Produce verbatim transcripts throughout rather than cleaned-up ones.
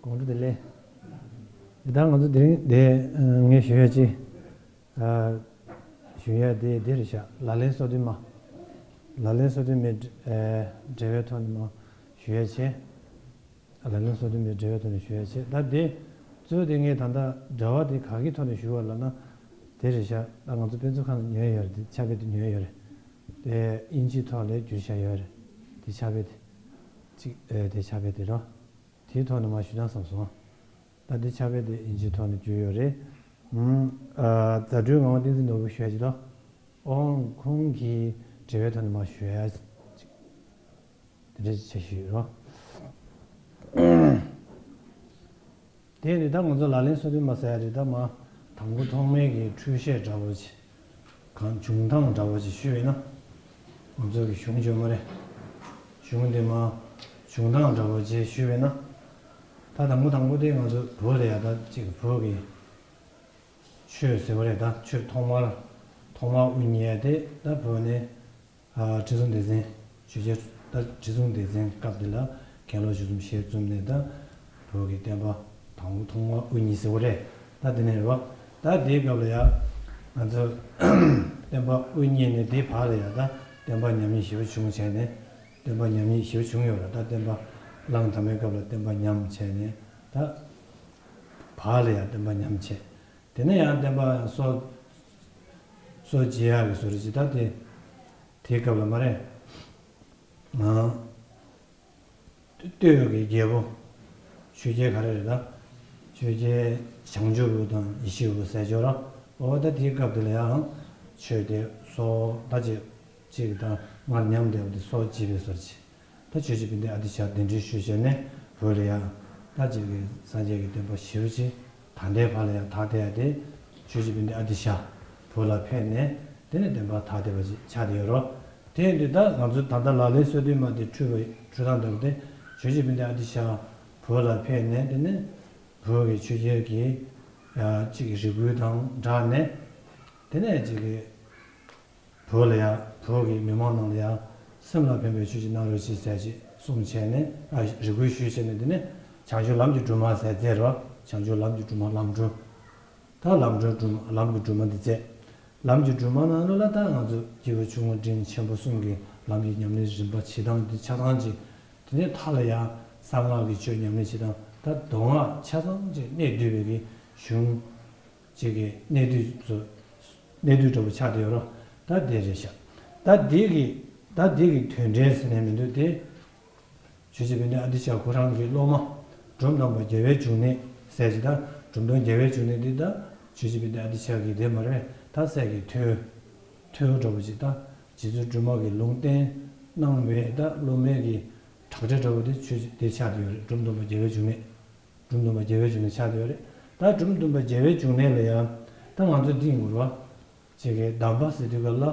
དགོང་དྲོ་བདེ་ལེགས། ད་ང་ཚོ་དེ་རིང་དེ་ངས་ཞུ་ཡ་ཅིག་ཞུ་ཡ་དེ་དེ་རེད་ཤག་ལག་ལེན་སོ་བདུན་མ། ལག་ལེན་སོ་བདུན་མའི་འབྲེལ་བའི་ཐོག་ནས་མ་ཞུ་ཡ་བྱས། ལག་ལེན་སོ་བདུན་མའི་འབྲེལ་བའི་ཐོག་ནས་ཞུ་ཡ་བྱས། ད་དེ་གཙོ་བོ་དེ་ངས་ད་ལྟ་འབྲེལ་བ་དེ་ག་གི་ཐོག་ནས་ཞུ་བ་ལབ་ན། དེ་རེད་ཤག་ད་ང་ཚོ་དཔེ་མཛོད་ཁང་ནས་ཉོས་ཡོད་རེད། དེ་ཕྱག་དཔེ་དེ་ཉོས་ཡོད་རེད། དེ་དབྱིན་ཇིའི་ཐོག་ལ་བསྒྱུར་བཞག་ཡོད་རེད། དེ་ཕྱག་དཔེ་དེ་གཅིག་ཨེ་དེ་ཕྱག་དཔེ་དེ་རོ། དེའི་ཐོག་ནས་མར་ཞུ་དང་བསམ་སོང་། ད་འདི་ཕྱག་དཔེ་དེ་དབྱིན་ཇིའི་ཐོག་ནས་བསྒྱུར་ཡོད་རེད། ཨུམ། ཨ། རྫ་སྤྲུལ་ངག་དབང་བསྟན་འཛིན་ནོར་བུ་ཞུ་ཡ་ཅིག་ལ། ཨོང་ཁོང་གི་འབྲེལ་བའི་ཐོག་ནས་མར་ཞུ་ཡ་ཅིག་དེ་འདྲ་ཅིག་བྱ་ཞུས་ཡོད་རོ། དེ་ནི་ད་ང་ཚོ་ལག་ལེན་སོ་བདུན་མ་ཟེར་ཡ་རེད། ད་མ་དང་པོ་ཐོག་མའི་གི་འཕྲོས་བཤད་འདྲ་བོ་ཅིག་གང་བྱུང་སྟངས་འདྲ་བོ་ཅིག་ཞུས་པས་ན། ང་ཚོ་གི་གཞུང་བརྗོད་མ་རེད། གཞུང་འདི་མ་བྱུང་སྟངས་འདྲ་བོ་ཅིག་ཞུས་པས་ན། ད་དང་པོ་དང་པོ་དེ་ང་ཚོ་བོད་ལ་ཡ་ད་ཅིག་བོད་ཀྱི་ཆོས་ཟེར་བ་རེད། ད་ཆོས་ཐོག་མར་ཐོག་མར་དབུ་བརྙེས་ཡ་དེ་ད་བོད་ནས་ཨ་ཁྲི་སྲོང་ལྡེ་བཙན་ཆོས་རྒྱལ། ད་ཁྲི་སྲོང་ལྡེ་བཙན་སྐབས་དེ་ལ་མཁན་སློབ་ཆོས་གསུམ་ཞལ་བཙུམས་ནས་ད་བོད་ཀྱི་བསྟན་པ་དང་པོ་ཐོག་མར་དབུ་བརྙེས་ཟེར་བ་རེད། ད་དེ་ནས་རེད་བ། ད་དེའི་སྐབས་ལ་ཡ་ང་ཚོ་བསྟན་པ་དབུ་བརྙེས་ནས་དེའི་བར་ལ་ཡ་ད་བསྟན་པ་ཉམས་ཉེས་ཞེ་པོ་བྱུང་བྱས་ནས། བསྟན་པ་ཉམས་ཉེས་ཞེ་པོ་བྱུང་ཡོད་རེད། ད་བསྟན་པ་གླང་དར་མའི་སྐབས་ལ་བསྟན་པ་ཉམས་བྱས་ནས། ད་བར་ལ་ཡང་བསྟན་པ་ཉམས་བྱས། དེ་ནས་ཡང་བསྟན་པ་སྲོག་སྲོག་བཅད་ཡག་གི་བཟོ་འདྲ་ཅིག་ད་དེ་དེའི་སྐབས་ལ་མ་རེད། ང་སྟོད་ཀྱི་རྒྱལ་པོ་ཆོས་རྒྱལ་ག་རེ་རེད་ད། ཆོས་རྒྱལ་བྱང་ཆུབ་དབུ་དང་ཡེ་ཤེས་དབུ་ཟེར་ཅིག་ཡོད་རེད། འོ་ད་དེའི་སྐབས་དེ་ལ་ཡང་ཆོས་དེ་སྲོག་ད་ཅིག་ཅིག་དང་སྔར་ཉམས་བསྡད་པ་དེ་སྲོག་བཅད་པའི་བཟོ་འདྲ་ཅིག་ད་ཆོས་རྗེ་བན་དེ་ཨ་ཏི་ཤ་གདན་འདྲེན་ཞུས་བྱས་ནས་བོད་ལ་ཡ། ད་ཅིག་གི་སངས་རྒྱས་ཀྱི་བསྟན་པ་ཞེ་པོ་ཅིག་ད་ལྟའི་བར་ལ་ཡ་དར་བསྡད་ཡ་དེ། ཆོས་རྗེ་བན་དེ་ཨ་ཏི་ཤ་བོད་ལ་ཕེབས་ནས་དེ་ནས་བསྟན་པ་དར་བསྡད་པ་ཅིག་ཆགས་བསྡད་ཡོད་རེད། དེ་ཡིན་དུས་ད་ང་ཚོ་ད་ལྟ་ལག་ལེན་སོ་བདུན་མ་དེ་འཕྲོས་པ་འཕྲོས་སྟངས་ལྟ་བུ་དེ། ཆོས་རྗེ་བན་དེ་ཨ་ཏི་ཤ་བོད་ལ་ཕེབས་ནས་དེ་ནས་བོད་ཀྱི་ཆོས་རྒྱལ་གྱི་ཡ་ཅིག་གི་རེ་སྐུལ་དང་སྦྲགས་ནས། དེ་ནས་ཅིག་གི་བོད་ལ་ཡ། བོད་ཀྱི་མི་མང་ནང་ལ་ཡ། སེམས་ལ་ཕན་པའི་ཆོས་ཅིག་གནང་རོགས་ཞེས་ཟེར་ཅིག་གསུངས་བྱས་ནས། ཨ། རེ་སྐུལ་ཞུས་བྱས་ནས། དེ་ནས་བྱང་ཆུབ་ལམ་གྱི་སྒྲོན་མ་ཟེར་མཛད་རོ། བྱང་ཆུབ་ལམ་གྱི་སྒྲོན་མ། ལམ་སྒྲོན། ད་ལམ་སྒྲོན་སྒྲོན་མ། ལམ་གྱི་སྒྲོན་མ་འདི་མཛད། ལམ་གྱི་སྒྲོན་མ་ནང་ལོགས་ལ་ད་ང་ཚོ་སྐྱེས་བུ་ཆུང་ངུ་འབྲིང་ཆེན་པོ་གསུམ་གྱི་ལམ་གྱི་ཉམས་ལེན་རིམ་པ་བྱེད་སྟངས་འདི་ཆ་ཚང་ཅིག་དེ་ནས་མཐའ་ལ་ཡ་གསང་སྔགས་ཀྱི་ཆོས་ཉམས་ལེན་བྱེད་སྟངས། ད་མདོ་སྔགས་ཆ་ཚང་ཅིག་གནད་བསྡུས་པའི་གི་གཞུང་ཅིག་གི་གནད་བསྡུས་ཚོ། གནད་བསྡུས་འདྲ་པོ་ཆགས་བསྡད་ཡོད་རེད། ད་དེ་རེད་ཤག་ད་དེ་གི། ད་དེ་གི་དོན་འགྲེལ་ཟེར་ནས་མི་འདུག་སྟེ། ཆོས་རྗེ་བན་དེ་ཨ་ཏི་ཤ་ཁོ་རང་གི་སློབ་མ་འབྲོམ་སྟོན་པ་རྒྱལ་བའི་འབྱུང་གནས་ཟེར་ཅིག་ད་འབྲོམ་སྟོན་རྒྱལ་བའི་འབྱུང་གནས་འདི་ད་ཆོས་རྗེ་བན་དེ་ཨ་ཏི་ཤ་གི་དེ་མ་རེད། ད་སྲས་ཀྱི་ཐོས། ཐོས་འདྲ་པོ་ཅིག་ད་རྗེ་བཙུན་སྒྲོལ་མ་གི་ལུང་བསྟན་གནང་བའི་ད་སློབ་མའི་གི་བྲག་སྒྲ་འདྲ་པོ་དེ་ཆོས་དེ་ཆགས་བསྡད་ཡོད་རེད། འབྲོམ་སྟོན་པ་རྒྱལ་བའི་འབྱུང་གནས། འབྲོམ་སྟོན་པ་རྒྱལ་བའི་འབྱུང་གནས་ཆགས་བསྡད་ཡོད་རེད། ད་འབྲོམ་སྟོན་པ་རྒྱལ་བའི་འབྱུང་གནས་ལ་ཡང་། ད་ང་ཚོ་འདི་ཡིན་རོ། ཅིག་གི་གདམས་པ་ཟེར་དུས་ག་ལ།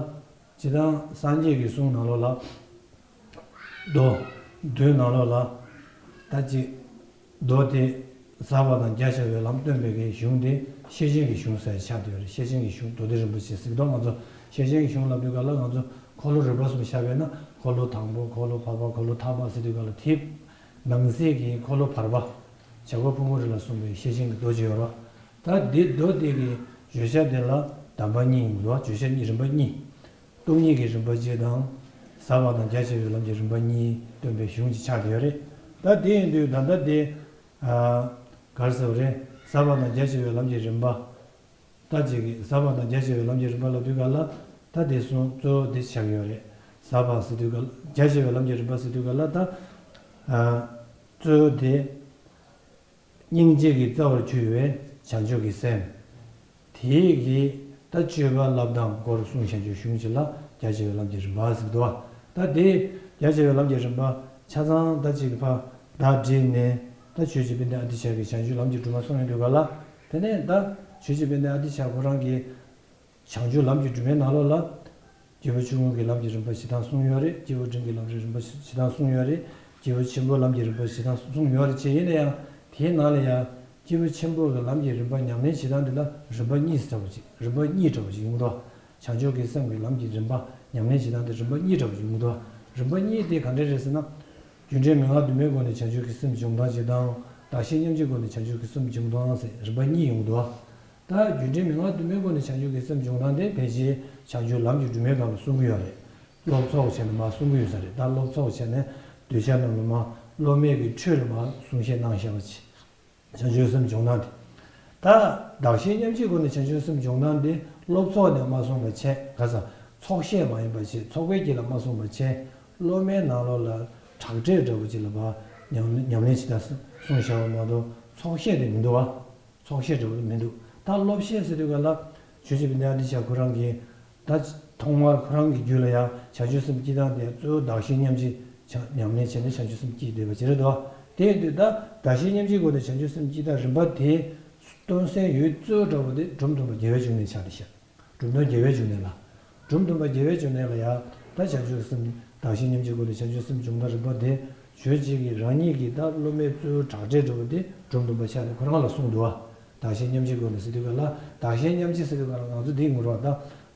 སྤྱིར་བཏང་སངས་རྒྱས་ཀྱི་གསུང་ནང་ལོགས་ལ། མདོ། མདོའི་ནང་ལོགས་ལ། ད་ཅིག་མདོ་དེ་ཟབ་པ་དང་རྒྱ་ཆེ་བའི་ལམ་སྟོན་པའི་གི་གཞུང་དེ་ཤེར་ཕྱིན་གྱི་གཞུང་ཟེར་ཆགས་བསྡད་ཡོད་རེད། ཤེར་ཕྱིན་གྱི་གཞུང་མདོ་སྡེ་རིན་པོ་ཆེ་ཟེར་གི་འདུག་ང་ཚོ་ཤེར་ཕྱིན་གྱི་གཞུང་ལབ་དུས་ག་ལ་ང་ཚོ་འཁོར་ལོ་རིམ་པ་གསུམ་བཞག་པས་ན། འཁོར་ལོ་དང་པོ། འཁོར་ལོ་བར་པ། འཁོར་ལོ་ཐ་མ་ཟེར་དུས་ག་ལ། དེ་ནང་གསེས་ཀྱི་འཁོར་ལོ་བར་པ། བྱ་རྒོད་ཕུང་པོའི་རི་ལ་གསུངས་པའི་ཤེར་ཕྱིན་གྱི་མདོ་ཅིག་ཡོད་རེད། ད་འདི་མདོ་དེ་གི་བརྗོད་བྱ་དེ་ལ་གདམས་པ་གཉིས་ཡིན་འདུག་བརྗོད་བྱ་གཉིས། རིམ་པ་གཉིས། སྟོང་ཉིད་ཀྱི་རིམ་པ་གཅིག་དང་། ཟབ་པ་དང་རྒྱ་ཆེ་བའི་ལམ་གྱི་རིམ་པ་གཉིས་སྟོན་པའི་གཞུང་ཅིག་ཆགས་བསྡད་ཡོད་རེད། ད་དེ་ཡིན་དུས་ད་ལྟ་དེ། ཨ། ག་རེ་ཟེར་བ་རེད། ཟབ་པ་དང་རྒྱ་ཆེ་བའི་ལམ་གྱི་རིམ་པ། ད་ཅིག་གི་ཟབ་པ་དང་རྒྱ་ཆེ་བའི་ལམ་གྱི་རིམ་པ་ལབ་དུས་ག་ལ། ད་དེ་གསུང་གཙོ་བོ་དེ་ཆགས་ཀྱི་ཡོད་རེད། ཟབ་པ་ཟེར་དུས་ག་ལ། རྒྱ་ཆེ་བའི་ལམ་གྱི་རིམ་པ་ཟེར་དུས་ག་ལ། ད། ཨ། གཙོ་བོ་དེ། སྙིང་རྗེ་གི་རྩ་བར་གྱུར་པའི་བྱང་ཆུབ་ཀྱི་སེམས། དེའི་གི་ད་སྤྱོད་པ་བསླབ་སྟངས་སྐོར་གསུངས་བཞག་རྒྱུ་གཞུང་ཅིག་ལ་རྒྱ་ཆེ་བའི་ལམ་གྱི་རིམ་པ་ཟེར་གི་འདུག་ད་དེ་རྒྱ་ཆེ་བའི་ལམ་གྱི་རིམ་པ་ཆ་ཚང་ད་ཅིག་ཕར་བརྡ་བསྒྲིལ་ནས། ད་ཆོས་རྗེ་དཔལ་ལྡན་ཨ་ཏི་ཤ་གིས་བྱང་ཆུབ་ལམ་གྱི་སྒྲོན་མ་གསུངས་ཡོང་དུས་ག་ལ། དེ་ནས་ད་ཆོས་རྗེ་དཔལ་ལྡན་ཨ་ཏི་ཤ་ཁོ་རང་གིས། བྱང་ཆུབ་ལམ་གྱི་སྒྲོན་མའི་ནང་ལོགས་ལ། སྐྱེས་བུ་ཆུང་ངུ་གི་ལམ་གྱི་རིམ་པ་བཞི་ཐང་གསུངས་ཡོད་རེད། སྐྱེས་བུ་འབྲིང་གི་ལམ་གྱི་རིམ་པ་བཞི་ཐང་གསུངས་ཡོད་རེད། སྐྱེས་བུ་ཆེན་པོའི་ལམ་གྱི་རིམ་པ་བཞི་ཐང་གསུངས་ཡོད་རེད། ཅེས་ཡིན་ན་ཡང་དེའི་ནང་ལ་ཡང་སྐྱེས་བུ་ཆེན་པོ་གི་ལམ་གྱི་རིམ་པ་ཉམས་ལེན་བྱེད་སྟངས་འདི་ལ་རིམ་པ་གཉིས་འདྲ་བོ་ཅིག་རིམ་པ་གཉིས་འདྲ་བོ་ཅིག་ཡོང་གི་འདུག་བྱང་ཆུབ་ཀྱི་སེམས་ཀྱི་ལམ་གྱི་རིམ་པ་ཉམས་ལེན་བྱེད་སྟངས་དེ་རིམ་པ་གཉིས་འདྲ་བོ་ཅིག་ཡོང་གི་འདུག་རིམ་པ་གཉིས་དེ་ག་འདྲ་རེད་ཟེར་ན། རྒྱུ་འབྲས་མན་ངག་བདུན་མའི་སྒོ་ནས་བྱང་ཆུབ་ཀྱི་སེམས་སྦྱོང་སྟངས་ཅིག་དང་། བདག་གཞན་མཉམ་བརྗེའི་སྒོ་ནས་བྱང་ཆུབ་ཀྱི་སེམས་སྦྱོང་སྟངས་ཟེར་རིམ་པ་གཉིས་ཡོང་འདུག་ད་རྒྱུ་འབྲས་མན་ངག་བདུན་མའི་སྒོ་ནས་བྱང་ཆུབ་ཀྱི་སེམས་སྦྱོང་སྟངས་དེ་ཕལ་ཆེར་བྱང་ཆུབ་ལམ་གྱི་སྒྲོན་མའི་སྒང་ལ་གསུང་གི་ཡོད་རེད། སློབ་ཚོགས་བྱས་ནས་མར་གསུང་གི་ཡོད་ས་རེད། ད་སློབ་ཚོགས་བྱས་ནས་གདུལ་བྱ་རྣམས་ལ་མར་སློབ་མའི་གི་ཁྲོད་ལ་མར་གསུང་བཤད་གནང་བཞག་པ་ཅིག་བྱང་ཆུབ་སེམས་སྦྱོང་སྟངས་དེ། ད་བདག་གཞན་མཉམ་བརྗེའི་སྒོ་ནས་བྱང་ཆུབ་སེམས་སྦྱོང་སྟངས་དེ་སློབ་ཚོགས་ནས་མ་གསུངས་པ་བྱས། ག་ས་ཚོགས་བཤད་མ་ཡིན་པ་བྱས། ཚོགས་པའི་དཀྱིལ་ལ་མ་གསུངས་པ་བྱས། སློབ་མའི་ནང་ལོགས་ལ་དྲག་འགྲེལ་འདྲ་པོ་ཅིག་ལ་ཕར་ཉམས་ཉམས་ལེན་བྱེད་སྟངས་གསུངས་བཞག་པ་མ་གཏོགས་ཚོགས་བཤད་དེ་མི་འདུག་བ། ཚོགས་བཤད་འདྲ་པོ་མི་འདུག་ད་སློབ་བཤད་ཟེར་དུས་ག་ལ་ཆོས་རྗེ་བི་དྷི་ཨ་ཏི་ཤ་ཁོ་རང་གིས། ད་ཐོག་མར་ཁོ་རང་གི་རྒྱུད་ལ་ཡང་བྱང་ཆུབ་སེམས་སྐྱེ་སྟངས་དེ་གཙོ་བོ་བདག་གཞན་མཉམ་བརྗེ་ཆ་ཉམས་ལེན་བྱས་ནས་བྱང་ཆུབ་སེམས་སྐྱེ་བསྡད་པ་ཅིག་རེད་དོ། དེ་ཡིན་དུས་ད་བདག་གཞན་མཉམ་བརྗེའི་སྒོ་ནས་བྱང་ཆུབ་སེམས་སྐྱེ་སྟངས་རིམ་པ་དེ་སྟོན་སའི་ཡུལ་གཙོ་བོ་འདྲ་པོ་དེ་སྒྲོམ་སྟོན་པ་རྒྱལ་བའི་འབྱུང་གནས་ཆགས་བསྡད་ཤག་སྒྲོམ་སྟོན་རྒྱལ་བའི་འབྱུང་གནས་ལ། སྒྲོམ་སྟོན་པ་རྒྱལ་བའི་འབྱུང་གནས་ལ་ཡང་ད་བྱང་ཆུབ་སེམས་བདག་གཞན་མཉམ་བརྗེའི་སྒོ་ནས་བྱང་ཆུབ་སེམས་སྦྱོང་སྟངས་རིམ་པ་དེ་ཆོས་རྗེ་གིས་རང་ཉིད་ཀྱི་ད་སློབ་མའི་གཙོ་བོ་དྲག་འགྲེལ་འདྲ་པོ་དེ་སྒྲོམ་སྟོན་པ་ཆགས་ནས་ཁོ་རང་ལ་གསུངས་འདུག་བ། བདག་གཞན་མཉམ་བརྗེའི་སྒོ་ནས་ཟེར་དུས་ག་ལ། བདག་གཞན་མཉམ་བརྗེ་ཟེར་དུས་ག་ལ་ང་ཚོ་འདི་ངོ་ར་ད།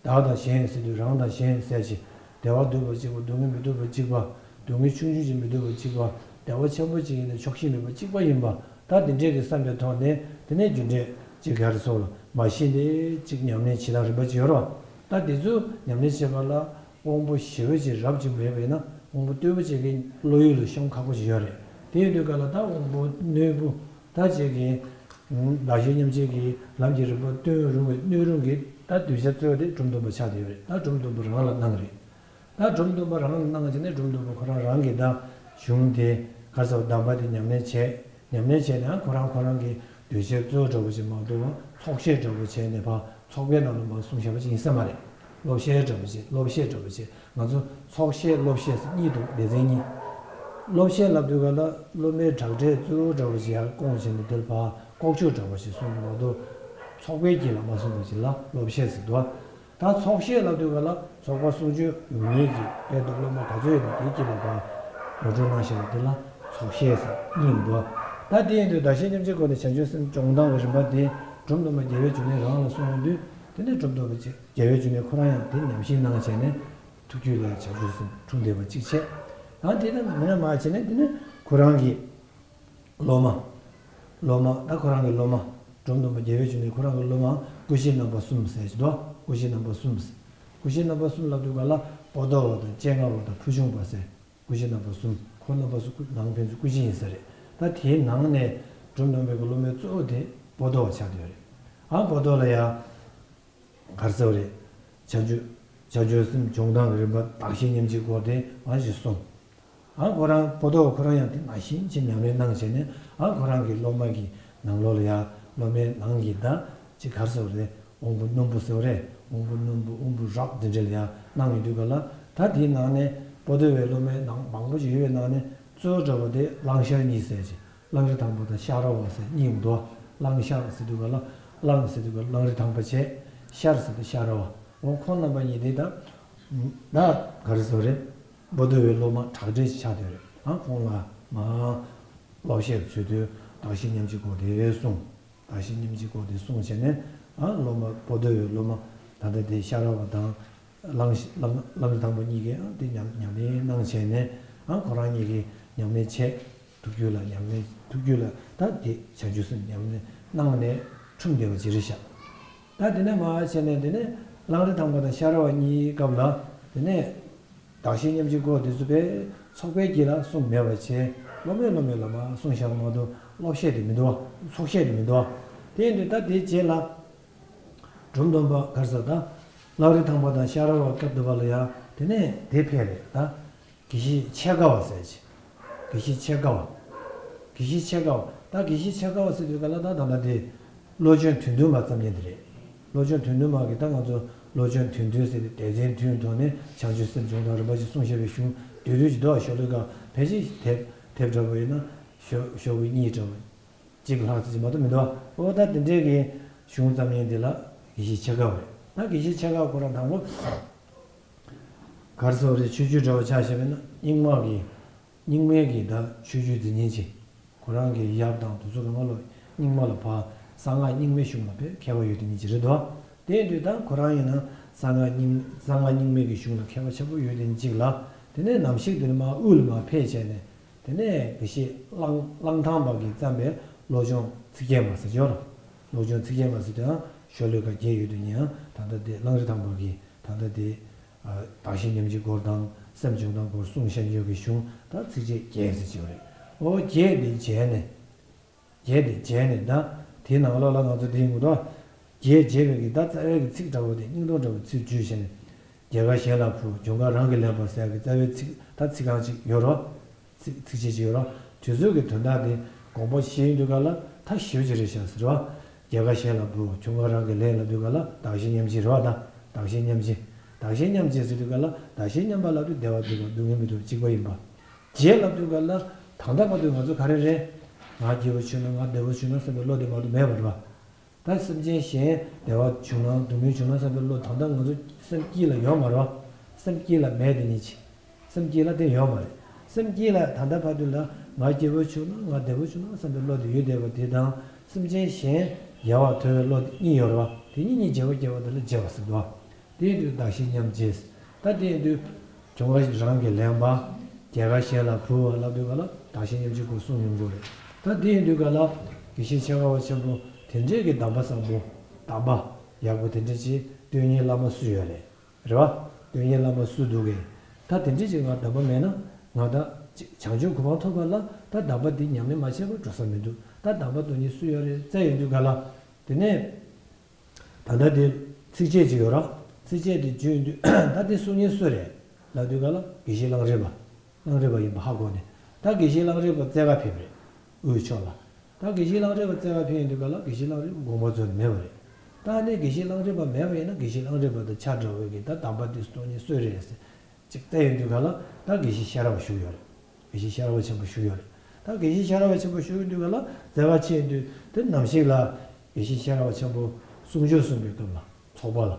བདག་དང་གཞན་ཟེར་དུས་རང་དང་གཞན་ཟེར་ཅིག་བདེ་བ་སྡུག་པ་གཅིག་པ། སྡུག་བསྔལ་མི་སྡུག་པ་གཅིག་པ། སྡུག་བསྔལ་ཆུང་ཆུང་ཅིག་མི་སྡུག་པ་གཅིག་པ། བདེ་བ་ཆེན་པོ་གཅིག་ཡིན་ན་ཆོག་ཤེས་མེད་པ་གཅིག་པ་ཡིན་པ། ད་འདི་འདྲས་ཀྱི་བསམ་པའི་ཐོག་ནས་དེ་ནས་རྒྱུ་འབྲས་གཅིག་ག་རེ་སོགས་ལ་མ་ཤེས་ཏེ་གཅིག་ཉམས་ལེན་བྱེད་སྟངས་རིམ་པ་གཅིག་ཡོད་རེད་བ། ད་དེ་ཚོ་ཉམས་ལེན་བྱེད་པ་ལ། དབང་པོ་ཞི་བ་ཅིག་རབ་ཅིག་མེད་པ་ཡིན་ན་དབང་པོ་རྟུལ་པོ་ཅིག་གི་བློ་ཡུལ་ལ་ཤོང་ཁག་པོ་ཅིག་ཡོད་རེད། དེ་ཡིན་དུས་ག་ལ་ད་དབང་པོ་རྣོན་པོ་ད་ཅིག་གི་བདག་གཞན་མཉམ་བརྗེ་གི་ལམ་གྱི་རིམ་པ་སྟོན་རུང་བའི་སྣོད་རུང་གི་ད་གདུལ་བྱ་གཙོ་བོ་དེ་སྒྲོམ་སྟོན་པ་ཆགས་བསྡད་ཡོད་རེད། ད་སྒྲོམ་སྟོན་པ་རང་ལ་གནང་རེད། ད་སྒྲོམ་སྟོན་པ་རང་ལ་གནང་བྱས་ནས་སྒྲོམ་སྟོན་པ་ཁོ་རང་རང་གི་ད་གཞུང་དེ་ག་ས་གདམས་པ་དེ་ཉམས་ལེན་བྱས། ཉམས་ལེན་བྱས་ནས་ཁོ་རང་ཁོ་རང་གི་གདུལ་བྱའི་གཙོ་བོ་འདྲ་པོ་ཅིག་མ་གཏོགས་ཚོགས་བཤད་འདྲ་པོ་བྱས་ནས་ཕར་ཚོགས་པའི་ནང་ལ་མར་གསུངས་བཞག་པ་ཅིག་ཡིན་ས་མ་རེད། སློབ་བཤད་འདྲ་པོ་ཅིག་སློབ་བཤད་འདྲ་པོ་ཅིག་ང་ཚོ་ཚོགས་བཤད་སློབ་བཤད་ཟེར་གཉིས་འདུག་སྡེ་ཚན་གཉིས། སློབ་བཤད་ལབ་དུས་ག་ལ་སློབ་མའི་དྲག་འགྲེལ་གཙོ་བོ་འདྲ་པོ་ཅིག་ཡར་སྐོང་བྱས་ནས་དེ་ལ་ཕར་ལྐོག་ཆོས་འདྲ་པོ་ཅིག་གསུངས་མ་གཏོགས་ཚོགས་པའི་དཀྱིལ་ལ་མ་གསུངས་པ་ཅིག་ལ་སློབ་བཤད་ཟེར་འདུག་ད་ཚོགས་བཤད་ལབ་དུས་ག་ལ་ཚོགས་པ་གསུང་ཆོས་ཡོད་མཁན་གྱི་དཔེ་དང་སློབ་མ་ག་ཚོད་ཡོད་ན་དེའི་དཀྱིལ་ལ་ཕར་ངོ་སྤྲོད་གནང་བཞག་པ་དེ་ལ་ཚོགས་བཤད་ཟེར་སྙིང་འདུག་ད་དེ་ཡིན་དུས་བདག་གཞན་མཉམ་བརྗེའི་སྒོ་ནས་བྱང་ཆུབ་སེམས་སྦྱོང་སྟངས་ཀྱི་རིམ་པ་དེ་སྒྲོམ་སྟོན་པ་རྒྱལ་བའི་འབྱུང་གནས་རང་ལ་གསུངས་ཡོང་དུས། དེ་ནས་སྒྲོམ་སྟོན་པ་རྒྱལ་བའི་འབྱུང་གནས་ཁོ་རང་ཡང་དེ་ཉམས་བཞེས་གནང་བྱས་ནས་ཐུགས་རྒྱུད་ལ་བྱང་ཆུབ་སེམས་འཁྲུངས་བསྡད་པ་གཅིག་བྱས། ཡང་དེ་ནས་མི་ཉམས་མ་བྱས་ནས་དེ་ནས་ཁོ་རང་གི་སློབ་མ། སློབ་མ་ད་ཁོ་རང་གི་སློབ་མ། སྒྲོམ་སྟོན་པ་རྒྱལ་བའི་འབྱུང་གནས་ཁོ་རང་གི་སློབ་མ་སྐུ་བཞིའི་རྣམ་པ་གསུམ་ཟེར་གྱི་འདུག་སྐུ་བཞིའི་རྣམ་པ་གསུམ་ཟེར། སྐུ་བཞིའི་རྣམ་པ་གསུམ་ལབ་དུས་ག་ལ་པོ་ཏོ་བ་དང་སྤྱན་སྔ་བ་དང་ཕུལ་བྱུང་བ་ཟེར། སྐུ་བཞིའི་རྣམ་པ་གསུམ་ཁོ་རྣམ་པ་གསུམ་ནང་ཕན་ཚུན་སྐུ་བཞི་ཡིན་ས་རེད། ད་དེའི་ནང་ནས་སྒྲོམ་སྟོན་པའི་གི་སློབ་མའི་གཙོ་བོ་དེ་པོ་ཏོ་བ་ཆགས་བསྡད་ཡོད་རེད། ཨ་པོ་ཏོ་ལ་ཡ། ག་རེ་ཟེར་བ་རེད། བྱང་ཆུབ། བྱང་ཆུབ་སེམས་སྦྱོང་སྟངས་ཀྱི་རིམ་པ་བདག་གཞན་མཉམ་བརྗེའི་སྐོར་དེ་མར་ཞིག་གསུངས། ཨ་ཁོ་རང་པོ་ཏོ་ཁོ་རང་ཡང་དེ་ནང་བཞིན་གྱི་ཉམས་ལེན་གནང་བྱས་ནས་ཨ་ཁོ་རང་གི་སློབ་མ་གི་ནང་ལོགས་ལ་ཡ་སློབ་མའི་ནང་གི་ད་ཅིག་ག་རེ་ཟེར་བ་རེད། དབང་པོ་རྣོན་པོ་ཟེར་བ་རེད། དབང་པོ་རྣོན་པོ་དབང་པོ་རབ་འདི་འདྲ་ལ་ཡ་གནང་ཡོང་དུས་ག་ལ་ད་དེའི་ནང་ནས་པོ་ཏོ་བའི་སློབ་མའི་ནང་མང་པོ་ཞིག་ཡོད་པའི་ནང་ནས་གཙོ་བོ་འདྲ་པོ་དེ་གླང་ཤར་གཉིས་ཟེར་ཅིག་གླང་རི་ཐང་པ་དང་ཤ་ར་བ་ཟེར་གཉིས་ཡོང་འདུག་གླང་ཤར་ཟེར་དུས་ག་ལ་གླང་ཟེར་དུས་ག་ལ་གླང་རི་ཐང་པ་བྱས། ཤར་ཟེར་དུས་ཤ་ར་བ། འོ་ཁོང་རྣམ་པ་གཉིས་དེ་ད། ད་ག་རེ་ཟེར་བ་རེད། པོ་ཏོ་བའི་སློབ་མ་དྲག་འགྲེལ་ཞིག་ཆགས་བསྡད་རེད། ཨ་ཁོང་ལ་མ། སློབ་བཤད་ཚུལ་དུ་བདག་གཞན་མཉམ་བརྗེའི་སྐོར་དེ་གསུངས། བདག་གཞན་མཉམ་བརྗེའི་སྐོར་དེ་གསུངས་བྱས་ནས་ཨ་སློབ་མ་པོ་ཏོ་བའི་སློབ་མ་ད་ལྟ་དེ་ཤ་ར་བ་དང་། གླང་གླང་གླང་རི་ཐང་པ་གཉིས་ཀས་ཨ་དེ་ཉམས་ཉམས་ལེན་གནང་བྱས་ནས་ཨ་ཁོ་རང་གཉིས་ཀྱིས་ཉམས་ལེན་བྱས། ཐུགས་རྒྱུད་ལ་ཉམས་ལེན་ཐུགས་རྒྱུད་ལ་ད་དེ་བྱང་ཆུབ་སེམས་ཉམས་ལེན་གནང་ནས་འཁྲུངས་བསྡད་པ་ཅིག་རེད་ཤག་ད་དེ་ནས་མར་བྱས་ནས་དེ་ནས་གླང་རི་ཐང་པ་དང་ཤ་ར་བ་གཉིས་སྐབས་ལ་དེ་ནས་བདག་གཞན་མཉམ་བརྗེའི་སྐོར་དེ་ཚོ་དཔེ་ཚོགས་པའི་དཀྱིལ་ལ་གསུངས་མེད་པ་བྱས། སློབ་མས་སློབ་མས་ལ་མར་གསུངས་བཞག་མ་གཏོགས་སློབ་བཤད་དེ་མི་འདུག་བ། ཚོགས་བཤད་དེ་མི་འདུག་བ། དེ་ཡིན་དུས་ད་དེའི་རྗེས་ལ་སྒྲོམ་སྟོན་པ་ག་རེ་ཟེར་ད། གླང་རི་ཐང་པ་དང་ཤ་ར་བ་སྐབས་དུ་བ་ལ་ཡང་དེ་ནས་དེ་ཕེབས་རེད་ད། དགེ་བཤེས་ཆེ་དགའ་བ་ཟེར་ཅིག་དགེ་བཤེས་ཆེ་དགའ་བ། དགེ་བཤེས་ཆེ་དགའ་བ། ད་དགེ་བཤེས་ཆེ་དགའ་བ་ཟེར་དུས་ག་ལ་ད་ད་ལྟ་དེ། བློ་ཆོས་དོན་བདུན་མ་ཙམ་ཉན་དེ་རེད། བློ་ཆོས་དོན་བདུན་མ་གི་ད་ང་ཚོ་བློ་ཆོས་དོན་བདུན་ཟེར་ཏེ་སྡེ་ཚན་བདུན་ཐོག་ནས་བྱང་ཆུབ་སེམས་སྦྱོང་སྟངས་རིམ་པ་ཞིག་གསུངས་བཞག་པའི་གཞུང་བསྡུས་བསྡུས་ཀྱི་འདུག་ཤོ་ལོ་ཀ་ཕལ་ཆེར་དེབ་དེབ་འདྲ་པོ་ཡིན་ན་ཤོ་ཤོག་བུ་གཉིས་འདྲ་པོ། གཅིག་ལྷག་ཙམ་ཅིག་མ་གཏོགས་མི་འདུག་ཨོ་ད་དེ་འདྲའི་གི་གཞུང་ཙམ་ཡིན་དེ་ལ་དགེ་བཤེས་ཆེ་དགའ་བ་རེད། ད་དགེ་བཤེས་ཆེ་དགའ་ཁོ་རང་དང་པོ། ག་རེ་ཟེར་བ་རེད། ཆོས་བརྒྱུད་འདྲ་བོ་ཆ་བཞག་པ་ཡིན་ན་རྙིང་མ་གི་རྙིང་མའི་གི་ད་ཆོས་བརྒྱུད་འཛིན་མཁན་ཅིག་ཁོ་རང་གི་ཡབ་དང་དེ་ཚོ་གི་སྔོན་ལ་རྙིང་མ་ལ་ཕར་གསང་སྔགས་རྙིང་མའི་གཞུང་ལ་དཔེ་མཁས་པ་ཡོད་དེ་ཉིད་ཅིག་རེད་དོ། དེ་ཡིན་དུས་ད་ཁོ་རང་ཡིན་ན་གསང་སྔགས་རྙིང་གསང་སྔགས་རྙིང་མའི་གི་གཞུང་ལ་མཁས་པ་ཆེན་པོ་ཡོད་དེ་ཉིད་ཅིག་ལ། དེ་ནས་ནམ་ཞིག་དེ་ནས་མར་དབུས་ལ་མར་ཕེབས་བྱས་ནས། དེ་ནས་དགེ་བཤེས་གླང་གླང་ཐང་པ་གིས་བརྩམས་པའི་བློ་སྦྱོང་ཚིག་བརྒྱད་མ་ཟེར་ཅིག་ཡོད་རེད། བློ་སྦྱོང་ཚིག་བརྒྱད་མ་ཟེར་དེའང་ཤོ་ལོ་ཀ་བརྒྱད་ཡོད་དུས་ནའང་ད་ལྟ་དེ་གླང་རི་ཐང་པ་གིས་ད་ལྟ་དེ་བདག་གཞན་མཉམ་བརྗེའི་སྐོར་དང་སེམས་བྱུང་སྟངས་སྐོར་གསུངས་བཞག་ཡོད་པའི་གཞུང་ད་ཚིགས་བཅད་བརྒྱད་ཟེར་ཅིག་ཡོད་རེད། ཨོ་བརྒྱད་དེ་བྱས་ནས། བརྒྱད་དེ་བྱས་ནས་ད་དེའི་ནང་ལོགས་ལ་ང་ཚོ་དེ་ཡིན་དགོས་དོ། བརྒྱད་བྱས་པའི་གི་ད་རྩ་བའི་གི་ཚིག་འདྲ་བོ་དེ་སྙིང་སྟོབས་འདྲ་བོ་ཚིག་བརྗོད་བྱས་ནས། རྒྱལ་ཁ་གཞན་ལ་ཕུལ་གྱོང་ཁ་རང་གིས་ལེན་པ་ཟེར་ཡག་གི་རྩ་བའི་ཚིག་ད་ཚིག་རྐང་གཅིག་ཡོད་རོ། ཚིག་ཚིགས་བཅད་ཅིག་ཡོད་རོ། དེ་ཚོའི་གི་དོན་དག་དེ་དགོངས་པ་བཞེས་ཡོང་དུས་ག་ལ་ད་ཞེ་པོ་ཅིག་རེད་ཤག་ཟེར་རོ། རྒྱལ་ཁ་གཞན་ལ་ཕུལ་གྱོང་ཁ་རང་གིས་ལེན་ལབ་དུས་ག་ལ་བདག་གཞན་མཉམ་བརྗེ་རོ། ད་བདག་གཞན་མཉམ་བརྗེ། བདག་གཞན་མཉམ་བརྗེ་ཟེར་དུས་ག་ལ་བདག་གཞན་མཉམ་པ་ལབ་དུས་བདེ་བ་སྡུག་པ་སྡུག་བསྔལ་མི་སྡུག་གཅིག་པ་ཡིན་པ། བརྗེ་ལབ་དུས་ག་ལ་ད་ལྟ་བར་དུ་ང་ཚོ་ག་རེ་རེད། ང་སྐྱིད་པོ་བྱུང་ན་ང་བདེ་པོ་བྱུང་ན་བསམ་པའི་བློ་དེ་མ་གཏོགས་མེད་པ་རེད་བ། ད་སེམས་ཅན་གཞན་བདེ་བ་བྱུང་ན་སྡུག་བསྔལ་བྱུང་ན་བསམ་པའི་བློ་ད་ལྟ་ང་ཚོ་སེམས་དཀྱིལ་ལ་ཡོད་མ་རེད་བ། སེམས་དཀྱིལ་ལ་མེད་དེ་ཉིད་ཅིག་སེམས་དཀྱིལ་ལ་དེ་ཡོད་མ་རེད། སེམས་དཀྱིལ་ལ་ད་ལྟ་བར་དུ་ལ་ང་སྐྱིད་པོ་བྱུང་ན་ང་བདེ་པོ་བྱུང་ན་བསམ་པའི་བློ་དེ་ཡོད་བསྡད་པ་དེ་དང་སེམས་ཅན་གཞན་ཡལ་བར་དོར་བའི་བློ་དེ་གཉིས་ཡོད་རེད་བ། དེ་གཉིས་གཉིས་བརྗེ་པོ་བརྒྱབ་པ་དེ་ལ་བརྗེ་བ་ཟེར་འདུག་བ། དེ་ཡིན་དུས་བདག་གཞན་མཉམ་བརྗེ། ད་དེ་ཡིན་དུས་གྱོང་ཁ་རང་གིས་ལེན་པ། རྒྱལ་ཁ་གཞན་ལ་ཕུལ་བ་ལབ་དུས་ག་ལ་བདག་གཞན་མཉམ་བརྗེའི་སྐོར་གསུངས་ཡོང་གི་རེད། ད་དེ་ཡིན་དུས་ག་ལ་དགེ་བཤེས་ཆེ་ཁ་བ་ཆེན་པོ་དེ་འདྲས་ཀྱི་གདམས་པ་བཟང་པོ་གདམས་པ་ཡག་པོ་དེ་འདྲས་ཅིག་སྟོན་མཁན་བླ་མ་སུ་ཡོད་རེད། རེད་བ། སྟོན་མཁན་བླ་མ་སུ་འདུག་གས། ད་དེ་འདྲས་ཅིག་ང་གདམས་པ་མེད་ན་ང་ད་བྱང་ཆུབ་གོ་འཕང་ཐོབ་པ་ལ་ད་གདམས་པ་འདི་ཉམས་ལེན་མ་བྱས་པར་འགྲོ་ས་མི་འདུག་ད་གདམས་པ་སྟོན་མཁན་སུ་ཡོད་རེད་བཙལ་ཡོང་དུས་ག་ལ། དེ་ནས། ད་ལྟ་དེ་ཚིགས་བཅད་ཅིག་ཡོད་ར། ཚིགས་བཅད་དེ་བརྗོད་ཡོང་དུས་ད་དེ་གསུང་མཁན་སུ་རེད་ལབ་དུས་ག་ལ་དགེ་བཤེས་གླང་རི་པ། གླང་རི་པ་ཡིན་པ་ཧ་གོ་ནས་ད་དགེ་བཤེས་གླང་རི་པ་བཙལ་ག་ཕེབས་རེད། དབུས་ཕྱོགས་ལ། ད་དགེ་བཤེས་གླང་རི་པ་བཙལ་ག་ཕེབས་ཡོང་དུས་ག་ལ་དགེ་བཤེས་གླང་རི་པ་དགོངས་པ་རྫོགས་ནས་མེད་པ་རེད། ད་ནས་དགེ་བཤེས་གླང་རི་པ་མེད་པ་ཡིན་ན་དགེ་བཤེས་གླང་རི་པ་དང་ཆ་འདྲ་བའི་གི་ད་གདམས་པ་དེ་སྟོན་མཁན་སུ་རེད་ཟེར། ཅིག་བལྟས་ཡོང་དུས་ག་ལ་ད་དགེ་བཤེས་ཤེས་རབ་པ་བཞུགས་ཡོད་རེད། དགེ་བཤེས་ཤེས་རབ་པ་ཆེན་པོ་བཞུགས་ཡོད་རེད། ད་དགེ་བཤེས་ཤེས་རབ་པ་ཆེན་པོ་བཞུགས་ཡོང་དུས་ག་ལ་མཛད་པ་ཆེ་ཡོང་དུས་དེ་ནམ་ཞིག་ལ་དགེ་བཤེས་ཤེས་རབ་པ་ཆེན་པོ་གསུང་ཆོས་གསུང་པའི་སྐབས་ལ་ཚོགས་པ་ལ་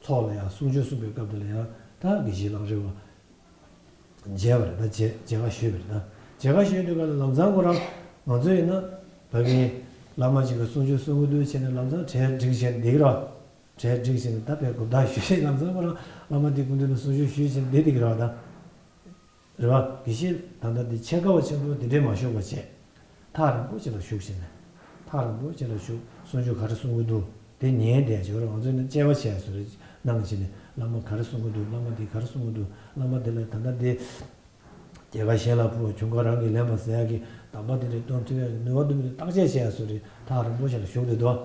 ཚོགས་ལ་ཡང་གསུང་ཆོས་གསུང་པའི་སྐབས་དེ་ལ་ཡང་ད་དགེ་བཤེས་གླང་རི་པ་མཇལ་བ་རེད། ད་མཇལ་མཇལ་ཁ་ཞུས་པ་རེད། ད་མཇལ་ཁ་ཞུས་དུས་ག་ལ་ལམ་སང་ཁོ་རང་ང་ཚོ་ཡིན་ན་ད་གིན་བླ་མ་ཅིག་གིས་གསུང་ཆོས་གསུང་གི་འདུག་བྱས་ནས་ལམ་སང་གྲལ་བསྒྲིགས་བྱས་ནས་བསྡད་ཀྱི་རེད། གྲལ་བསྒྲིགས་བྱས་ནས་ད་དཔེ་གུ་བདག་ཞུས་བྱས་ལམ་སང་ཁོ་རང་བླ་མ་དེ་སྐུ་མདུན་ལ་གསུང་ཆོས་ཞུས་བྱས་ནས་བསྡད་བསྡད་ཀྱི་རེད་བ་ད། རེད་བ། དགེ་བཤེས་ད་ལྟ་འདི་ཆེ་ཁ་བ་ཆེན་པོ་འདི་འདྲས་མ་བཞུགས་པ་བྱས། ཐག་རིང་པོ་ཅིག་ལ་བཞུགས་བྱས་ནས། ཐག་རིང་པོ་ཅིག་ལ་བཞུགས་གསུང་ཆོས་ག་རེ་གསུང་གི་འདུག་དེ་ཉན་བསྡད་བྱས་རོགས། ང་ཚོས་ནི་དཔྱད་པ་བྱས་བཟོ་རེ་གནང་བྱས་ནས་བླ་མ་ག་རེ་གསུང་གི་འདུག་བླ་མ་འདི་ག་རེ་གསུང་གི་འདུག་བླ་མ་འདི་ལ་ད་ལྟ་འདི། རྒྱལ་ཁ་གཞན་ལ་ཕུལ་གྱོང་ཁ་རང་གིས་ལེན་པ་ཟེར་ཡག་གི་གདམས་པ་འདི་འདྲས་སྟོན་ཐུབ་ཡག་གི་ནུས་པ་འདུག་མི་འདུག་བརྟག་དཔྱད་བྱས་བཟོ་རེ་ཐག་རིང་པོ་ཅིག་ལ་བཞུགས་བསྡད་འདུག་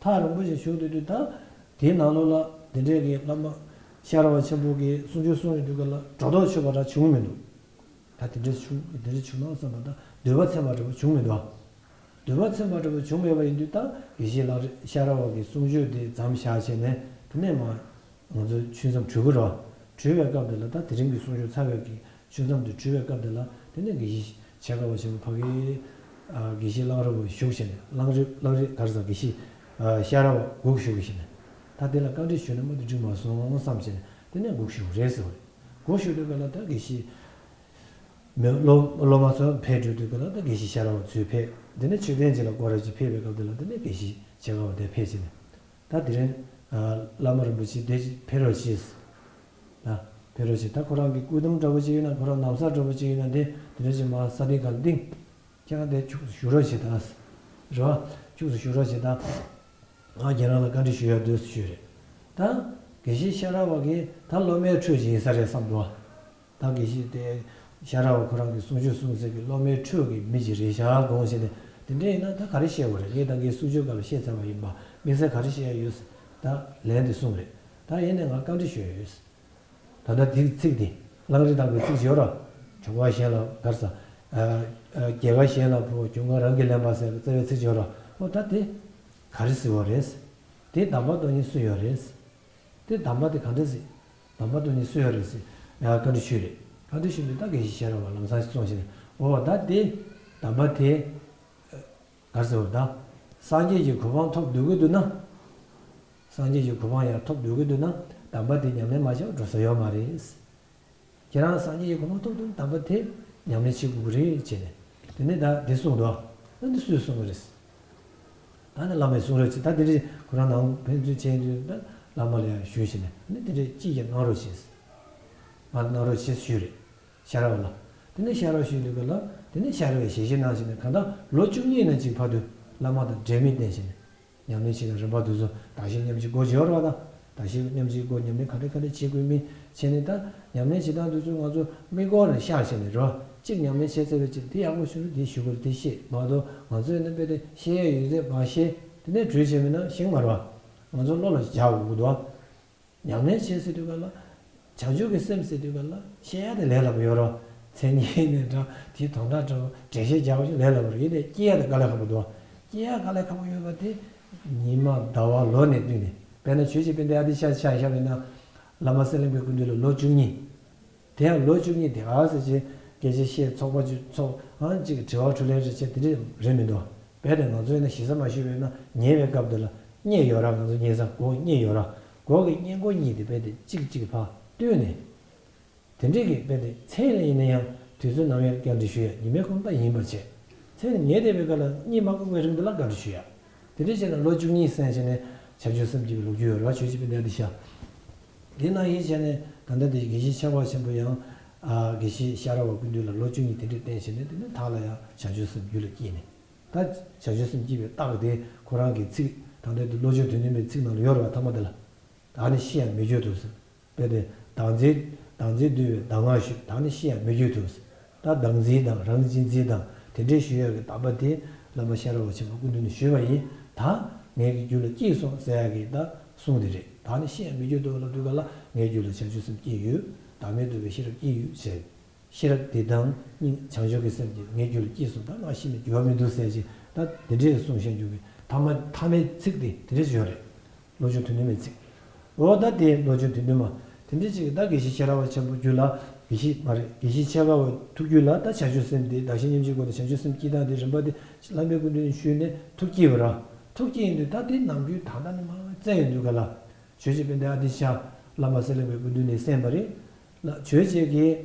ཐག་རིང་པོ་ཞིག་བཞུགས་སྡོད་དུས་ད། དེའི་ནང་ལོགས་ལ་དེ་འདྲས་ཀྱི་བླ་མ་ཤེས་རབ་པ་ཆེན་པོ་གིས་གསུང་ཆོས་གསུང་ཡོང་དུས་ག་ལ་སྒྲོ་འདོགས་ཆོད་པ་འདྲ་བྱུང་མི་འདུག་ད་དེ་འདྲས་བྱུང་དེ་འདྲས་བྱུང་ན་བསམ་པ་ད་འདོད་པ་ཚིམ་པ་འདྲ་བོ་བྱུང་མི་འདུག་འདོད་པ་ཚིམ་པ་འདྲ་བོ་བྱུང་མེད་པ་ཡིན་དུས་ད་དགེ་བཤེས་ལགས་ཤེས་རབ་པ་གིས་གསུང་ཆོས་དེ་མཚམས་བཞག་བྱས་ནས་དེ་ནས་མ་ང་ཚོ་ཆོས་མཚམས་གྲོལ་གི་རེད་བ། གྲོལ་བའི་སྐབས་དེ་ལ་ད་དེ་རིང་གི་གསུང་ཆོས་ཚར་བའི་གི་ཆུ་མཚམས་དེ་གྲོལ་བའི་སྐབས་དེ་ལ་དེ་ནས་དགེ་བཤེས་ཆེ་ཁ་བ་ཆེན་པོ་ཕ་གིའི་ཨ་དགེ་བཤེས་གླང་རི་པ་བཞུགས་བྱས་ནས་གླང་རི་གླང་རི་ག་རེ་ཟེར་དགེ་བཤེས་ཨ་ཤེས་རབ་པ་སྒུག་བཞུགས་བྱས་ནས་ད་དེ་ལ་བཀའ་འདྲི་ཞུས་ན་མ་གཏོགས་འགྲིག་མ་སོང་བསམ་བྱས་ནས་དེ་ནས་སྒུག་བཞུགས་རེད་ཟེར་བ་རེད། སྒུག་བཞུགས་དུས་སྐབས་ལ་ད་དགེ་བཤེས་མི་སློབ་སློབ་མ་ཚོ་ཕེབས་འགྲོ་དུས་སྐབས་ལ་ད་དགེ་བཤེས་ཤེས་རབ་པ་ཚོས་ཕེབས་དེ་ནས་མཆོད་རྟེན་ཅིག་ལ་སྐོར་ར་ཅིག་ཕེབས་པའི་སྐབས་དེ་ལ་དེ་ནས་དགེ་བཤེས་ཆེ་ཁ་བ་དེ་ཕེབས་བྱས་ནས། ད་དེ་རིང་བླ་མ་རིན་པོ་ཆེ་དེ་ཕེབས་རོགས་གྱིས། ད་ཕེབས་རོགས་གྱིས། ད་ཁོ་རང་གི་སྐུ་གདུང་འདྲ་པོ་ཅིག་ཡོད་ན་ཁོ་རང་ན་བཟའ་འདྲ་པོ་ཅིག་ཡོད་ན་དེ་དེ་རིང་ཅིག་མ་ས་སྟེང་ག་ལ་ལྡིང་། ཁྱེད་རང་དེ་ཁྱུག་ཙམ་བཞུགས་རོགས་གྱིས་ད། རེད་བ། ཁྱུག་ཙམ་བཞུགས་རོགས་གྱིས་ད། ང་ཁྱེད་རང་ལ་བཀའ་འདྲི་ཞུ་ཡག་འདུག་ཞུས་རེད། ད་དགེ་བཤེས་ཤེས་རབ་པ་གིས་ད་སློབ་མའི་ཁྲོད་ཅིག་ཡིན་ས་རེད་བསམ་འདུག་ད་དགེ་བཤེས་དེ་ཤེས་རབ་པ་ཁོ་རང་གི་གསུང་ཆོས་གསུང་སའི་གི་སློབ་མའི་ཁྲོད་ཀྱི་མི་ཅིག་རེད་ཤག་དགོངས་བྱས་ནས་དེ་འདྲ་ཡིན་ན་ད་ག་རེ་བཤད་དགོས་རེད། ངས་ད་ངའི་གསུང་ཆོས་སྐབས་ལ་བཤད་ཚར་བ་ཡིན་པ་དམིགས་བསལ་ག་རེ་བཤད་ཡག་ཡོད། ད་ལན་དེ་གསུངས་རེད། ད་ཡིན་ནའི་ང་བཀའ་འདྲི་ཞུ་ཡག་ཡོད། ད་ལྟ་དེའི་ཚིག་དེ་གླང་རི་ཐང་པའི་ཚིག་ཅིག་ཡོད་ར། གྱོང་ཁ་གཞན་ལ་ག་རེ་ཟ། རྒྱལ་ཁ་གཞན་ལ་ཕོག་གྱོང་ཁ་རང་གིས་ལེན་པ་ཟེར་བའི་རྩ་བའི་ཚིག་ཅིག་ཡོད་ར། ཨོ་ད་དེ་ག་རེ་ཟེར་བ་རེད། དེ་གདམས་པ་སྟོན་མཁན་སུ་ཡོད་རེད། དེ་གདམས་པ་དེ་ག་འདྲ་ཟེར། གདམས་པ་སྟོན་མཁན་སུ་ཡོད་རེད་ཟེར། ཡ་བཀའ་འདྲི་ཞུས་རེད། བཀའ་འདྲི་ཞུས་དུས་ད་དགེ་བཤེས་ཤེས་རབ་པ་ལམ་སང་ཞིག་སོང་ཞིག་ནས་ཨོ་ད་དེ་གདམས་པ་དེ། ག་རེ་ཟེར་བ་ད། སངས་རྒྱས་ཀྱི་གོ་འཕང་ཐོབ་འདོད་ཀྱི་འདུག་ན། སངས་རྒྱས་ཀྱི་གོ་འཕང་ཡར་ཐོབ་འདོད་ཀྱི་འདུག་ན་གདམས་པ་དེ་ཉམས་ལེན་མ་བྱས་པར་འགྲོ་ས་ཡོད་མ་རེད། ཁྱེད་རང་སངས་རྒྱས་ཀྱི་གོ་འཕང་ཐོབ་འདོད་ན་གདམས་པ་དེ་ཉམས་ལེན་བྱེད་དགོས་ཀྱི་རེད་ཅེས་ནས། དེ་ནས་ད་འདི་གསུངས་འདུག་ཨ་འདི་སུས་གསུངས་པ་རེད། ད་ནི་བླ་མས་གསུངས་རེད་ཅེས་ད་དེ་འདྲས་ཁོ་རང་ནང་ཕན་ཚུན་བྱས་དུས་ད་བླ་མ་ལ་ཡང་ཞུས་ཤིག་ནས་ཨ་ནི་དེ་འདྲས་ཅིག་ཀྱང་གནང་རོགས་བྱས། ང་གནང་རོགས་བྱས་ཞུས་རེད། ཤེས་རབ་ལ། དེ་ནས་ཤེས་རབ་ཞུས་དུས་སྐབས་ལ། དེ་ནས་ཤ་ར་བའི་ཞལ་བཞེས་གནང་བྱས་ནས་གང་ལྟར་ལོ་བཅུ་གཉིས་ནང་གཅིག་བར་དུ་བླ་མ་དང་འབྲལ་མེད་བསྟེན་བྱས་ནས། ཉམས་ལེན་བྱེད་སྟངས་རིམ་པ་དེ་ཚོ་བདག་གཞན་མཉམ་བརྗེའི་སྒོ་སྦྱོར་བ་དང་། བདག་གཞན་མཉམ་བརྗེའི་སྒོ་ཉམས་ལེན་ག་འདྲ་ག་འདྲ་བྱེད་དགོས་མིན་བྱས་ནས། ད་ཉམས་ལེན་བྱེད་སྟངས་དེ་ཚོ་ང་ཚོ་དམིགས་སྐོར་ནས་ཤར་བྱས་ནས་རོ། གཅིག་ཉམས་ལེན་བྱས་ཚར་བའི་རྗེས་དེ་ཡག་པོ་བྱུང་རུང་དེ་ཞུ་དགོས་རེད། དེ་ཤེས་མ་གཏོགས་ང་ཚོ་ཡིན་ན་དཔེ་དེ་ཤེས་ཡ་ཡོད་ཚད་མ་ཤེས། དེ་ནས་གྲོས་བྱས་མིན་ན་ཤེས་མ་རེད་བ། ང་ཚོ་བློ་ལ་འཇགས་དགོས་ཀྱི་འདུག་བ། ཉམས་ལེན་བྱེད་ཟེར་དུས་ག་ལ། བྱང་ཆུབ་ཀྱི་སེམས་ཟེར་དུས་ག་ལ་བཤད་ཡ་དེ་ལས་སླ་པོ་ཡོད་རོ། མཚན་ཉིད་ནས་འདྲ་དེ་དོན་དག་འདྲ་བོ་འགྲེལ་བཤད་རྒྱག་པ་ཞིག་ལས་སླ་པོ་རེད། ཡིན་ནའི་སྐྱེ་ཡ་དེ་དཀའ་ལས་ཁག་པོ་འདུག་སྐྱེ་ཡ་དཀའ་ལས་ཁག་པོ་ཡོད་པ་དེ་ཉི་མ་ཟླ་བ་ལོ་ནས་བསྟུན་ནས། དཔེར་ན་ཆོས་རྗེ་དཔལ་ལྡན་ཨ་ཏི་ཤ་ཆ་བཞག་པ་ཡིན་ན། བླ་མ་གསེར་གླིང་པའི་སྐུ་མདུན་ལ་ལོ་བཅུ་གཉིས། དེ་ཡང་ལོ་བཅུ་གཉིས་དེ་ག་ཟེར་བྱས་སྐད་ཆ་བཤད། ཚོགས་པ་ཅིག་ཚོགས། ཨང་ཅིག་དྲི་བ་དྲིས་ལན་རེ་བྱས། དེ་འདྲ་རེད་མི་འདུག་བས་ཏེ་ང་ཚོ་ཡིན་ན་ཞེ་ས་མ་ཞུས་པ་ཡིན་ན། ཉལ་བའི་སྐབས་དེ་ལ་བསྙེན་ཡོད་ར། ང་ཚོ་ཉལ་ས་སྒོ་བསྙེན་ཡོད་ར། སྒོ་གི་བསྙེན་སྒོ་གཉིས་དེ་བས་ཏེ་གཅིག་གཅིག་ཕར་བསྟུན་ནས། དེ་འདྲས་ཀྱི་བས་ཏེ་མཚན་ལ་ཡིན་ན་ཡང་དུས་ཚོད་ནམ་ཡང་བསྐྱར་འདྲི་ཞུ་ཡ། ཉི་མའི་ཁོམ་སྟབས་ཡིན་པར་བྱས། མཚན་ཉལ་བསྡད་པའི་སྐབས་ལ་གཉིད་མ་ཁུག་པའི་རིང་དེ་ལ་བསྐྱར་འདྲི་ཞུ་ཡ། དེ་འདྲས་བྱས་ན་ལོ་བཅུ་གཉིས་ཟིན་བྱས་ནས་བྱང་ཆུབ་སེམས་སྐྱེ་བའི་ལོ་རྒྱུས་ཡོད་ར། ཆོས་རྗེ་དཔལ་ལྡན་ཨ་ཏི་ཤ། དེ་ནང་བཞིན་བྱས་ནས་ད་ལྟ་དེ་དགེ་བཤེས་ཆེ་བ་ཆེན་པོ་ཡང་། ཨ། དགེ་བཤེས་ཤ་ར་བ་སྐུ་མདུན་ལ་ལོ་བཅུ་གཉིས་དེ་འདྲས་བསྟེན་བྱས་ནས། དེ་ནས་ཐང་ལ་ཡང་བྱང་ཆུབ་སེམས་རྒྱུད་ལ་སྐྱེས་ནས། ད་བྱང་ཆུབ་སེམས་སྐྱེས་པའི་རྟགས་དེ་ཁོ་རང་གི་ཚིག་ད་ལྟ་དེ་བློ་སྦྱོང་དོན་བདུན་པའི་ཚིག་ནང་ལ་ཡོད་རེད་བ། ཐ་མ་དེ་ལ། བདག་ནི་ཤི་ཡང་མི་འགྱུར་ཏོ་ཟེར། དཔེ་དེ། བདག་འཛིན། བདག་འཛིན་འདུལ་བའི་གདམས་ངག་ཞུས། བདག་ནི་ཤི་ཡང་མི་འགྱུར་ཏོ་ཟེར། ད་བདག་འཛིན་དང་རང་གཅེས་འཛིན་དང་དེ་འདྲའི་ཞུ་ཡག་གི་གདམས་པ་དེ་བླ་མ་ཤ་ར་བ་ཆེན་པོ་སྐུ་མདུན་ནས་ཞུས་པ་ཡིན། ད་ངའི་གི་རྒྱུད་ལ་སྐྱེས་སོང་ཟེར་ཡག་གི་ད་གསུང་དེ་རེད། བདག་ནི་ཤི་ཡང་མི་འགྱུར་ཏོ་ལབ་དུས་ག་ལ་ངའི་རྒྱུད་ལ་བྱང་ཆུབ་སེམས་སྐྱེས་ཡོད། བདག་མེད་རྟོགས་པའི་ཤེས་རབ་སྐྱེས་ཡོད་ཟེར། ཤེས་རབ་དེ་དང་སྙིང་བྱང་ཆུབ་ཀྱི་སེམས་ཀྱིས་ངའི་རྒྱུད་ལ་སྐྱེས་སོང་། ད་ང་ཤི་ནས་འགྱུར་བ་མི་འདུག་ཟེར་ཅིག་ད་དེ་འདྲའི་གསུང་བཤད་རྒྱུ་གི་ཐ་མ་ཐ་མའི་ཚིག་དེ་དེ་འདྲ་ཞིག་ཡོད་རེད། བློ་སྦྱོང་དོན་བདུན་མའི་ཚིག་འོ་ད་དེ་བློ་སྦྱོང་དོན་བདུན་མ། དེ་འདྲ་ཅིག་ད་དགེ་བཤེས་ཤེས་རབ་ཆེན་པོ་རྒྱུད་ལ། དགེ་བཤེས་མ་རེད། དགེ་བཤེས་ཆེ་བ་ཐུགས་རྒྱུད་ལ་ད་བྱང་ཆུབ་སེམས་དེ། བདག་གཞན་མཉམ་བརྗེའི་སྒོ་ནས་བྱང་ཆུབ་སེམས་སྐྱེ་སྟངས་དེ་རིམ་པ་དེ་བླ་མའི་སྐུ་མདུན་ནས་ཞུས་ནས་ཐུགས་སྐྱེས་པ་ར། ཐུགས་སྐྱེས་ཡིན་དུས་ད་དེ་ནམ་རྒྱུན་ད་ལྟ་ནས་མ་བཙལ་ཡོང་དུས་ག་ལ། ཆོས་རྗེ་དཔལ་ལྡན་ཨ་ཏི་ཤ་བླ་མ་གསེར་གླིང་པའི་སྐུ་མདུན་ནས་གསན་པ་རེད། ལ་ཆོས་རྗེ་གིས་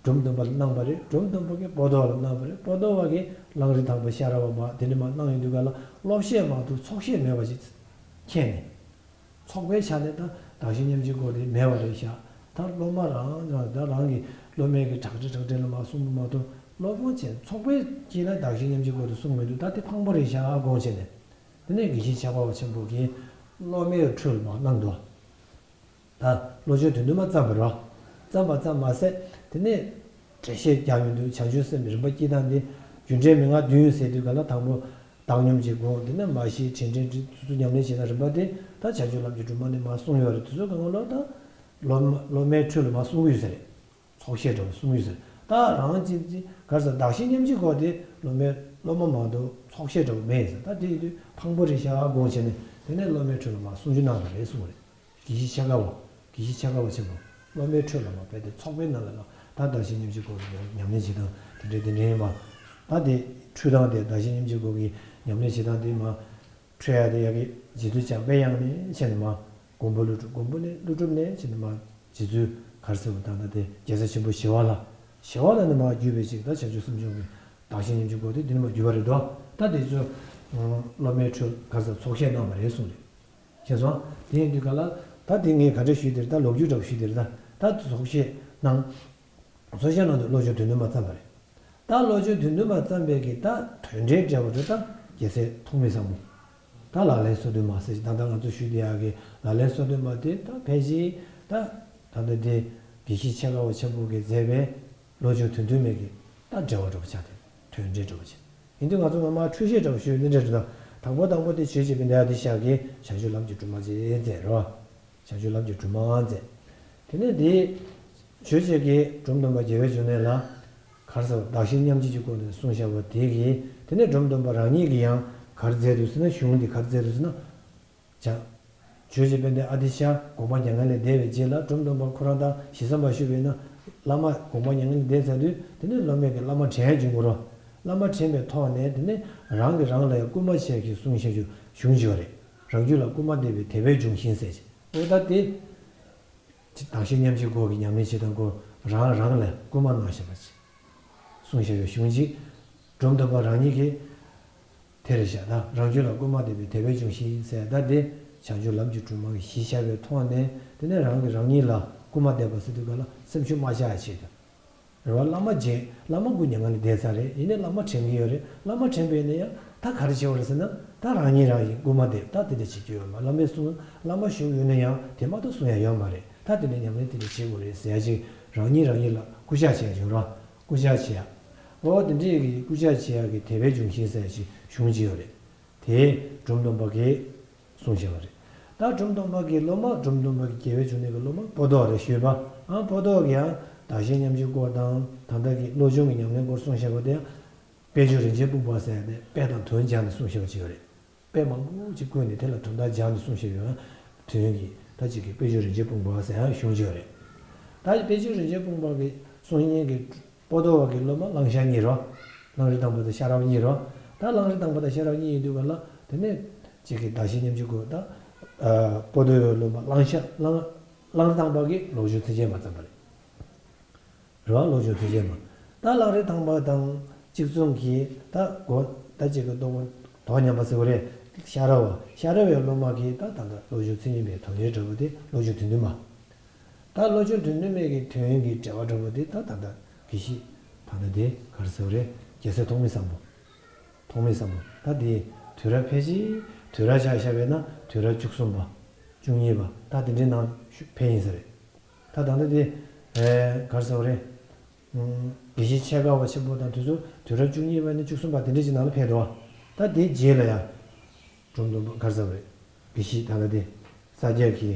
འབྲོམ་སྟོན་པ་ལ་གནང་བ་རེད། འབྲོམ་སྟོན་པ་གིས་པོ་ཏོ་བ་ལ་གནང་བ་རེད། པོ་ཏོ་བ་གིས་གླང་རི་ཐང་པ་ཤ་ར་བ་མ་དེ་ནས་མ་གནང་ཡོང་དུས་ག་ལ། སློབ་བཤད་མ་གཏོགས་ཚོགས་བཤད་མེད་པ་ཞིག་མཁྱེན་ནས། ཚོགས་པའི་ཆ་ནས་ད་བདག་གཞན་མཉམ་བརྗེའི་སྐོར་དེ་མེད་པ་རེད་ཤག་ད་སློབ་མ་རང་རང་ད་རང་གི་སློབ་མའི་གི་དྲག་ཁྲིད་དྲག་ཁྲིད་ལ་མ་གསུངས་པ་མ་གཏོགས། སློབ་མ་ཆེན་ཚོགས་པའི་དཀྱིལ་ལ་བདག་གཞན་མཉམ་བརྗེའི་སྐོར་དེ་གསུངས་མི་འདུག་ད་དེ་ཕངས་པོ་རེད་ཤག་དགོངས་བྱས་ནས། དེ་ནས་དགེ་བཤེས་ཆེ་བ་ཆེན་པོ་གིས་སློབ་མའི་ཁྲོད་ལ་མ་གནང་འདུག་ད་བློ་སྦྱོང་དོན་བདུན་མ་བརྩམས་པ་རེད་བ། བརྩམས་པ་ཙམ་མ་ཟད། དེ་ནས་འགྲེལ་བཤད་རྒྱག་ཡོང་དུས་བྱང་ཆུབ་སེམས་རིམ་པ་སྐྱེ་སྟངས་དེ། རྒྱུ་འབྲས་མན་ངག་བདུན་ཟེར་དུས་ག་ལ། དང་པོ་བདག་སྙོམས་ཀྱི་སྒོ། དེ་ནས་མ་ཤེས་དྲན་དྲན་དྲན་དུས་སུ་ཉམས་ལེན་བྱེད་སྟངས་རིམ་པ་དེ་ད་བྱང་ཆུབ་ལམ་གྱི་སྒྲོན་མ་ནས་མར་གསུངས་ཡོད་རེད། དེ་ཚོ་གང་ག་ལོ་ད་སློབ་མ་སློབ་མའི་ཁྲོད་ལ་མར་གསུང་གི་ཡོད་ས་རེད། ཚོགས་བཤད་འདྲ་བོ་གསུང་གི་ཡོད་ས་རེད། ད་རང་གཅེས་འཛིན་ག་རེ་ཟེར། བདག་གཞན་མཉམ་བརྗེའི་སྐོར་དེ་སློབ་མའི་སློབ་མ་མ་གཏོགས་ཚོགས་བཤད་འདྲ་བོ་མེད་ཟེར། ད་དེ་ཡིན་དུས་ཕངས་པོ་རེད་ཤག་དགོངས་བྱས་ནས། དེ་ནས་སློབ་མའི་ཁྲོད་ལ་མར་གསུང་ཆོས་གནང་བ་རེད་གསུངས་པ་རེད། དགེ་བཤེས་ཆེ་བ། དགེ་བཤེས་ཆེ་བ་ཆེན་པོ། སློབ་མའི་ཁྲོད་ལ་མ་དཔེ་དེ་ཚོགས་པའི་ནང་ལ་ལ་ད་བདག་གཞན་མཉམ་བརྗེའི་སྐོར་གྱི་ཉམས་ལེན་བྱེད་སྟངས་དེ་འདྲའི་དེ་འདྲའི་ཡིན་པ། ད་དེ་འཁྲུལ་སྟངས་དེ། བདག་གཞན་མཉམ་བརྗེའི་སྐོར་གྱི་ཉམས་ལེན་བྱེད་སྟངས་དེ་མ་འཁྲུལ་ཡ་དེ་ཡ་གི་རྗེ་བཙུན་འཇམ་དཔལ་དབྱངས་ནས་བྱས་ནས་མ། མགོན་པོ་ཀླུ་སྒྲུབ། མགོན་པོ་ནས་ཀླུ་སྒྲུབ་ནས་བྱས་ནས་མ། རྗེ་བཙུན་ག་རེ་ཟེར་བ། ད་ལྟ་དེ་རྒྱལ་སྲས་ཆེན་པོ་ཞི་བ་ལྷ། ཞི་བ་ལྷ་ནས་མ་བརྒྱུད་པའི་ཅིག་ད་བྱང་ཆུབ་སེམས་མཆོག་གི་བདག་གཞན་མཉམ་བརྗེའི་སྐོར་དེ་དེ་ནས་མ་བརྒྱུད་པ་རེད་དོ། ད་དེ་ཚོ་སློབ་མའི་ཁྲོད་ག་རེ་ཟེར། ཚོགས་བཤད་གནང་བ་རེད་གསུངས་རེད། མཁྱེན་སོང་། དེ་ཡིན་དུས་ག་ལ། ད་དེ་ངས་ག་འདྲ་ཞུས་དེ་རེད། ད་ལོ་རྒྱུས་འདྲ་བོ་ཞུས་དེ་རེད། ད་ད་ཚོགས་བཤད་གནང་། ཚོགས་བཤད་གནང་དུས་བློ་སྦྱོང་དོན་བདུན་མ་བརྩམས་པ་རེད། ད་བློ་སྦྱོང་དོན་བདུན་མ་བརྩམས་པའི་གི་ད་དོན་འགྲེལ་འདྲ་བོ་རེད། ད་རྒྱལ་སྲས་ཐོགས་མེད་ཟབ་མོ། ད་ལག་ལེན་སོ་བདུན་མ་ཟེར་ཞིག་ད་ལྟ་ང་ཚོ་ཞུས་དེ་ཡག་གི་ལག་ལེན་སོ་བདུན་མ་དེ་ད་ཕལ་ཆེར་ད་ད་ལྟ་དེ་དགེ་བཤེས་ཆེ་བ་ཆེན་པོ་གིས་མཛད་པའི་བློ་སྦྱོང་དོན་བདུན་མའི་གི་ད་འགྲེལ་བ་འདྲ་བོ་ཆགས་ཏེ། དོན་འགྲེལ་འདྲ་བོ་ཆགས། ཡིན་དུས་ང་ཚོ་སྔོན་མ་འཁྲུལ་བཤད་འདྲ་བོ་ཞུས་ནི་འདྲ་འདྲ་དང་། དང་པོ་དང་པོ་དེ་ཆོས་རྗེ་དཔལ་ལྡན་ཨ་ཏི་ཤ་གིས་བྱང་ཆུབ་ལམ་གྱི་སྒྲོན་མ་ཅིག་མཛད་རོ། བྱང་ཆུབ་ལམ་གྱི་སྒྲོན་མ་མཛད། དེ་ནས་དེ་ཆོས་རྗེ་གིས་འབྲོམ་སྟོན་པ་རྒྱལ་བའི་འབྱུང་གནས་ལ་ག་རེ་ཟེར། བདག་གཞན་མཉམ་བརྗེ་གི་སྐོར་ནས་གསུངས་བཞག་པ་དེ་གིས། དེ་ནས་འབྲོམ་སྟོན་པ་རང་ཉིད་ཀྱིས་ཡང་ག་རེ་མཛད་འདུག་ཟེར་ན། གཞུང་འདི་ག་རེ་མཛད་འདུག་ཟེར་ན། བྱང་ཆོས་རྗེ་དཔལ་ལྡན་ཨ་ཏི་ཤ་དགོངས་པ་མྱ་ངན་ལས་འདས་པའི་རྗེས་ལ། འབྲོམ་སྟོན་པ་ཁོ་རང་དང་ཞེ་ས་མ་ཞུས་པ་ཡིན་ན། བླ་མ་དགོངས་པ་མྱ་ངན་ལས་འདས་ཚར་དུས། དེ་ནས་སློབ་མས་ཀྱིས་བླ་མ་དྲན་བྱུང་གི་རོ། བླ་མ་དྲན་པའི་ཐོག་ནས། དེ་ནས་རང་གིས་རང་ལ་ཡང་སྐུལ་མ་བྱས་ཀྱི་གསུང་བཤད་རྒྱུ་གཞུང་བཞི་བ་རེད། རང་རྒྱུད་ལ་སྐུལ་མ་འདེབས་པའི་དད་པས་འབྱུང་ཞིང་ཟེར་གྱི། འོ་ད་དེ། བདག་གཞན་མཉམ་བརྗེའི་སྐོར་གྱི་ཉམས་ལེན་བྱེད་སྟངས་སྐོར་རང་རང་ལ་སྐུལ་མ་གནང་བཞིན་པ་ཅིག་གསུང་བཤད་པའི་གཞུང་ཅིག་འབྲོམ་སྟོན་པ་རང་ཉིད་ཀྱིས། དེ་རེད་ཤག་ད་རང་རྒྱུད་ལ་སྐུལ་མ་འདེབས་པའི་དད་པས་འབྱུང་ཞིང་ཟེར། ད་དེ་བྱང་ཆུབ་ལམ་གྱི་སྒྲོན་མ་གི་གཞི་བཞག་པའི་ཐོག་ནས། དེ་ནས་རང་གིས་རང་ཉིད་ལ་སྐུལ་མ་འདེབས་པ་ཟེར་དུས་ག་ལ་སེམས་ཤུགས་མ་ཆག་ཡ་ཆེད་དུ། རེད་བ། བླ་མ་མཇལ། བླ་མ་སྐུ་མྱ་ངན་ལས་འདས་ཚར་རེད། ཡིན་ནའི་བླ་མ་དྲན་གྱི་ཡོད་རེད། བླ་མ་དྲན་པ་ཡིན་ན་ཡང་ད་ག་རེ་བྱེད་དགོས་རེད་ཟེར་ན། ད་རང་ཉིད་རང་ཡིན་སྐུལ་མ་འདེབས། ད་དེ་འདྲ་བྱེད་རྒྱུ་ཡོད་མ་རེད། བླ་མའི་གསུང་། བླ་མ་བཞུགས་ཡོད་ན་ཡང་དེ་མ་གཏོགས་གསུང་ཡ་ཡོད་མ་རེད། ད་དེ་འདྲ་ཉམས་ལེན་དེ་འདྲ་བྱེད་དགོས་རེད་ཟེར་ཡ་ཅིག་རང་ཉིད་རང་ཉིད་ལ་སྐུལ་ལྕག་བྱེད་ཡ་ཅིག་ཡོད་རེད་བ། སྐུལ་ལྕག་བྱེད་ཡ། འོ་དེ་འདྲའི་གི་སྐུལ་ལྕག་བྱེད་ཡ་གི་དད་པའི་འབྱུང་བཞི་ཟེར་ཡ་ཅིག་གཞུང་ཅིག་ཡོད་རེད། དེ་འབྲོམ་སྟོན་པ་གིས་གསུངས་བཞག་པ་རེད། ད་འབྲོམ་སྟོན་པ་གི་སློབ་མ། འབྲོམ་སྟོན་པ་གི་དགེ་བའི་འབྱུང་གནས་ཀྱི་སློབ་མ་པོ་ཏོ་རེད་ཞུས་པ། ཨ། པོ་ཏོ་གིས་ཡང་བདག་གཞན་མཉམ་བརྗེའི་སྐོར་དང་། ད་ལྟ་གི་བློ་སྦྱོང་གི་ཉམས་ལེན་སྐོར་གསུངས་བཞག་པ་དེ་ཡང་། དཔལ་འབྱོར་རིན་ཆེན་སྤུངས་པ་ཟེར་ཏེ་དཔེ་དང་དོན་སྦྱར་ནས་གསུངས་བཞག་པ་ཅིག་ཡོད་རེད། དཔེ་མང་པོ་ཅིག་བཀོད་ནས་དེ་ལ་དོན་དག་སྦྱར་ནས་གསུངས་བཞག་ཡོད་ན། དོན་གྱི་ད་ཅིག་གི་དཔལ་འབྱོར་རིན་ཆེན་སྤུངས་པ་ཟེར་ཡང་གཞུང་ཅིག་ཡོད་རེད། ད་དཔལ་འབྱོར་རིན་ཆེན་སྤུངས་པ་གི་གསུང་སྙན་གྱི་པོ་ཏོ་བ་གི་སློབ་མ་གླང་ཤ་གཉིས་རེད་བ། གླང་རི་ཐང་པ་དང་ཤ་ར་བ་གཉིས་རེད་བ། ད་གླང་རི་ཐང་པ་དང་ཤ་ར་བ་གཉིས་ཡིན་དུས་ག་ལ། དེ་ནས་ཅིག་གི་བདག་གཞན་མཉམ་བརྗེའི་སྐོར། ད་ཨ་པོ་ཏོ་བའི་སློབ་མ་གླང་ཤ། གླང་། གླང་རི་ཐང་པ་གིས་ལོ་རྒྱུས་ཚིགས་བཅད་མ་བརྩམས་པ་རེད། རེད་བ། ལོ་རྒྱུས་ཚིགས་བཅད་མ། ད་གླང་རི་ཐང་པ་དང་གཅིག་མཚུངས་ཀྱི་ད་གོ། ད་ཅིག་གི་རྟོགས་པ་དོག་མཉམ་པ་ཟེར་བ་རེད། ཤ་ར་བ། ཤ་ར་བའི་སློབ་མ་གིས་ད་ད་ལྟ་ལོ་རྒྱུས་ཚིགས་བཅད་མའི་དོན་ལྡན་འདྲ་བོ་དེ་བློ་སྦྱོང་དོན་བདུན་མ། ད་བློ་སྦྱོང་དོན་བདུན་མའི་གི་དོན་གྱི་འགྲེལ་པ་འདྲ་བོ་དེ་ད་ད་ལྟ་དགེ་བཤེས་ད་ལྟ་དེ་ག་རེ་ཟེར་བ་རེད། རྒྱལ་སྲས་ཐོགས་མེད་བཟང་པོ། ཐོགས་མེད་བཟང་པོ། ད་དེ་དུས་རབས་ཕལ་ཆེར་དུས་རབས་ཆ་བཞག་པས་ན་དུས་རབས་བཅུ་གསུམ་པ། བཅུ་གཉིས་པ། ད་དེ་འདྲའི་ནང་ཕེབས་ཡིན་ས་རེད། ད་ད་ལྟ་དེ་ཨེ་ག་རེ་ཟེར་བ་རེད། ཨུམ། དགེ་བཤེས་ཆེ་དགའ་བ་ཆེན་པོ་དང་དེ་ཚོ་དུས་རབས་བཅུ་གཉིས་པ་ནས་བཅུ་གསུམ་པ་དེ་འདྲ་ཅིག་ནང་ལ་ཕེབས་འདུག་བ། ད་དེའི་རྗེས་ལ་ཡང་། འབྲོམ་སྟོན་པ་ག་རེ་ཟེར་བ་རེད། དགེ་བཤེས་ད་ལྟ་དེ། ས་སྐྱ་གི་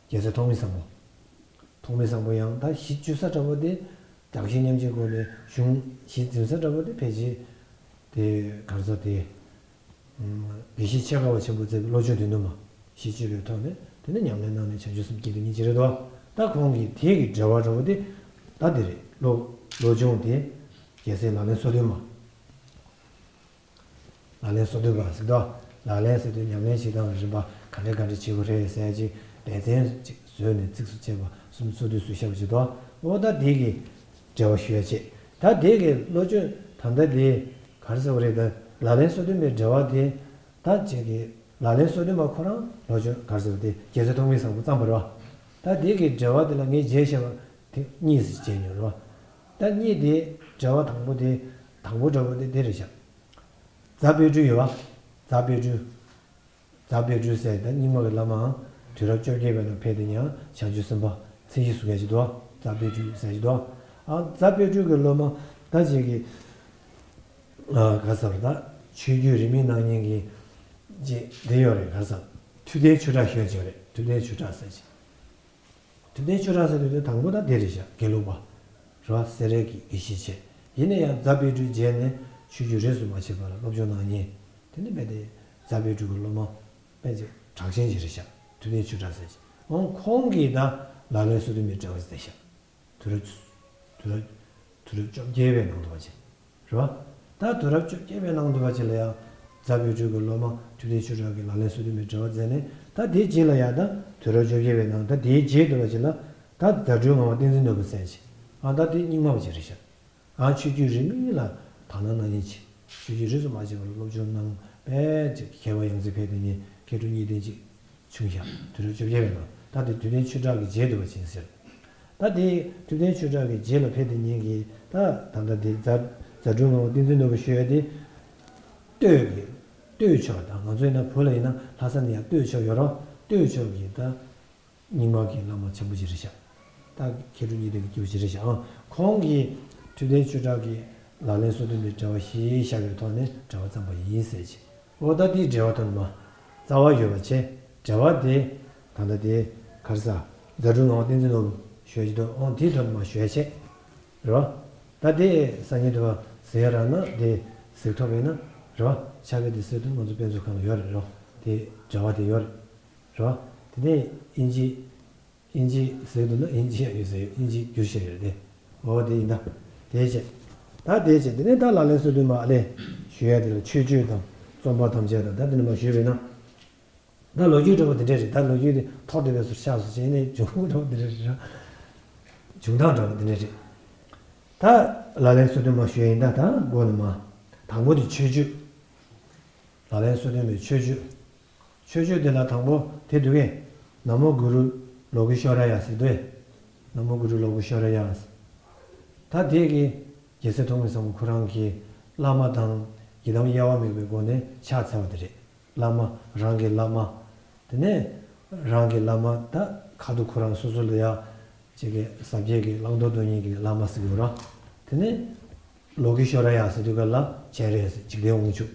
རྒྱལ་སྲས་ཐོགས་མེད་བཟང་པོ། ཐོགས་མེད་བཟང་པོ་ཡང་ད་གཞི་བཅོལ་ས་འདྲ་བོ་དེ། བདག་གཞན་མཉམ་བརྗེའི་སྒོ་ནས་གཞུང་གཞི་འཛིན་ས་འདྲ་བོ་དེ་ཕལ་ཆེར་དེ་ག་རེ་ཟེར་དེ། ཨུམ། དགེ་བཤེས་ཆེ་དགའ་བ་ཆེན་པོས་མཛད་པའི་བློ་སྦྱོང་དོན་བདུན་མ། གཞི་བཅོལ་བའི་ཐོག་ནས་དེ་ནས་ཉམས་ལེན་གནང་ནས་བྱང་ཆུབ་སེམས་བསྐྱེད་པའི་སྙིང་རྗེ་རེད་དོ། ད་ཁོང་གི་དེ་གི་འགྲེལ་པ་འདྲ་བོ་དེ་ད་དེ་རེད། བློ། བློ་སྦྱོང་དེ་རྒྱལ་སྲས་ལག་ལེན་སོ་བདུན་མ། ལག་ལེན་སོ་བདུན་པ་ཟེར་དོ། ལག་ལེན་ཟེར་དུས་ཉམས་ལེན་བྱེད་སྟངས་རིམ་པ་ག་འདྲ་ག་འདྲ་བྱེད་དགོས་རེད་ཟེར་ཅིག་ལེ་ཚན་ཅིག་བཟོས་ནས་ཚིགས་སུ་བཅད་པ་གསུམ་སོ་བདུན་སུ་བཤད་པ་ཅིག་དོ། འོ་ད་དེ་གི་འགྲེལ་པ་ཞུ་ཡ་བྱེད། ད་དེ་གི་བློ་སྦྱོང་ད་ལྟ་དེ་ག་རེ་ཟེར་བ་རེད། ད་ལག་ལེན་སོ་བདུན་པའི་འགྲེལ་པ་དེ། ད་ཅིག་གི་ལག་ལེན་སོ་བདུན་པ་ཁོ་རང་བློ་སྦྱོང་ག་རེ་ཟེར་བ་དེ་རྒྱལ་སྲས་ཐོགས་མེད་བཟང་པོས་བརྩམས་པ་རེད་བ། ད་དེ་གི་འགྲེལ་པ་དེ་ལ་ངས་རྗེས་བཤད་པ་དེ་གཉིས་སུ་བྱས་མྱོང་རེད་བ། ད་གཉིས་དེ་འགྲེལ་པ་དང་པོ་དེ། དང་པོ་འདྲ་བོ་དེ་དེ་རེད་ཤག་རྫ་དཔལ་སྤྲུལ་ཡོད་བ། རྫ་དཔལ་སྤྲུལ། རྫ་དཔལ་སྤྲུལ་ཟེར་ད་རྙིང་མ་གི་བླ་མའང་དུས་རབས་བཅོ་བརྒྱད་པའི་ནང་ཕེབས་ཏེ་ཡང་བྱང་ཆུབ་སེམས་དཔའ་མཚན་གཞི་བཟུང་མཁན་ཞིག་འདུག་རྫ་དཔལ་སྤྲུལ་ཟེར་ཞིག་འདུག་ཨ། རྫ་དཔལ་སྤྲུལ་གྱི་སློབ་མ་ད་ཅིག་གི། ཨ། ག་ཟེར་ད། ཆོས་བརྒྱུད་རིས་མེད་གནང་མཁན་གྱི་ཅིག་དེ་ཡོད་རེད། ག་ཟེར། ཐུབ་བསྟན་ཆོས་གྲགས་ཞུ་ཡ་ཅིག་ཡོད་རེད། ཐུབ་བསྟན་ཆོས་གྲགས་ཟེར་ཅིག་ཐུབ་བསྟན་ཆོས་གྲགས་ཟེར་དུས་དེ་དང་པོ་ད་དེ་རེད་ཤག་དགེ་ལུགས་པ་རེད་བ། སེ་རའི་གི་དགེ་བཤེས་བྱས། ཡིན་ན་ཡང་རྫ་དཔལ་སྤྲུལ་མཇལ་ནས་ཆོས་བརྒྱུད་རིས་སུ་མ་ཆད་པ་ལ་སློབ་སྦྱོང་གནང་མཁན། དེ་ནི་རྦད་དེ་རྫ་དཔལ་སྤྲུལ་གྱི་སློབ་མ་དཔེ་ཅིག་གྲགས་ཅན་ཅིག་རེད་ཤག་ཐུབ་བསྟན་ཆོས་གྲགས་ཟེར་ཅིག་འོ་ཁོང་གིས་ད་ལག་ལེན་སོ་བདུན་མའི་འགྲེལ་པ་མཛད་ཤག་དུས་རབས། དུས་རབས། དུས་རབས་བཅོ་བརྒྱད་པའི་ནང་དུ་བ་ཅིག་རེད་བ། ད་དུས་རབས་བཅོ་བརྒྱད་པའི་ནང་དུ་བ་ཅིག་ལ་ཡང་རྫ་དཔལ་སྤྲུལ་གྱི་སློབ་མ་ཐུབ་བསྟན་ཆོས་གྲགས་ཀྱིས་ལག་ལེན་སོ་བདུན་མའི་འགྲེལ་པ་མཛད་ནས། ད་དེའི་རྗེས་ལ་ཡང་ད་དུས་རབས་བཅོ་བརྒྱད་པའི་ནང་། ད་དེའི་རྗེས་དུ་བ་ཅིག་ལ་ད་རྫ་སྤྲུལ་ངག་དབང་བསྟན་འཛིན་ནོར་བུ་ཟེར་ཅིག་ཨ། ད་དེ་རྙིང་མ་བ་ཅིག་རེད་ཤག་ཨ། ཆོས་བརྒྱུད་རིས་མེད་ལ་དག་སྣང་གནང་མཁན་ཅིག་ཆོས་བརྒྱུད་རིས་སུ་མ་ཆད་པར་སློབ་སྦྱོང་གནང་བས་ཅིག་མཁས་པ་ཡོངས་རྫོགས་ཕེབས་ཏེ་ཉིད་མཁས་གྲུབ་གཉིས་ལྡན་ཅིག་བྱུང་ཤག་དུས་རབས་བཅོ་བརྒྱད་པའི་ནང་། ད་དེ་ཐུབ་བསྟན་ཆོས་གྲགས་ཀྱི་རྗེས་དུ་བ་ཅིག་ཟེར། ད་དེ་ཐུབ་བསྟན་ཆོས་གྲགས་ཀྱི་རྗེས་ལ་ཕེབས་ཏེ་ཉིད་ཀྱི་ད་ད་ལྟ་དེ་རྫ། རྫ་སྤྲུལ་ངག་དབང་བསྟན་འཛིན་ནོར་བུ་ཞུ་ཡ་དེ། སྟོད་ཀྱི། སྟོད་ཕྱོགས། ད་ང་ཚོ་ཡིན་ན་བོད་ལ་ཡིན་ན་ལྷ་ས་ནས་ཡར་སྟོད་ཕྱོགས་ཡོད་རེད། སྟོད་ཕྱོགས་ཀྱི་ད་རྙིང་མ་གི་བླ་མ་ཆེན་པོ་ཅིག་རེད་ཤག་ད་མཁས་གྲུབ་གཉིས་ལྡན་གྱི་སྐྱེས་བུ་ཅིག་རེད་ཤག་ཨང་། ཁོང་གིས་ཐུབ་བསྟན་ཆོས་གྲགས་ཀྱི་ལག་ལེན་སོ་བདུན་པའི་འགྲེལ་པ་ཞིག་བཞག་པའི་ཐོག་ནས་འགྲེལ་པ་བརྩམས་པ་ཡིན་ཟེར་ཅིག་འོ་ད་དེའི་འགྲེལ་པ་དོན་མ་རྩ་བ་ཡོད་པ་བྱས། འགྲེལ་པ་དེ་ད་ལྟ་དེ་ག་རེ་ཟ། རྫ་སྤྲུལ་ངག་དབང་བསྟན་འཛིན་ནོར་བུ་ཞུ་ཡ་ཅིག་འདུག་ཨང་། དེའི་དོན་མ་ཞུ་ཡ་བྱས། རེད་བ། ད་དེ་སང་ཉིན་དུ་བ་གཟིགས་ཡ་རག་ན། དེ་གཟིགས་ཐུབ་པ་ཡིན་ན། རེད་བ། ཕྱག་དཔེ་དེ་གཟིགས་དུས་ང་ཚོ་དཔེ་མཛོད་ཁང་ལ་ཡོད་རེད། རེད་བ། དེ་འགྲེལ་པ་དེ་ཡོད་རེད། རེད་བ། དེ་ནས་དབྱིན་ཇི། དབྱིན་ཇི་གཟིགས་འདུག་ན་དབྱིན་ཇི་ཡང་ཡོད་ཟེར། དབྱིན་ཇི་བསྒྱུར་བྱས་ཡོད་རེད་དེ། འོ་དེ་ཡིན་ད། དེ་བྱས། ད་དེ་བྱས། དེ་ནས་ད་ལག་ལེན་སོ་བདུན་མ་ཨ་ལས་ཞུ་ཡ་དེ་ལ་མཆོད་བརྗོད་དང་རྩོམ་པར་དམ་བཅའ་དང་། ད་དེ་ནས་མ་ཞུས་པས་ན། ད་ལོ་རྒྱུས་འདྲ་པོ་དེ་འདྲས་རེད། ད་ལོ་རྒྱུས་དེ་ཐོར་དེ་བས་སུ་ཆགས་སུ་བྱས་ནས་བྱུང་འདྲ་པོ་དེ་འདྲས་རེད། བྱུང་སྟངས་འདྲ་པོ་དེ་འདྲས་རེད། ད་ལག་ལེན་སོ་བདུན་མ་ཞུ་ཡ་ཡིན་ད། ད་མགོ་ནས་མ། དང་པོ་དེ་མཆོད་བརྗོད། ལག་ལེན་སོ་བདུན་མའི་མཆོད་བརྗོད། མཆོད་བརྗོད་དེ་ལ་དང་པོ་དེ་འདུག་གས། ན་མོ་གུ་རུ་ལོ་ཀེ་ཤྭ་ར་ཡ་ཟེར་འདུག་གས། ན་མོ་གུ་རུ་ལོ་ཀེ་ཤྭ་ར་ཡ་ཟེར། ད་དེ་གི་རྒྱལ་སྲས་ཐོགས་མེད་སམ་བྷོ་ཊ་ཁོ་རང་གི་བླ་མ་དང་ཡི་དམ་དབྱེ་བ་མེད་པའི་སྒོ་ནས་ཕྱག་འཚལ་བ་དེ་རེད། བླ་མ་རང་གི་བླ་མ། དེ་ནས་རང་གི་བླ་མ་ད་ཁ་ཐུག་ཁོ་རང་སོ་སོ་ལ་ཡ་ཅིག་གི་ཟབ་རྒྱས་ཀྱི་བླང་དོར་སྟོན་མཁན་གྱི་བླ་མ་ཟེར་གྱི་ཡོད་ར། དེ་ནས་ལོ་ཀི་ཤྭ་ར་ཡ་ཟེར་དུས་ག་ལ་སྤྱན་རས་གཟིགས་འཇིག་རྟེན་དབང་ཕྱུག་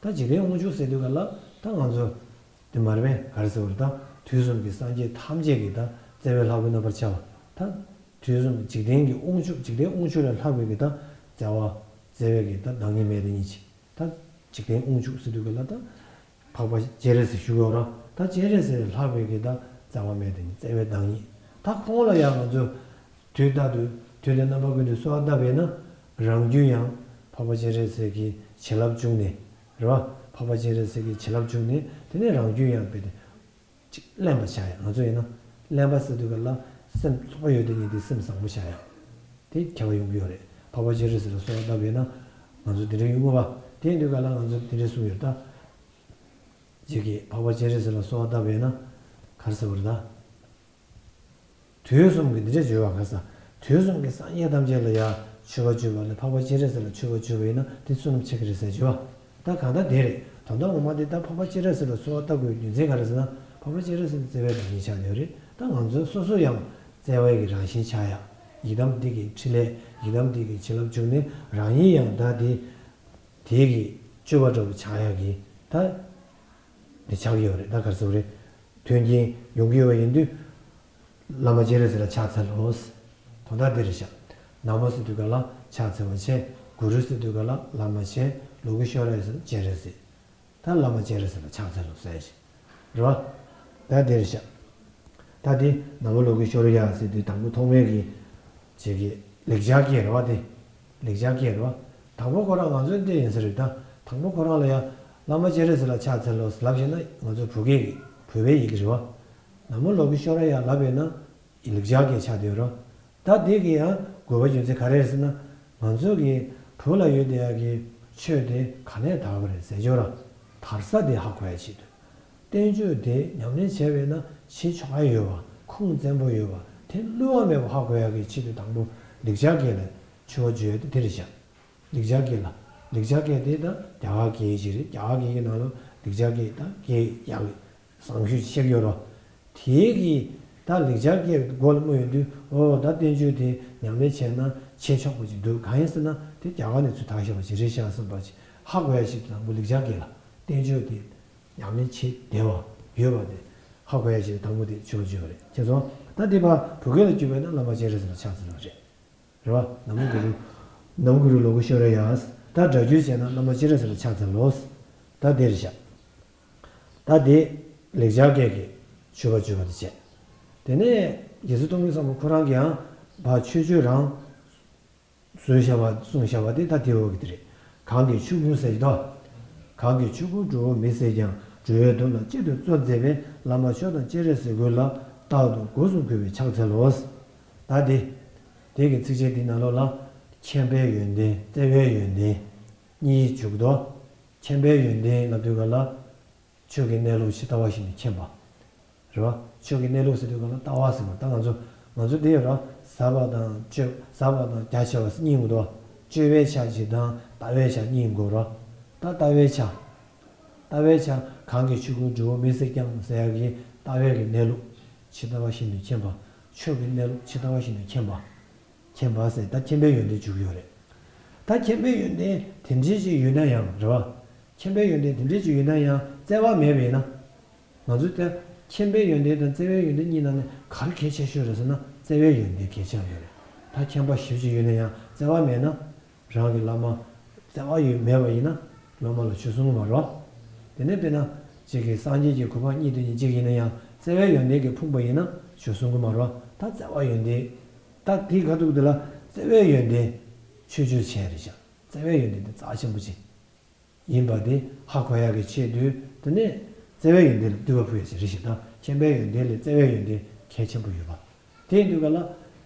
ད་འཇིག་རྟེན་དབང་ཕྱུག་ཟེར་དུས་ག་ལ་ད་ང་ཚོ་དེ་མ་རེད་པས། ག་རེ་ཟེར་བ་རེད། ད་དུས་གསུམ་གྱི་སངས་རྒྱས་ཐམས་ཅད་ཀྱི་ད་བརྩེ་བའི་ལྷ་སྐུའི་རྣམ་པར་ཆགས་པ། ད་དུས་གསུམ་གྱི་འཇིག་རྟེན་གྱི་དབང་ཕྱུག་འཇིག་རྟེན་དབང་ཕྱུག་ལས་ལྷག་པའི་གི་ད་བརྩེ་བ་བརྩེ་བའི་གི་ད་བདག་ཉིད་མེད་དེ་ཉིད་ཅིག་ད་འཇིག་རྟེན་དབང་ཕྱུག་ཟེར་དུས་ག་ལ་ད་འཕགས་པ་སྤྱན་རས་གཟིགས་ཞུ་གི་ཡོད་ར། ད་སྤྱན་རས་གཟིགས་ལས་ལྷག་པའི་གི་ད་བརྩེ་བ་མེད་དེ་ཉིད་བརྩེ་བའི་བདག་ཉིད། ད་ཁོང་ལ་ཡང་ང་ཚོ་དུས་རྟག་ཏུ་དུས་ལ་རྣམ་པ་ཀུན་ཏུ་གསོལ་བ་བཏབ་པས་ན་རང་རྒྱུད་ཡང་འཕགས་པ་སྤྱན་རས་གཟིགས་ཀྱི་བྱིན་རླབས་བྱུང་ནས་རེད་བ། འཕགས་པ་སྤྱན་རས་གཟིགས་ཀྱི་བྱིན་རླབས་བྱུང་ནས་དེ་ནས་རང་རྒྱུད་ཡང་དཔེ་དེ་ཅིག་གླེན་པ་ཆགས་ཡ། ང་ཚོ་ཡིན་ན་གླེན་པ་ཟེར་དུས་ག་ལ་སེམས་ཚོགས་པ་ཡོད་དེ་ཉིད་དེ་སེམས་བཟང་པོ་ཆགས་ཡ། དེ་ཁྱད་པར་ཡོང་གི་ཡོད་རེད། འཕགས་པ་སྤྱན་རས་གཟིགས་ལ་གསོལ་བ་བཏབ་པས་ན་ང་ཚོ་དེ་འདྲ་ཡོང་གི་བ། དེ་ཡིན་དུས་ག་ལ་ང་ཚོ་དེ་འདྲ་གསུངས་ཡོད་ད། ཅིག་གིས་འཕགས་པ་སྤྱན་རས་གཟིགས་ལ་གསོལ་བ་བཏབ་པས་ན་ག་རེ་ཟེར་བ་རེད་ད། དུས་གསུམ་གྱི་འདི་འདྲ་བརྗོད་པ་ག་ས། དུས་གསུམ་གྱི་སངས་རྒྱས་ཐམས་ཅད་ལ་ཡང་མཆོད་པ་བརྗོད་པ་ལས་འཕགས་པ་སྤྱན་རས་གཟིགས་ལ་མཆོད་པ་བརྗོད་པ་ཡིན་ན་དེ་བསོད་ནམས་ཆེ་གི་རེད་ཟེར་བརྗོད་པ། ད་གང་ལྟར་དེ་རེད། ད་ལྟ་འོ་མ་དེ་ད་འཕགས་པ་སྤྱན་རས་གཟིགས་ལ་གསོལ་བ་བཏབ་དགོས་རྒྱུ་མཚན་ག་རེ་ཟེར་ན་འཕགས་པ་སྤྱན་རས་གཟིགས་ནི་བརྩེ་བའི་བདག་ཉིད་ཆགས་ཡོད་རེད། ད་ང་ཚོ་སོ་སོ་ཡང་བརྩེ་བའི་གི་རང་བཞིན་ཆགས་ཡ། ཡི་དམ་འདི་གི་ཕྲིན་ལས་ཡི་དམ་འདི་གི་བྱིན་རླབས་བྱུང་ནས་རང་ཉིད་ཡང་ད་དེ། དེ་གི་སྤྱོད་པ་འདྲ་བོ་ཆགས་ཡག་གི་ད་དེ་ཆགས་ཀྱི་ཡོད་རེད། ད་ག་རེ་ཟེར་དགོས་རེད། དོན་རྐྱེན་ཡོང་གི་ཡོད་པ་ཡིན་དུས། བླ་མ་སྤྱན་རས་གཟིགས་ལ་ཕྱག་འཚལ་ལོ། དོན་དག་འདི་རེད་ཤག་ན་མོ་ཟེར་དུས་ག་ལ་ཕྱག་འཚལ་བ་བྱས། གུ་རུ་ཟེར་དུས་ག་ལ་བླ་མ་བྱས། ལོ་ཀི་ཤྭ་ར་ཡ་ཟེར་སྤྱན་རས་གཟིགས། ད་བླ་མ་སྤྱན་རས་གཟིགས་ལ་ཕྱག་འཚལ་ལོ་ཟེར་ཞིག་རེད་བ། ད་དེ་རེད་ཤག་ད་དེ་ན་མོ་ལོ་ཀི་ཤྭ་ར་ཡ་ཟེར་དུས་དང་པོ་ཐོག་མའི་གི་ཅིག་གི་ལེགས་སྦྱར་སྐད་རེད་བ། དེ་ལེགས་སྦྱར་སྐད་རེད་བ། དང་པོ་ཁོ་རང་ང་ཚོའི་འདི་ཡིན་ས་རེད། ད་དང་པོ་ཁོ་རང་ལ་ཡ་བླ་མ་སྤྱན་རས་གཟིགས་ལ་ཕྱག་འཚལ་ལོ་ལབ་བྱས་ན་ང་ཚོ་བོད་སྐད་ཀྱི་བོད་པའི་ཡི་གེ་རེད་བ། ན་མོ་ལོ་ཀི་ཤྭ་ར་ཡ་ལབ་པས་ན། ལེགས་སྦྱར་སྐད་ཆགས་བསྡད་ཡོད་རེད། ད་དེ་གི་ཡང་དགོས་པ་རྒྱུ་མཚན་ག་རེ་རེད་ཟེར་ན། ང་ཚོ་གི་བོད་ལ་ཡོད་བསྡད་ཡག་གི་ཆོས་དེ་ག་ནས་དར་བ་རེད་ཟེར་ཞོར་ལ། དར་ས་དེ་ཧ་གོ་ཡ་ཆེད་དུ། བསྟན་བཅོས་དེ་ཉམས་ལེན་བྱས་པས་ན་བྱེད་ཆོག་ཡ་ཡོད་པ། ཁུངས་བཙན་པོ་ཡོད་པ། དེ་བསླུ་བ་མེད་པ་ཧ་གོ་ཡ་གི་ཆེད་དུ་དང་པོ་ལེགས་སྦྱར་སྐད་ལ་མཆོད་པ་བརྗོད་ཡ་དེ་དེ་རེད་ཤག་ལེགས་སྦྱར་སྐད་ལ། ལེགས་སྦྱར་སྐད་དེ་ད་རྒྱ་གར་སྐད་ཅིག་རེད། རྒྱ་གར་སྐད་ཀྱི་ནང་ལ་ལེགས་སྦྱར་སྐད་ད་སྐད་ཡག་གི་བཟང་ཤོས་ཤིག་ཡོད་རེད། དེའི་གི་ད་ལེགས་སྦྱར་སྐད་མགོ་ལ་སྨོས་ཡོང་དུས། འོ་ད་བསྟན་བཅོས་དེ་ཉམས་ལེན་བྱས་ན་བྱེད་ཆོག་པ་ཅིག་འདུག་གང་ཡིན་ཟེར་ན་དེ་རྒྱ་གར་ནས་ཚུར་དར་བཞག་པ་ཅིག་རེད་ཤག་བསམ་པ་ཅིག་ཧ་གོ་ཡ་ཞིག་དང་པོ་ལེགས་སྦྱར་སྐད་ལ་བསྟན་བཅོས་དེ་ཉམས་ལེན་བྱེད་བདེ་བ་ཡོད་པ་དེ་ཧ་གོ་ཡ་ཞིག་དང་པོ་དེ་ཆོས་བརྗོད་པ་རེད། མཁྱེན་སོང་། ད་དེ་ཕར་བོད་སྐད་ལ་བསྒྱུར་བས་ན་བླ་མ་སྤྱན་རས་གཟིགས་ལ་ཕྱག་འཚལ་བ་རེད། རེད་བ། ན་མོ་གུ་རུ། ན་མོ་གུ་རུ་ལོ་ཀི་ཤྭ་ར་ཡ། ད་སྒྲ་བསྒྱུར་བྱས་ན་བླ་མ་སྤྱན་རས་གཟིགས་ལ་ཕྱག་འཚལ་ལོ། ད་དེ་རེད་ཤག་ད་དེ་ལེགས་སྦྱར་སྐད་ཀྱི་མཆོད་པ་བརྗོད་པ་དེ་བྱས། དེ་ནས་རྗེ་བཙུན་ཐོགས་མེད་སམ་བྷོ་ཊ་ཁོ་རང་གིས་ཡང་ཕར་མཆོད་བརྗོད་རང་བཟོས་བཞག་པ་གསུངས་བཞག་པ་དེ་ད་དེ་འོག་གི་དེ་རེད། གང་གི་ཆུ་བུར་ཟེར་གྱི་འདུག་གང་གི་ཆུ་བུར་བྲོ་བོ་མི་བཟད་ཀྱང་། འགྲོ་བའི་དོན་ལ་གཅེས་ཏེ་སྩོལ་མཛད་པའི། བླ་མ་མཆོག་དང་སྤྱན་རས་གཟིགས་མགོན་ལ། རྟག་ཏུ་སྒོ་གསུམ་གུས་པས་ཕྱག་འཚལ་ལོ། ད་དེ། དེ་གི་ཚིགས་བཅད་འདིའི་ནང་ལོགས་ལ། མཁྱེན་པའི་ཡོན་ཏན་བརྩེ་བའི་ཡོན་ཏན་གཉིས་འཇུག་གི་འདུག་མཁྱེན་པའི་ཡོན་ཏན་ལབ་དུས་ག་ལ། ཆོས་ཀྱི་གནས་ལུགས་ཇི་ལྟ་བ་བཞིན་དུ་མཁྱེན་པ། རེད་བ། ཆོས་ཀྱི་གནས་ལུགས་ཟེར་དུས་ག་ལ་ལྟ་བ་ཟེར་བ། ད་ང་ཚོ་ང་ཚོ་དེ་ཡོད་ར། ཟབ་པ་དང་སྤྱོད། ཟབ་པ་དང་རྒྱ་ཆེ་བ་གཉིས་ཡོང་གི་འདུག་སྤྱོད་པའི་ཆ་གཅིག་དང་ལྟ་བའི་ཆ་གཉིས་ཡོང་གི་ར། ད་ལྟ་བའི་ཆ། ལྟ་བའི་ཆ། གང་གི་ཆུ་བུར་འབྲས་བུ་མི་བཟད་ཀྱང་ཟེར་ཡག་གི་ལྟ་བའི་གི་གནས་ལུགས་ཇི་ལྟ་བ་བཞིན་དུ་མཁྱེན་པ། ཆོས་ཀྱི་གནས་ལུགས་ཇི་ལྟ་བ་བཞིན་དུ་མཁྱེན་པ། མཁྱེན་པ་ཟེར་ད་མཁྱེན་པའི་ཡོན་ཏན་འཇུག་གི་ཡོད་རེད། ད་མཁྱེན་པའི་ཡོན་ཏན་དེ་འདྲ་ཅིག་ཡོད་ན་ཡང་རེད་བ། མཁྱེན་པའི་ཡོན་ཏན་དེ་འདྲ་ཅིག་ཡོད་ན་ཡང་བརྩེ་བ་མེད་པ་ཡིན་ན། ང་ཚོས་ད་མཁྱེན་པའི་ཡོན་ཏན་དང་བརྩེ་བའི་ཡོན་ཏན་གཉིས་ནང་ནས་ག་རེ་གལ་ཆེ་ཤོས་རེད་ཟེར་ན་བརྩེ་བའི་ཡོན་ཏན་གལ་ཆེ་བ་ཡོད་རེད། ད་མཁྱེན་པ་ཞེ་པོ་ཅིག་ཡོད་ན་ཡང་བརྩེ་བ་མེད་ན། རང་གི་བླ་མ་བརྩེ་བ་ཡོད་མེད་པ་ཡིན་ན་སློབ་མ་ལ་ཆོས་གསུང་གི་མ་རེད་བ། དེ་ནས་དཔེར་ན་གཅིག་གིས་སངས་རྒྱས་ཀྱི་གོ་འཕང་གཉིས་དེ་ཉིད་གཅིག་ཡིན་ན་ཡང་བརྩེ་བའི་ཡོན་ཏན་གྱིས་ཕོངས་པ་ཡིན་ན་ཆོས་གསུང་གི་མ་རེད་བ། ད་བརྩེ་བ་ཡོན་ཏན། ད་དེའི་ཁ་ཐུག་དེ་ལ་བརྩེ་བའི་ཡོན་ཏན་ཆོས་སྤྱོད་བྱས་རེད་ཤག་བརྩེ་བའི་ཡོན་ཏན་དེ་རྩ་ཆེན་པོ་ཅིག་ཡིན་པ་དེ་ཧ་གོ་ཡག་གི་ཆེད་དུ་དེ་ནས་བརྩེ་བའི་ཡོན་ཏན་ལ་བསྟོད་པ་ཕུལ་ཡག་ཅིག་རེད་ཤག་ད་མཁྱེན་པའི་ཡོན་ཏན་ལས་བརྩེ་བའི་ཡོན་ཏན་གལ་ཆེན་པོ་ཡོད་པ། དེ་ཡིན་དུས་ག་ལ།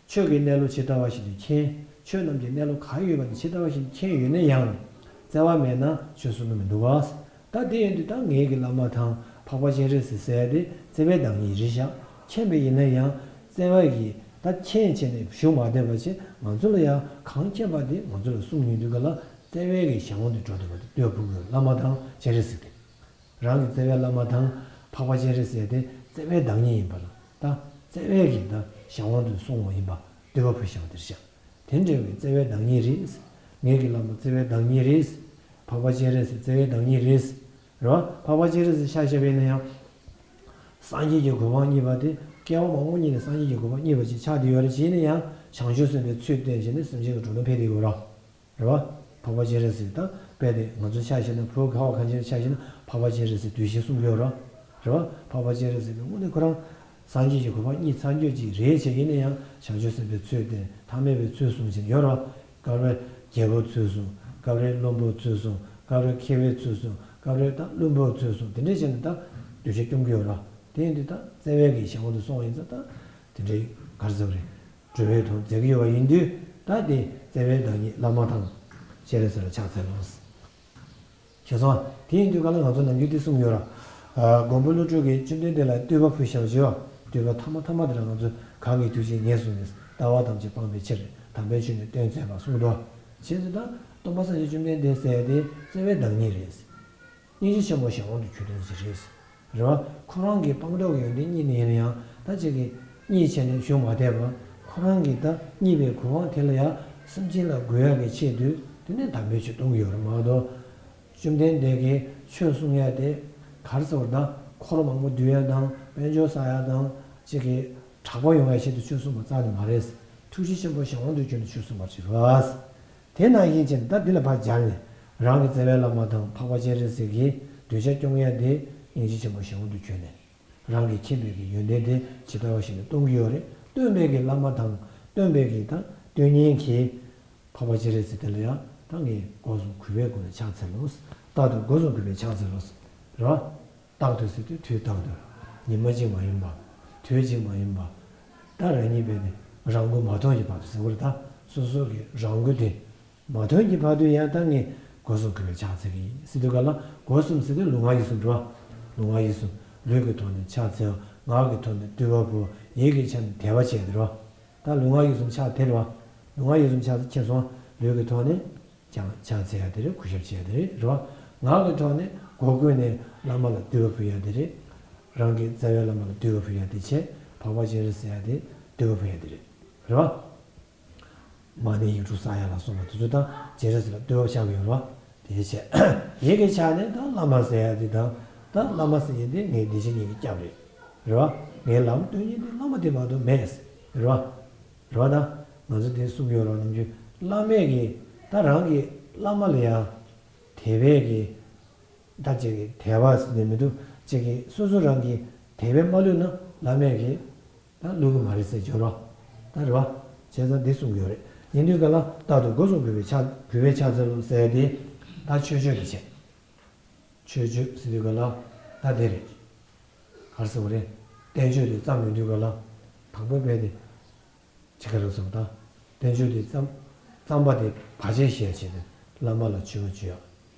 ཆོས་ཀྱི་གནས་ལུགས་ཇི་ལྟ་བ་བཞིན་དུ་མཁྱེན། ཆོས་རྣམས་ཀྱི་གནས་ལུགས་གང་ཡོད་པ་དེ་ཇི་ལྟ་བ་བཞིན་མཁྱེན་ཡོད་ན་ཡང་། བརྩེ་བ་མེད་ན་ཆོས་གསུང་གི་མི་འདུག་ག་ད་དེ་ཡིན་དུས་ད་ངེད་ཀྱི་བླ་མ་དང་འཕགས་པ་སྤྱན་རས་གཟིགས་ཟེར་ཡ་དེ་བརྩེ་བའི་བདག་ཉིད་རེད་ཤག་མཁྱེན་པ་ཡིན་ན་ཡང་བརྩེ་བ་གི་ ད་མཁྱེན་བྱས་ནས་བཞུགས་མ་བསྡད་པ་བྱས། ང་ཚོ་ལ་ཡང་གང་མཁྱེན་པ་དེ་ང་ཚོ་ལ་གསུང་ཡོང་དུས་ག་ལ་བརྩེ་བའི་གི་གཞན་དབང་དུ་འགྲོ་བསྡད་པ་དེ་ལྟོས་ཕུག་གི་བླ་མ་དང་སྤྱན་རས་གཟིགས་དེ། རང་གི་བརྩེ་བའི་བླ་མ་དང་འཕགས་པ་སྤྱན་རས་གཟིགས་དེ་བརྩེ་བའི་བདག་ཉིད་ཡིན་པ་ལ། ད་བརྩེ་བའི་གི་ད་གཞན་དབང་དུ་སོང་བ་ཡིན་པ་ལྟོས་ཕུག་བཞག་པ་དེ་རེད་ཤག་དེ་འདྲ་བའི་བརྩེ་བའི་བདག་ཉིད་རེད། ངེད་ཀྱི་བླ་མ་བརྩེ་བའི་བདག་ཉིད་རེད། འཕགས་པ་སྤྱན་རས་གཟིགས་བརྩེ་བའི་བདག་ཉིད་རེད། རེད་བ། འཕགས་པ་སྤྱན་རས་གཟིགས་ཆ་བཞག་པ་ཡིན་ན་ཡང་། སངས་རྒྱས་ཀྱི་གོ་འཕང་བརྙེས་པ་དེ། སྐྱེ་བ་མང་པོ་བརྙེས་ནས་སངས་རྒྱས་ཀྱི་གོ་འཕང་བརྙེས་པ་ཅིག་ཆགས་བསྡད་ཡོད་རེད་བྱས་ནས་ཡང་། བྱང་ཆུབ་སེམས་དཔའི་ཚུལ་བསྟན་བྱས་ནས་སེམས་ཅན་གྱི་འགྲོ་དོན་ཕེབས་བསྡད་ཡོད་རེད། རེད་བ། འཕགས་པ་སྤྱན་རས་གཟིགས་དང་རྦད་དེ་ང་ཚོ་ཆ་བཞག་ན། བོད་ཁ་བ་གངས་ཅན་ཆ་བཞག་ན་འཕགས་པ་སྤྱན་རས་གཟིགས་འདུལ་ཞིང་གསུངས་ཡོད་རེད། རེད་བ། འཕགས་པ་སྤྱན་རས་གཟིགས་ཀྱི་དངོས་གནས་ཁོ་རང་སངས་རྒྱས་ཀྱི་གོ་འཕང་བརྙེས་ཚར་ཡོད་ཅིག་རེད་བྱས་ཡིན་ན་ཡང་། བྱང་ཆུབ་སེམས་དཔའི་ཚུལ་བསྟན། ཐ་མལ་པའི་ཚུལ་བཟུང་བྱས་ཡོད་རེད་བ། སྐབས་རེ་རྒྱལ་པོའི་ཚུལ་བཟུང་། སྐབས་རེ་བློན་པོའི་ཚུལ་བཟུང་། སྐབས་རེ་མཁས་པའི་ཚུལ་བཟུང་། སྐབས་རེ་ད་བླུན་པོའི་ཚུལ་བཟུང་། དེ་འདྲ་བྱས་ནས་ད་གདུལ་བྱ་སྐྱོང་གི་ཡོད་རེད། དེ་ཡིན་དུས་ད་བརྩེ་བའི་གི་གཞན་དབང་དུ་སོང་བ་ཡིན་ཙང་། ད་དེ་འདྲའི་ག་རེ་ཟེར་བ་རེད། སྒྲུབ་པའི་དོན་མཛད་ཀྱི་ཡོད་པ་ཡིན་དུས། ད་དེ་བརྩེ་བའི་བདག་ཉིད་བླ་མ་དང་སྤྱན་རས་གཟིགས་ལ་ཕྱག་འཚལ་ལོ། ཤེས་སོང་། དེ་ཡིན་དུས་ག་ལ་ང་ཚོ་ནམ་རྒྱུན་དེ་གསུངས་ཡོད་ར། ཨ། མགོན་པོ་ཀླུ་སྒྲུབ་ཀྱིས་བཅོམ་ལྡན་འདས་ལ་བསྟོད་པ་ཕུལ་བཞག་པ་བྱས་པ། བསྟོད་པ་ཐ་མ་ཐ་མ་དེ་ལ་ང་ཚོས་གང་གིས་ཐུགས་རྗེས་ཉེར་བཟུང་ནས། ལྟ་བ་ཐམས་ཅད་སྤངས་པའི་ཕྱིར། དམ་པའི་ཆོས་ནི་སྟོན་མཛད་པ་གསུངས་འདུག། བྱས་ཙང་ད་སྟོན་པ་སངས་རྒྱས་བཅོམ་ལྡན་འདས་ཟེར་ཡ་དེ་བརྩེ་བའི་བདག་ཉིད་རེད། སྙིང་རྗེ་ཆེན་པོ་གཞན་དབང་དུ་གྱུར་བསྡད་ཅིག་རེད། རེད་བ། ཁོ་རང་གི་སྤངས་རྟོགས་ཀྱི་ཡོན་ཏན་རྙེད་ནས་ཡིན་ན་ཡང་། ད་ཅིག་གིས་རྙེད་བྱས་ནས་བཞུགས་མ་བསྡད་པར། ཁོ་རང་གིས་ད་རྙེད་པའི་གོ་འཕང་དེ་ལ་ཡང་སེམས་ཅན་ལ་འགོད་ཡག་གི་ཆེད་དུ། དེ་ནས་དམ་པའི་ཆོས་གཏོང་གི་ཡོད་རེད་མ་གཏོགས། བཅོམ་ལྡན་འདས་ཀྱིས་ཆོས་གསུང་ཡ་དེ་ག་རེ་ཟེར་བ་རེད། ད་འཁོར་མང་པོ་འདུལ་ཡ་དང་། དཔལ་འབྱོར་བསགས་ཡ་དང་། ཅིག་གི་དྲག་པོ་ཡོང་ཡ་ཆེད་དུ་ཆོས་གསུངས་པ་རྩ་ནས་མ་རེད། ཐུགས་རྗེ་ཆེན་པོ་གཞན་དབང་དུ་གྱུར་ནས་ཆོས་གསུངས་པ་ཅིག་རེད། དེ་ནང་བཞིན་བྱས་ནས་ད་འདི་ལ་ཕར་སྦྱར་ནས། རང་གི་བརྩེ་བའི་བླ་མ་དང་འཕགས་པ་སྤྱན་རས་གཟིགས་ཀྱིས་གདུལ་བྱ་སྐྱོང་ཡ་དེ་སྙིང་རྗེ་ཆེན་པོ་གཞན་དབང་དུ་གྱུར་ནས། རང་གི་མཁྱེན་པའི་གི་ཡོན་ཏན་དེ་ཇི་ལྟ་བ་བཞིན་དུ་སྟོན་གྱི་ཡོད་རེད། སྟོན་པའི་གི་བླ་མ་དང་། སྟོན་པའི་གི་ད་སྟོན་མཁན་གྱི་འཕགས་པ་སྤྱན་རས་གཟིགས་དེ་ལ་ཡང་ད་ངས་སྒོ་གསུམ་གུས་པའི་སྒོ་ནས་ཕྱག་འཚལ་ལོ། རྟག་ཏུ་སྒོ་གསུམ་གུས་པས་ཕྱག་འཚལ་ལོ། རེད་བ། རྟག་ཏུ་ཟེར་དུས་དུས་རྟག་ཏུ། ཉི་མ་གཅིག་མ་ཡིན་པ། དུས་གཅིག་མ་ཡིན་པ། ད་རང་ཉིད་པས་ནི་རང་མགོ་མ་ཐོན་གྱི་བར་དུ་ཟེར་བ་རེད། ད་སོ་སོ་གི་རང་མགོ་དེ་མ་ཐོན་གྱི་བར་དུ་ཡང་ད་ངས་སྒོ་གསུམ་གུས་པས་ཕྱག་འཚལ་གྱི་ཡིན་ཟེར་དུས་ག་ལ། སྒོ་གསུམ་ཟེར་དུས་ལུས་ངག་ཡིད་གསུམ་རེད་བ། ལུས་ངག་ཡིད་གསུམ། ལུས་ཀྱི་ཐོག་ནས་ཕྱག་འཚལ། ངག་གི་ཐོག་ནས་བསྟོད་པ་ཕུལ། ཡིད་ཀྱི་ཆ་ནས་དད་པ་བྱས་ཏེ་རེད་བ། ད་ལུས་ངག་ཡིད་གསུམ་ཕྱག་དེ་རེད་བ། ལུས་ངག་ཡིད་གསུམ་ཕྱག་ཁྱེར་སོང་། ལུས་ཀྱི་ཐོག་ནས་ཀྱང་ཕྱག་འཚལ་ཡ་དེ་རེད། གུས་ཞབས་བྱེད་ཡ་དེ་རེད། རེད་བ། ངག་གི་ཐོག་ནས་སྒོ་ཀུན་ནས་བླ་མ་ལ་བསྟོད་པ་ཕུལ་ཡ་དེ་རེད། རང་གི་རྩ་བའི་བླ་མ་ལ་བསྟོད་པ་ཕུལ་ཡ་དེ་བྱས། འཕགས་པ་སྤྱན་རས་གཟིགས་ཡ་དེ་བསྟོད་པ་ཕུལ་ཡ་དེ་རེད། རེད་བ། མ་ཎི་ཡིག་དྲུག་བསགས་ཡ་ལ་སོགས་པ་དེ་ཚོ་ད་སྤྱན་རས་གཟིགས་ལ་བསྟོད་པ་ཕྱག་གི་ཡོད་རེད་བ། དེ་བྱས། ཡིད་ཀྱི་ཆ་ནས་ད་བླ་མ་ཟེར་ཡ་དེ་དང་། ད་བླ་མ་ཟེར་ཡ་དེ་ངའི་བདེ་ཆེན་གཉིས་ཀྱི་སྐྱབས་རེད། རེད་བ། ངའི་ལམ་སྟོན་མཁན་དེ་བླ་མ་དེ་མ་གཏོགས་མེད། རེད་བ། རེད་བ། ད་ང་ཚོ་དེ་གསུངས་ཡོད་རེད་བ། ནམ་རྒྱུན་བླ་མས་ཀྱི། ད་རང་གི་བླ་མ་ལ་ཡང་དད་པས་ཀྱི། ད་ཅིག་གི་དད་པ་ཟེར་ནས་མི་འདུག། ཅིག་གི་སོ་སོ་རང་གི་དད་པས་མ་བསླུས་ན་བླ་མས་ཀྱི་ད་བསླུ་གི་མ་རེད་ཟེར་བརྗོད་རོགས། ད་རེད་བ། བྱས་ཙང་འདི་གསུང་གི་ཡོད་རེད། ཡིན་དུས་ག་ལ་རྟག་ཏུ་སྒོ་གསུམ་གུས་པས་ཕྱག་གུས་པས་ཕྱག་འཚལ་ལོ་ཟེར་ཡ་དེ། ད་མཆོད་བརྗོད་དེ་བྱས། མཆོད་བརྗོད་ཟེར་དུས་ག་ལ་ད་དེ་རེད། ག་རེ་ཟེར་བ་རེད། བསྟན་བཅོས་དེ་བརྩམས་ཡོང་དུས་ག་ལ་དང་པོ་རྦད་དེ། ཅི་ག་རེ་ཟེར་བ་དང་། བསྟན་བཅོས་དེ་བརྩམས། བརྩམས་པ་དེ་བར་ཆད་བཞག་ཡ་ཆེད་དུ་བླ་མ་ལ་མཆོད་པ་བརྗོད་ཡ།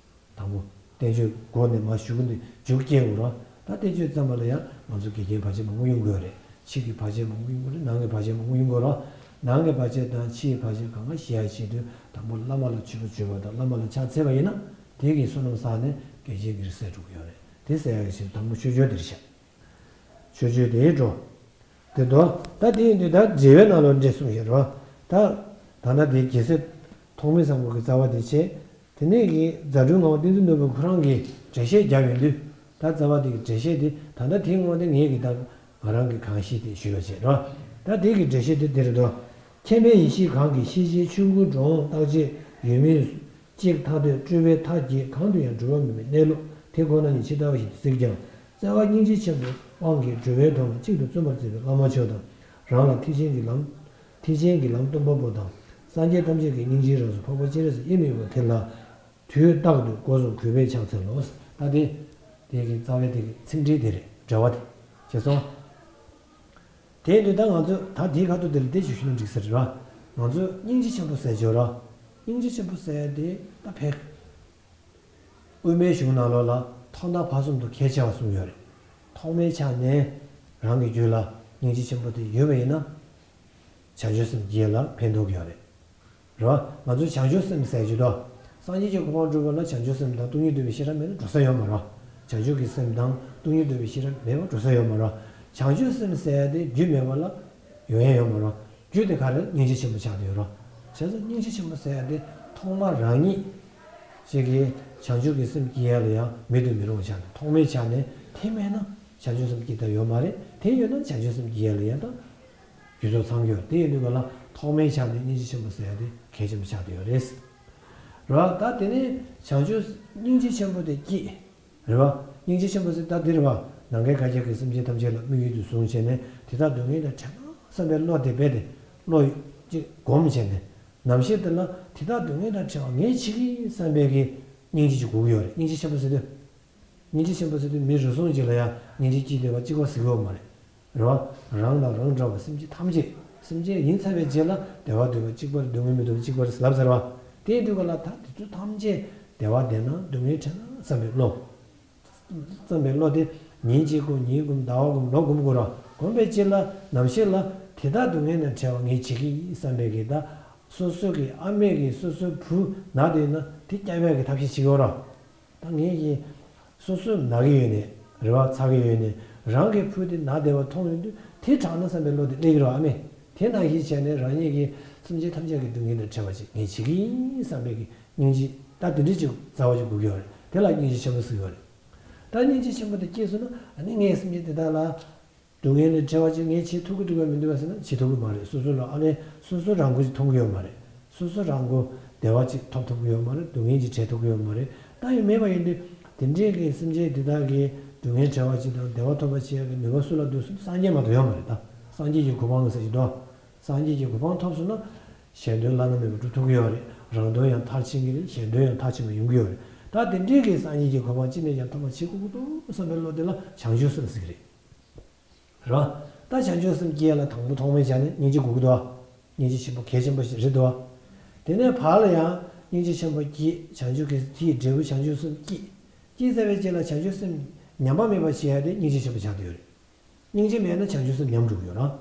དང་པོ། བསྟན་བཅོས་འགོ་ནས་མར་མཇུག་ནས་མཇུག་སྐྱེལ་དགོས་ར། ད་བསྟན་བཅོས་བརྩམས་པ་ལ་ཡང་ང་ཚོ་དགེ་རྒན་བར་ཆད་མང་པོ་ཡོང་གི་ཡོད་རེད། ཕྱི་གི་བར་ཆད་མང་པོ་ཡོང་གི་རེད། ནང་གི་བར་ཆད་མང་པོ་ཡོང་གི་རེད། ནང་གི་བར་ཆད་དང་ཕྱིའི་བར་ཆད་གང་ག་ཞི་ཡ་ཆེད་དུ་དང་པོ་བླ་མ་ལ་མཆོད་པ་བརྗོད་པ་དང་། བླ་མ་ལ་ཕྱག་འཚལ་བ་ཡིན་ན་དེ་གིས་བསོད་ནམས་བསགས་ནས་དགེ་རྒན་གྱི་རིགས་སད་འགྲོ་གི་ཡོད་རེད། དེ་སད་ཡ་གི་ཆེད་དུ་དང་པོ་མཆོད་བརྗོད་དེ་རེད་ཤག། མཆོད་བརྗོད་དེའི་འགྲོ། དེ་དོ། ད་དེ་ཡིན་དུས་ད་འགྲེལ་པའི་ནང་ལོགས་འགྲེལ་གསུངས་ཡོད་རེད་བ། ད་ད་ལྟ་དེ་རྒྱལ་སྲས་ཐོགས་མེད་བཟང་པོ་གི་རྩ་བ་དེ་བྱས། དེ་ནས་ཀྱི་རྫ་སྤྲུལ་ངག་དབང་བསྟན་འཛིན་ནོར་བུ་ཁོ་རང་གིས་འགྲེལ་བཤད་བརྒྱབ་ཡོང་དུས། ད་རྩ་བ་དེ་གི་འགྲེལ་བཤད་དེ་ད་ལྟ་དེའི་སྔོན་དེ་ངས་ཀྱི་ད་ང་རང་གི་གང་ཤེས་དེ་ཞུས་པ་བྱས་རེད་བ། ད་དེ་གི་འགྲེལ་བཤད་དེ་འདི་རེད་དོ། མཁྱེན་པའི་ཡེ་ཤེས་གང་གིས་ཤེས་བྱའི་ཆོས་ཀུན་གྲོལ་བརྟག་བྱེད་ཡོད་མིན། གཅིག་ཐ་དད་སྤྲོས་པའི་མཐའ་བརྒྱད་གང་དུ་ཡང་གྲོལ་བ་མེད་པའི་གནས་ལུགས་དེ་ཁོ་ན་ཉིད་ཇི་ལྟ་བ་བཞིན་དུ་གཟིགས་ཀྱང་། བརྩེ་བ་སྙིང་རྗེ་ཆེན་པོའི་དབང་གིས་གྲོལ་བའི་དོན་ལ་གཅིག་ཏུ་བརྩོན་པར་མཛད་པའི་བླ་མ་མཆོག་དང་། རང་ལ་ཐེག་ཆེན་གྱི་ལམ། ཐེག་ཆེན་གྱི་ལམ་སྟོན་པ་པོ་དང་། སངས་རྒྱས་ཐམས་ཅད་ཀྱི་སྙིང་རྗེའི་རང་གཟུགས་འཕགས་པ་སྤྱན་རས་གཟིགས་དབྱེར་མེད་པ་དེ་ལ། དུས་རྟག་ཏུ་སྒོ་གསུམ་གུས་པས་ཕྱག་འཚལ་ལོ། ད་དེ། དེ་གི་རྩ་བའི་དེ་གི་ཚིག་འགྲེལ་དེ་རེད། འགྲེལ་བ་དེ། ཤེས་སོང་། དེ་ཡིན་དུས་ད་ང་ཚོས་ད་དེའི་ཁ་ཐུག་དེ་ལ་དེ་ཞིག་ཞུས་ན་འགྲིག་ས་རེད་བ། ང་ཚོས་སྙིང་རྗེ་ཆེན་པོ་ཟེར་བརྗོད་ར། སྙིང་རྗེ་ཆེན་པོ་ཟེར་ཡ་དེ་ད་ཕལ། དབུ་མའི་གཞུང་ནང་ལོགས་ལ་ཐོག་མཐའ་བར་གསུམ་དུ་གལ་ཆེ་བ་གསུངས་ཡོད་རེད། ཐོག་མའི་ཆ་ནས་རང་གི་རྒྱུད་ལ་སྙིང་རྗེ་ཆེན་པོ་དེ་ཡོད་པ་ཡིན་ན། བྱང་ཆུབ་སེམས་སྐྱེ་ལ་ཕན་ཐོགས་ཀྱི་ཡོད་རེད། རེད་བ། ང་ཚོ་བྱང་ཆུབ་སེམས་ཟེར་གྱི་འདུག་སངས་རྒྱས་ཀྱི་གོ་འཕང་སྒྲུབ་པ་ལ་བྱང་ཆུབ་སེམས་དང་སྟོང་ཉིད་འདུལ་བའི་ཤེས་རབ་མེད་ན་འགྲོ་ས་ཡོད་མ་རེད། བྱང་ཆུབ་ཀྱི་སེམས་དང་སྟོང་ཉིད་འདུལ་བའི་ཤེས་རབ་མེད་པར་འགྲོ་ས་ཡོད་མ་རེད། བྱང་ཆུབ་སེམས་ཟེར་ཡ་དེ་རྒྱུ་མེད་པ་ལ་ཡོང་ཡ་ཡོད་མ་རེད། རྒྱུ་དེ་ག་རེ་སྙིང་རྗེ་ཆེན་པོ་ཆགས་བསྡད་ཡོད་རེད། བྱས་ཙང་སྙིང་རྗེ་ཆེན་པོ་ཟེར་ཡ་དེ་ཐོག་མར་རང་ཉིད་ཅིག་གིས་བྱང་ཆུབ་ཀྱི་སེམས་སྐྱེ་ཡ་ལ་ཡང་མེད་དུ་མི་རུང་བ་ཆགས་ནས། ཐོག་མའི་ཆ་ནས་དེ་མེད་ན་བྱང་ཆུབ་སེམས་སྐྱེ་ཐབས་ཡོད་མ་རེད། དེ་ཡོད་ན་བྱང་ཆུབ་སེམས་སྐྱེ་ཡ་ལ་ཡང་ད་རྒྱུ་ཚོགས་ཚང་གི་ཡོད་རེད། དེ་ཡིན་དུས་ག་ལ་ཐོག་མའི་ཆ་ནས་སྙིང་རྗེ་ཆེན་པོ་ཟེར་ཡ་དེ་གལ་ཆེན་པོ་ཆགས་བསྡད་ཡོད་རེད། རེད་བ། ད་དེ་ནས་བྱང་ཆུབ་སྙིང་རྗེ་ཆེན་པོ་དེ་སྐྱེས། རེད་བ། སྙིང་རྗེ་ཆེན་པོ་ཟེར་ད་འདི་རེད་བ། ནམ་མཁའི་གར་ཁྱབ་ཀྱི་སེམས་ཅན་ཐམས་ཅད་ལ་དམིགས་ཡུལ་དུ་བཟུང་བྱས་ནས་དེ་དག་སྡུག་བསྔལ་དང་བྲལ་ན་བསམ་པའི་བློ་དེ་རྦད་དེ་བློ་གཅིག་སྒོམ་བྱས་ནས། ནམ་ཞིག་དེ་ལ་དེ་དག་སྡུག་བསྔལ་དང་བྲལ་བ་ངས་བྱེད་ཀྱི་བསམ་པའི་གི་སྙིང་རྗེ་ཅིག་དགོས་ཀྱི་ཡོད་རེད། སྙིང་རྗེ་ཆེན་པོ་ཟེར་དུས། སྙིང་རྗེ་ཆེན་པོ་ཟེར་དུས་མི་རེ་ཟུང་ཅིག་ལ་ཡང་སྙིང་རྗེ་སྐྱེས་བསྡད་པ་གཅིག་པ་ཟེར་གྱི་ཡོད་མ་རེད། རེད་བ། རང་དང་རང་འདྲ་བ་སེམས་ཅན་ཐམས་ཅད། སེམས་ཅན་ཡིན་ཚར་བའི་རྗེས་ལ་བདེ་བ་འདོད་པ་གཅིག་པ་རེད། སྡུག་བསྔལ་མི་འདོད་པ་གཅིག་པ་རེད་ལབ་ཚར་བ། དེ་ཡིན་དུས་ག་ལ་ད་དེ་ཚོ་ཐམས་ཅད་བདེ་བ་བདེ་ན་སྡུག་བསྔལ་བྲལ་ན་བསམ་པའི་བློ། བསམ་པའི་བློ་དེ་ཉིན་གཅིག་བསྒོམ། ཉིན་བསྒོམ། ཟླ་བ་བསྒོམ། ལོ་བསྒོམ་དགོས་ར། བསྒོམ་པའི་རྗེས་ལ་ནམ་ཞིག་ལ་དེ་དག་སྡུག་བསྔལ་ནས་བྲལ་བ་ངས་བྱེད་ཀྱི་ཡིན་བསམ་པའི་གི་ད། སོ་སོ་གི་ཨ་མས་གི་སོ་སོའི་བུ་ན་དེ་ན་དེ་སྐྱོབ་ཡ་གི་ཐབས་ཤེས་བྱེད་ཀྱི་ཡོད་ར། ད་ངས་ཀྱི་སོ་སོ་ན་གི་ཡོད་ནས་རེད་བ། ཚ་གི་ཡོད་ནས་རང་གི་བུ་དེ་ན་བསྡད་པ་མཐོང་ཡོང་དུས་དེ་དྲག་ན་བསམ་པའི་བློ་དེ་སླེབས་ཀྱི་རེད་བ། ཨ་མས་དེ་ནང་བཞིན་བྱས་ནས་རང་ཉིད་ཀྱི་སེམས་ཅན་ཐམས་ཅད་ཀྱི་སྡུག་བསྔལ་དང་བྲལ་བ་ཅིག་ངས་བྱེད་ཀྱི་ཡིན་བསམ་པའི་གི་སྙིང་རྗེ་ད་དེ་འདྲ་ཅིག་རྩ་བ་ཅིག་དགོས་ཀྱི་ཡོད་རེད། དེ་ལ་སྙིང་རྗེ་ཆེན་པོ་ཟེར་གྱི་ཡོད་རེད། ད་སྙིང་རྗེ་ཆེན་པོ་དེ་སྐྱེས་སོང་ན་ཨ་ནི་ངས་སེམས་ཅན་དེ་དག་ལ། སྡུག་བསྔལ་ལས་བྲལ་བ་ཅིག་ངས་བྱེད་ཐུབ་ཀྱི་འདུག་གས་མི་འདུག་གས་ཟེར་ན་བྱེད་ཐུབ་ཀྱི་མ་རེད། སོ་སོ་ལ་ཨ་ནི་སོ་སོ་རང་མགོ་ཅིག་ཐོན་གྱི་ཡོད་མ་རེད། སོ་སོ་རང་མགོ་བདེ་བ་ཅིག་ཐོབ་ཐུབ་ཀྱི་ཡོད་མ་རེད། སྡུག་བསྔལ་ཅིག་བྲལ་ཐུབ་ཀྱི་ཡོད་མ་རེད། ད་ཡང་མེད་པ་ཡིན་དུས་དེ་འདྲའི་གི་སེམས་ཅན་དེ་དག་གི་སྡུག་བསྔལ་བྲལ་བ་ཅིག་དང་བདེ་བ་ཐོབ་པ་བྱེད་ཡག་གི་ནུས་པ་སུ་ལ་འདུག་ཟེར་ན་སངས་རྒྱས་མ་གཏོགས་ཡོད་མ་རེད། ད་སངས་རྒྱས་ཀྱི་གོ་འཕང་ཟེར་གྱི་འདུག་སངས་རྒྱས་ཀྱི་གོ་འཕང་ཐོབ་སོང་ན་གཞན་དོན་བླ་ན་མེད་པ་སྒྲུབ་ཐུབ་ཀྱི་ཡོད་རེད། རང་དོན་ཡང་མཐར་ཕྱིན་གྱི་རེད། གཞན་དོན་ཡང་མཐར་ཕྱིན་པ་ཡོང་གི་ཡོད་རེད། ད་དེ་འདྲའི་གི་སངས་རྒྱས་ཀྱི་གོ་འཕང་ཅི་ནས་ཀྱང་ཐོབ་པ་བྱེད་དགོས་ཀྱི་འདུག་བསམ་པའི་བློ་དེ་ལ་བྱང་ཆུབ་སེམས་ཟེར་གྱི་རེད། རེད་བ། ད་བྱང་ཆུབ་སེམས་སྐྱེ་ཡ་ལ་དང་པོ་ཐོག་མའི་ཆ་ནས་སྙིང་རྗེ་དགོས་ཀྱི་འདུག་བ། སྙིང་རྗེ་ཆེན་པོ་གལ་ཆེན་པོ་ཞིག་རེད་འདུག་བ། དེ་ནས་བར་ལ་ཡང་སྙིང་རྗེ་ཆེན་པོ་སྐྱེས། བྱང་ཆུབ་ཀྱི་དེའི་འབྲས་བུ་བྱང་ཆུབ་སེམས་སྐྱེས། སྐྱེས་ཚར་བའི་རྗེས་ལ་བྱང་ཆུབ་སེམས་ཉམས་པ་མེད་པ་བྱེད་ཡ་དེ་སྙིང་རྗེ་ཆེན་པོ་ཆགས་བསྡད་ཡོད་རེད། སྙིང་རྗེ་མེད་ན་བྱང་ཆུབ་སེམས་ཉམས་འགྲོ་གི་ཡོད་རེད།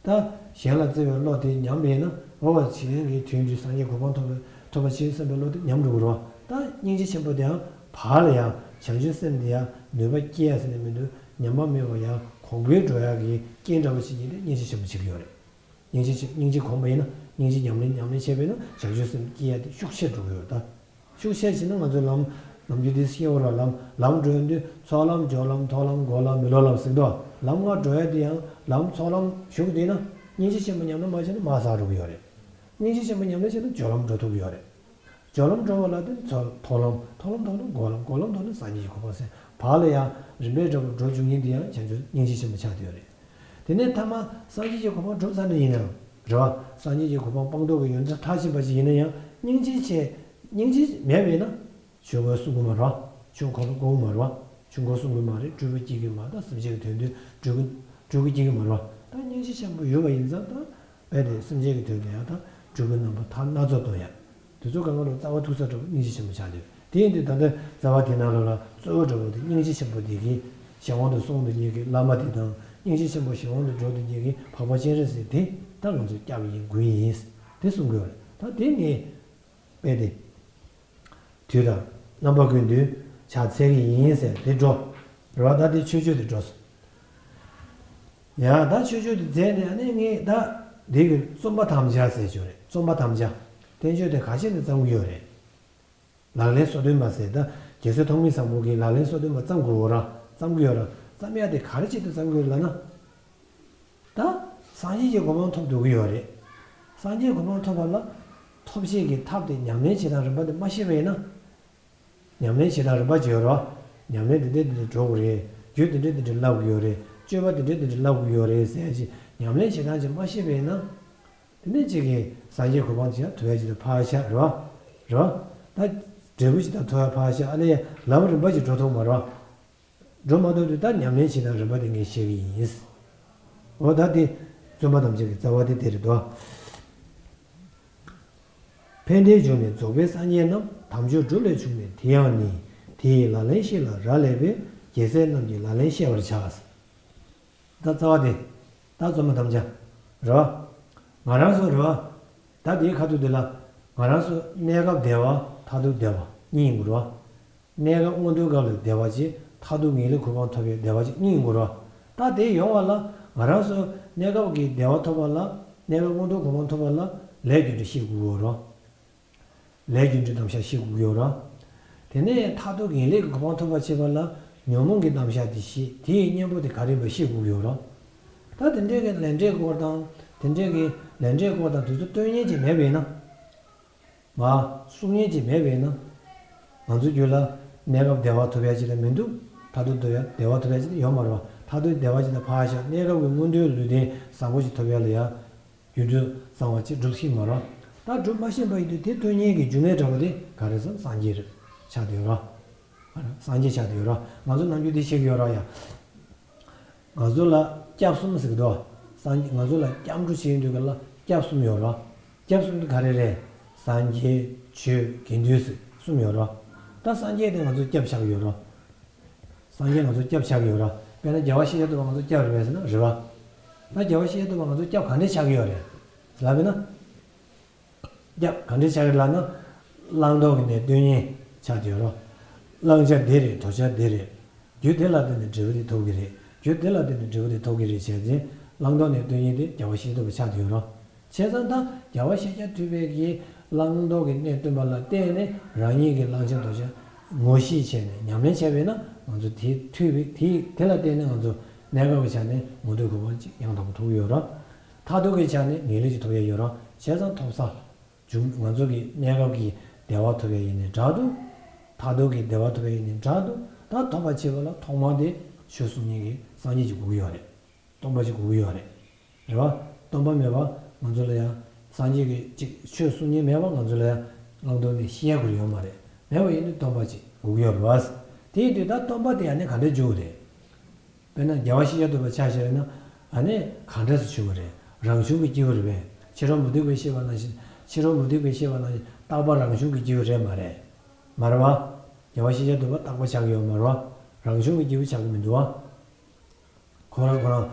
ད་གཞན་ལ་བརྩེ་བའི་བློ་དེ་ཉམས་པས་ན་འོ་བ་གཞན་གྱི་དོན་དུ་སངས་རྒྱས་གོ་འཕང་ཐོབ་པའི་ཐོབ་པ་བྱེད་བསམ་པའི་བློ་དེ་ཉམས་འགྲོ་གི་རེད་བ། ད་སྙིང་རྗེ་ཆེན་པོ་དེའང་བར་ལ་ཡང་བྱང་ཆུབ་སེམས་དེ་ཡང་ནུས་པ་སྐྱེ་ཡ་ཟེར་ནས་མི་འདུག་ཉམས་པ་མེད་པ་ཡང་གོང་འཕེལ་འགྲོ་ཡག་གི་རྐྱེན་འདྲ་བོ་ཞིག་ཡིན་ཏེ་སྙིང་རྗེ་ཆེན་པོ་བྱེད་ཀྱི་ཡོད་རེད། སྙིང་རྗེ་ཆེ་སྙིང་རྗེ་གོམས་པ་ཡིན་ན་སྙིང་རྗེ་ཉམས་ལེན་ཉམས་ལེན་བྱས་པས་ན་བྱང་ཆུབ་སེམས་སྐྱེ་ཡ་དེ་ཤུགས་ཆེར་འགྲོ་གི་ཡོད་རེད་ད། ཤུགས་ཆེར་བྱས་ན་ང་ཚོའི་ལམ་ལམ་རྒྱུ་དེ་ཤེས་འོར་བ་ལམ་ལམ་འགྲོ་ཡོང་དུས་ཚོགས་ལམ་སྦྱོར་ལམ་ཐོག་ལམ་འགོག་ལམ་མི་སློབ་ལམ་ཟེར་དུས་ལམ་ལྔ་འགྲོ་ཡ་དེ་ཡང་ལམ་ཚོགས་ལམ་ཞུགས་དེ་ན་སྙིང་རྗེ་ཆེན་པོ་ཉམས་ལེན་མ་བྱས་ན་མར་ཟག་འགྲོ་གི་ཡོད་རེད། སྙིང་རྗེ་ཆེན་པོ་ཉམས་ལེན་བྱས་ན་སྦྱོར་ལམ་འགྲོ་ཐུབ་ཀྱི་ཡོད་རེད། སྦྱོར་ལམ་འགྲོ་བ་ལ་དེ་ཚོགས་ཐོག་ལམ་ཐོག་ལམ་ཐོག་ན་འགོག་ལམ་འགོག་ལམ་ཐོག་ན་སངས་རྒྱས་ཀྱི་གོ་འཕང་ཟེར་བར་ལ་ཡང་རིམ་པས་འདྲ་བོ་འགྲོ་བཅུག་མཁན་དེ་ཡང་བྱང་ཆུབ་སྙིང་རྗེ་ཆེན་པོ་ཆགས་བསྡད་ཡོད་རེད། དེ་ནས་ཐ་མ་སངས་རྒྱས་ཀྱི་གོ་འཕང་སྒྲུབ་ཚར་ནས་ཡིན་ནའང་རེད་བ། སངས་རྒྱས་ཀྱི་གོ་འཕང་སྤངས་རྟོགས་ཀྱི་ཡོན་ཏན་མཐར་ཕྱིན་པ་ཞིག་ཡིན་ན་ཡང་སྙིང་རྗེ་ཆེ། སྙིང་རྗེ་མེད་པས་ན་ཆོས་འཁོར་གསུང་གི་མ་རེད་བ། ཆོས་འཁོར་གོ་གི་མ་རེད་བ། ཆོས་འཁོར་གསུང་གི་མ་རེད། སྤྲུལ་པ་སྐྱེ་གི་མ་རེད། སེམས་ཅན་གྱི་དོན་དུ་སྤྲུལ་སྐུ་སྤྲུལ་སྐུ་སྐྱེ་གི་མ་རེད་བ། ད་སྙིང་རྗེ་ཆེན་པོ་ཡོད་པ་ཡིན་ཙང་ད་རྦད་དེ་སེམས་ཅན་གྱི་དོན་དུ་ཡང་ད་སྤྲུལ་སྐུ་རྣམ་པ་ཐ་སྣ་ཚོགས་སྟོན་ཡ། དེ་ཚོ་གང་ག་ལ་རྩ་བ་ཐུག་ས་འདྲ་པོ་སྙིང་རྗེ་ཆེན་པོ་ཆགས་འདུག་དེ་ཡིན་དུས་ད་ལྟ་རྩ་བ་དེ་ནང་ལོགས་ལ་གཙོ་བོ་འདྲ་པོ་དེ་སྙིང་རྗེ་ཆེན་པོ་དེ་གིས་གཞན་དབང་དུ་སོང་དུ་ཉིད་ཀྱི་བླ་མ་དེ་དང་སྙིང་རྗེ་ཆེན་པོ་གཞན་དབང་དུ་འགྲོ་དུ་ཉིད་ཀྱི་འཕགས་པ་སྤྱན་རས་གཟིགས་དེ་ད་ང་ཚོ་སྐྱབས་ཡིན་མགོན་ཡིན་དེ་གསུང་དགོས་པ་རེད། ད་དེ་ངས་རྦད་དེ་དུས་དང་རྣམ་པ་ཀུན་ཏུ་ཕྱག་འཚལ་གྱི་ཡིན་ཟེར་དེ་འགྲོ་རེད་བ། ད་དེ་མཆོད་བརྗོད་དེ་འགྲོ་སོང་། ཡང་ད་མཆོད་བརྗོད་དེ་མཛད་ནས་ཨ་ནི་ངས་ད་འདི་གི་རྩོམ་པ་དམ་བཅའ་ཟེར་ཆོག་རེད། རྩོམ་པ་དམ་བཅའ་བསྟན་བཅོས་དེ་ག་ཤེད་ནས་བརྩམས་ཀྱི་ཡོད་རེད། ལག་ལེན་སོ་བདུན་པ་ཟེར་ད་རྒྱལ་སྲས་ཐོགས་མེད་བཟང་པོ་གིས་ལག་ལེན་སོ་བདུན་པ་བརྩམས་དགོས་ར་བརྩམས་ཀྱི་ཡོད་ར། བརྩམས་ཡ་དེ་ག་རེ་བྱེད་དུ་བརྩམས་ཀྱི་ཡོད་ལབ་ན། ད་སངས་རྒྱས་ཀྱི་གོ་འཕང་ཐོབ་འདོད་ཀྱི་ཡོད་རེད། སངས་རྒྱས་གོ་འཕང་ཐོབ་པ་ལ་ཐོབ་བྱེད་ཀྱི་ཐབས་དེ་ཉམས་ལེན་བྱེད་སྟངས་རིམ་པ་དེ་མ་ཤེས་པ་ཡིན་ན། ཉམས་ལེན་བྱེད་སྟངས་རིམ་པ་ཅིག་ཡོད་རེད་བ། ཉམས་ལེན་འདི་འདྲ་འདི་འདྲ་འགྲོ་དགོས་རེད། རྒྱུ་འདི་འདྲ་འདི་འདྲ་བསླབ་དགོས་ཡོད་རེད། སྤྱོད་པ་འདི་འདྲ་འདི་འདྲ་བསླབ་དགོས་ཡོད་རེད་ཟེར་ཡ་ཅིག་ཉམས་ལེན་བྱེད་སྟངས་ཅིག་མ་ཤེས་པ་ཡིན་ན། དེ་ནས་ཅིག་གིས་སངས་རྒྱས་གོ་འཕང་ཅིག་ཡང་ཐོབ་ཡ་ཅིག་ད་ཕར་བཞག་རེད་བ། རེད་བ། ད་འབྲས་བུ་ཅིག་ད་ཐོབ་ཡ་ཕར་བཞག་ཨ་ལས་ལམ་རིམ་པ་ཅིག་འགྲོ་ཐུབ་མ་རེད་བ། འགྲོ་མ་ཐུབ་དུས་ད་ཉམས་ལེན་བྱེད་སྟངས་རིམ་པ་དེ་ངས་བཤད་གི་ཡིན། འོ་ད་དེ་རྩོམ་པ་ཐམས་ཅད་ཀྱི་རྩ་བ་དེ་དེ་རེད་དོ། ཕན་བདེའི་འབྱུང་གནས་རྫོགས་པའི་སངས་རྒྱས་རྣམས། དམ་ཆོས་སྒྲུབ་ལས་བྱུང་བའི་དེ་ཡང་ནི། དེ་ཡི་ལག་ལེན་ཤེས་ལ་རག་ལས་པས། རྒྱལ་སྲས་རྣམས་ཀྱི་ལག་ལེན་ཤེས་པར་བྱ། ད་རྩ་བ་དེ་ད་རྩོམ་པ་དམ་བཅའ་རེད་བ། ང་རང་ཚོ་རེད་བ། ད་དེའི་ཁ་ཐུག་དེ་ལ་ང་རང་ཚོ་གནས་སྐབས་བདེ་བ་མཐར་ཐུག་བདེ་བ་གཉིས་ཡིན་དགོས་རེད་བ། གནས་སྐབས་མངོན་མཐོའི་སྐབས་ལ་བདེ་བ་གཅིག་མཐར་ཐུག་ངེས་ལེགས་གོ་འཕང་ཐོབ་པའི་བདེ་བ་གཅིག་གཉིས་ཡིན་དགོས་རེད་བ། ད་དེ་ཡོང་བ་ལ་ང་རང་ཚོ་གནས་སྐབས་ཀྱི་བདེ་བ་ཐོབ་པ་ལ་གནས་སྐབས་མངོན་མཐོའི་གོ་འཕང་ཐོབ་པ་ལ་ལས་རྒྱུ་འབྲས་ཤེས་དགོས་ཀྱི་ཡོད་རེད་བ། ལས་རྒྱུ་འབྲས་རྣམ་གཞག་ཤེས་དགོས་ཀྱི་ཡོད་རེད། དེ་ནས་མཐར་ཐུག་ངེས་ལེགས་ཀྱི་གོ་འཕང་ཐོབ་པར་བྱེད་པ་ལ་ཉོན་མོངས་ཀྱི་རྣམ་གཞག་དེ་ཤེས། དེའི་གཉེན་པོ་དེ་ག་རེ་ཡིན་པ་ཤེས་དགོས་ཀྱི་ཡོད་རེད། ད་དེ་འདྲའི་གི་ལས་འབྲས་སྐོར་དང་དེ་འདྲའི་གི་ལས་འབྲས་སྐོར་དང་དེ་ཚོ་སྟོན་མཁན་ཅིག་མེད་པ་ཡིན་ན། མ་གསུང་མཁན་ཅིག་མེད་པ་ཡིན་ན། ང་ཚོའི་རྒྱུད་ལ་གནས་སྐབས་བདེ་བ་ཐོབ་ཡ་ཅིག་ལ་མི་འདུག་མཐར་ཐུག་བདེ་བ་བདེ་བ་ཐོབ་ཡ་ཅིག་ལ་ཡོད་མ་རེད་བ། མཐར་ཐུག་བདེ་བ་ཅིག་ལ་ཕར་བཞག་གནས་སྐབས་ཀྱི་མངོན་མཐོའི་ལུས་རྟེན་བཟང་པོ་ཅིག་ཐོབ་ཡ་ལ་ཡ། རྒྱུ་འབྲས་གསང་བ་ཅིག་སྒྲུབ་ཤེས་མ་རེད། ད་སྒྲུབ་མ་ཤེས་པ་ཡིན་དུས་དེ་སྟོན་མཁན་གྱི་རྒྱུ་མེད་འདྲ་བོ་དེ་ག་རེ་ཟེར་ན་སངས་རྒྱས་རེད་ཆགས་བསྡད་ཡོད་རེད། སངས་རྒྱས་ཆགས་བསྡད་ཡོད་རེད། ང་ཚོ་ནམ་རྒྱུན་དེ་ཤེས་ཀྱི་ཡོད་རེད་ཡ། ང་ཚོ་ལ་སྐྱབས་གསུམ་ཟེར་གྱི་འདུག་སངས་རྒྱས་ང་ཚོ་ལ་སྐྱབས་འགྲོ་བྱེད་ཡོང་དུས་ག་ལ་སྐྱབས་གསུམ་ཡོད་རེད། སྐྱབས་གསུམ་དེ་ག་རེ་རེད། སངས་རྒྱས་ཆོས་དགེ་འདུན་ཟེར་གསུམ་ཡོད་རེད། ད་སངས་རྒྱས་དེ་ང་ཚོ་སྐྱབས་ཆགས་ཀྱི་ཡོད་རེད། སངས་རྒྱས་ང་ཚོ་སྐྱབས་ཆགས་ཀྱི་ཡོད་རེད། དཔེར་ན་རྒྱལ་བ་ཤཱཀྱ་ཐུབ་པ་ང་ཚོ་སྐྱབས་རེད་པས་ཟེར་ན་རེད་བ། ད་རྒྱལ་བ་ཤཱཀྱ་ཐུབ་པ་ང་ཚོ་སྐྱབས་ག་འདྲས་ཆགས་ཀྱི་ཡོད་རེད་ལབ་པས་ན། སྐྱབས་ག་འདྲས་ཆགས་ཀྱི་ལབ་ན། བླང་དོར་གྱི་གནས་སྟོན་མཁན་ཆགས་ཀྱི་ཡོད་རེད། བླང་བྱ་འདི་རེད་དོར་བྱ་འདི་རེད། རྒྱུ་དེ་ལ་བརྟེན་ནས་འབྲས་བུ་དེ་ཐོབ་ཀྱི་རེད། རྒྱུ་དེ་ལ་བརྟེན་ནས་འབྲས་བུ་དེ་ཐོབ་ཀྱི་རེད་བྱས་ཚེ། བླང་དོར་གནས་སྟོན་མཁན་དེ་རྒྱལ་བ་ཤཱཀྱ་ཐུབ་པ་ཆགས་ཀྱི་ཡོད་རེད། བྱས་ཙང་ད་རྒྱལ་བ་ཤཱཀྱ་ཐུབ་པའི་གི་བླང་དོར་གྱི་གནས་སྟོན་པ་ལ་བརྟེན་ནས་རང་ཉིད་ཀྱི་བླང་བྱ་དོར་བྱ་ངོ་ཤེས་བྱས་ནས་ཉམས་ལེན་བྱས་པས་ན་ང་ཚོ་དེ་ཐོས་པའི་དེ་དེ་ལ་བརྟེན་ནས་ང་ཚོ་གནས་སྐབས་ཀྱི་ཆ་ནས་མངོན་མཐོའི་གོ་འཕང་ཅིག་ཡང་དག་པར་ཐོབ་ཀྱི་ཡོད་རེད། མཐར་ཐུག་གི་ཆ་ནས་ངེས་ལེགས་ཅིག་ཐོབ་ཡ་ཡོད་རེད། བྱས་ཙང་ཐོབ་ས་བྱུང་ང་ཚོ་གི་གནས་སྐབས་ཀྱི་བདེ་བ་ཐོབ་ཡ་ཡིན་ནའི་འདྲ་འདུག་མཐར་ཐུག་གི་བདེ་བ་ཐོབ་ཡ་ཡིན་ནའི་འདྲ་འདུག་ད་ཐོབ་པར་བྱེད་པ་ལ་ཐོག་མ་དེ་ཆོས་གསུང་མཁན་གྱི་སངས་རྒྱས་ཅིག་དགོས་ཀྱི་ཡོད་རེད། སྟོན་པ་ཅིག་དགོས་ཀྱི་ཡོད་རེད། རེད་བ། སྟོན་པ་མེད་པ་ང་ཚོ་ལ་ཡང་སངས་རྒྱས་ཀྱི་ཅིག་ཆོས་གསུང་མཁན་མེད་པ་ང་ཚོ་ལ་ཡང་བླང་དོར་ནི་ཤེས་ཡ་དགོས་ཡོད་མ་རེད། མེད་པ་ཡིན་དུས་སྟོན་པ་ཅིག་དགོས་ཀྱི་ཡོད་རེད་བ། དེ་ཡིན་དུས་ད་སྟོན་པ་དེ་ཡང་ནི་ག་འདྲ་འཇུག་རེད། དཔེར་ན་རྒྱལ་བ་ཤཱཀྱ་ཐུབ་པ་ཆ་བཞག་ན་ཨ་ནི་ག་འདྲ་སེ་བྱུང་བ་རེད། རང་བྱུང་གི་སྐྱེས་བུ་རེད་པས། ཕྱི་རོལ་མུ་སྟེགས་པས་བཤད་པ་ནང་བཞིན་ཕྱི་རོལ་མུ་སྟེགས་པས་བཤད་པ་ནང་བཞིན་རྟག་པར་རང་བྱུང་གི་སྐྱེས་བུ་རེད་མ་རེད། མ་རེད་བ། རྒྱལ་བ་ཤཱཀྱ་ཐུབ་པ་རྟག་པ་ཆགས་ཀྱི་ཡོད་མ་རེད་བ། རང་བྱུང་གི་སྐྱེས་བུ་ཆགས་ཀྱི་མི་འདུག་བ། ཁོ་རང་ཁོ་རང་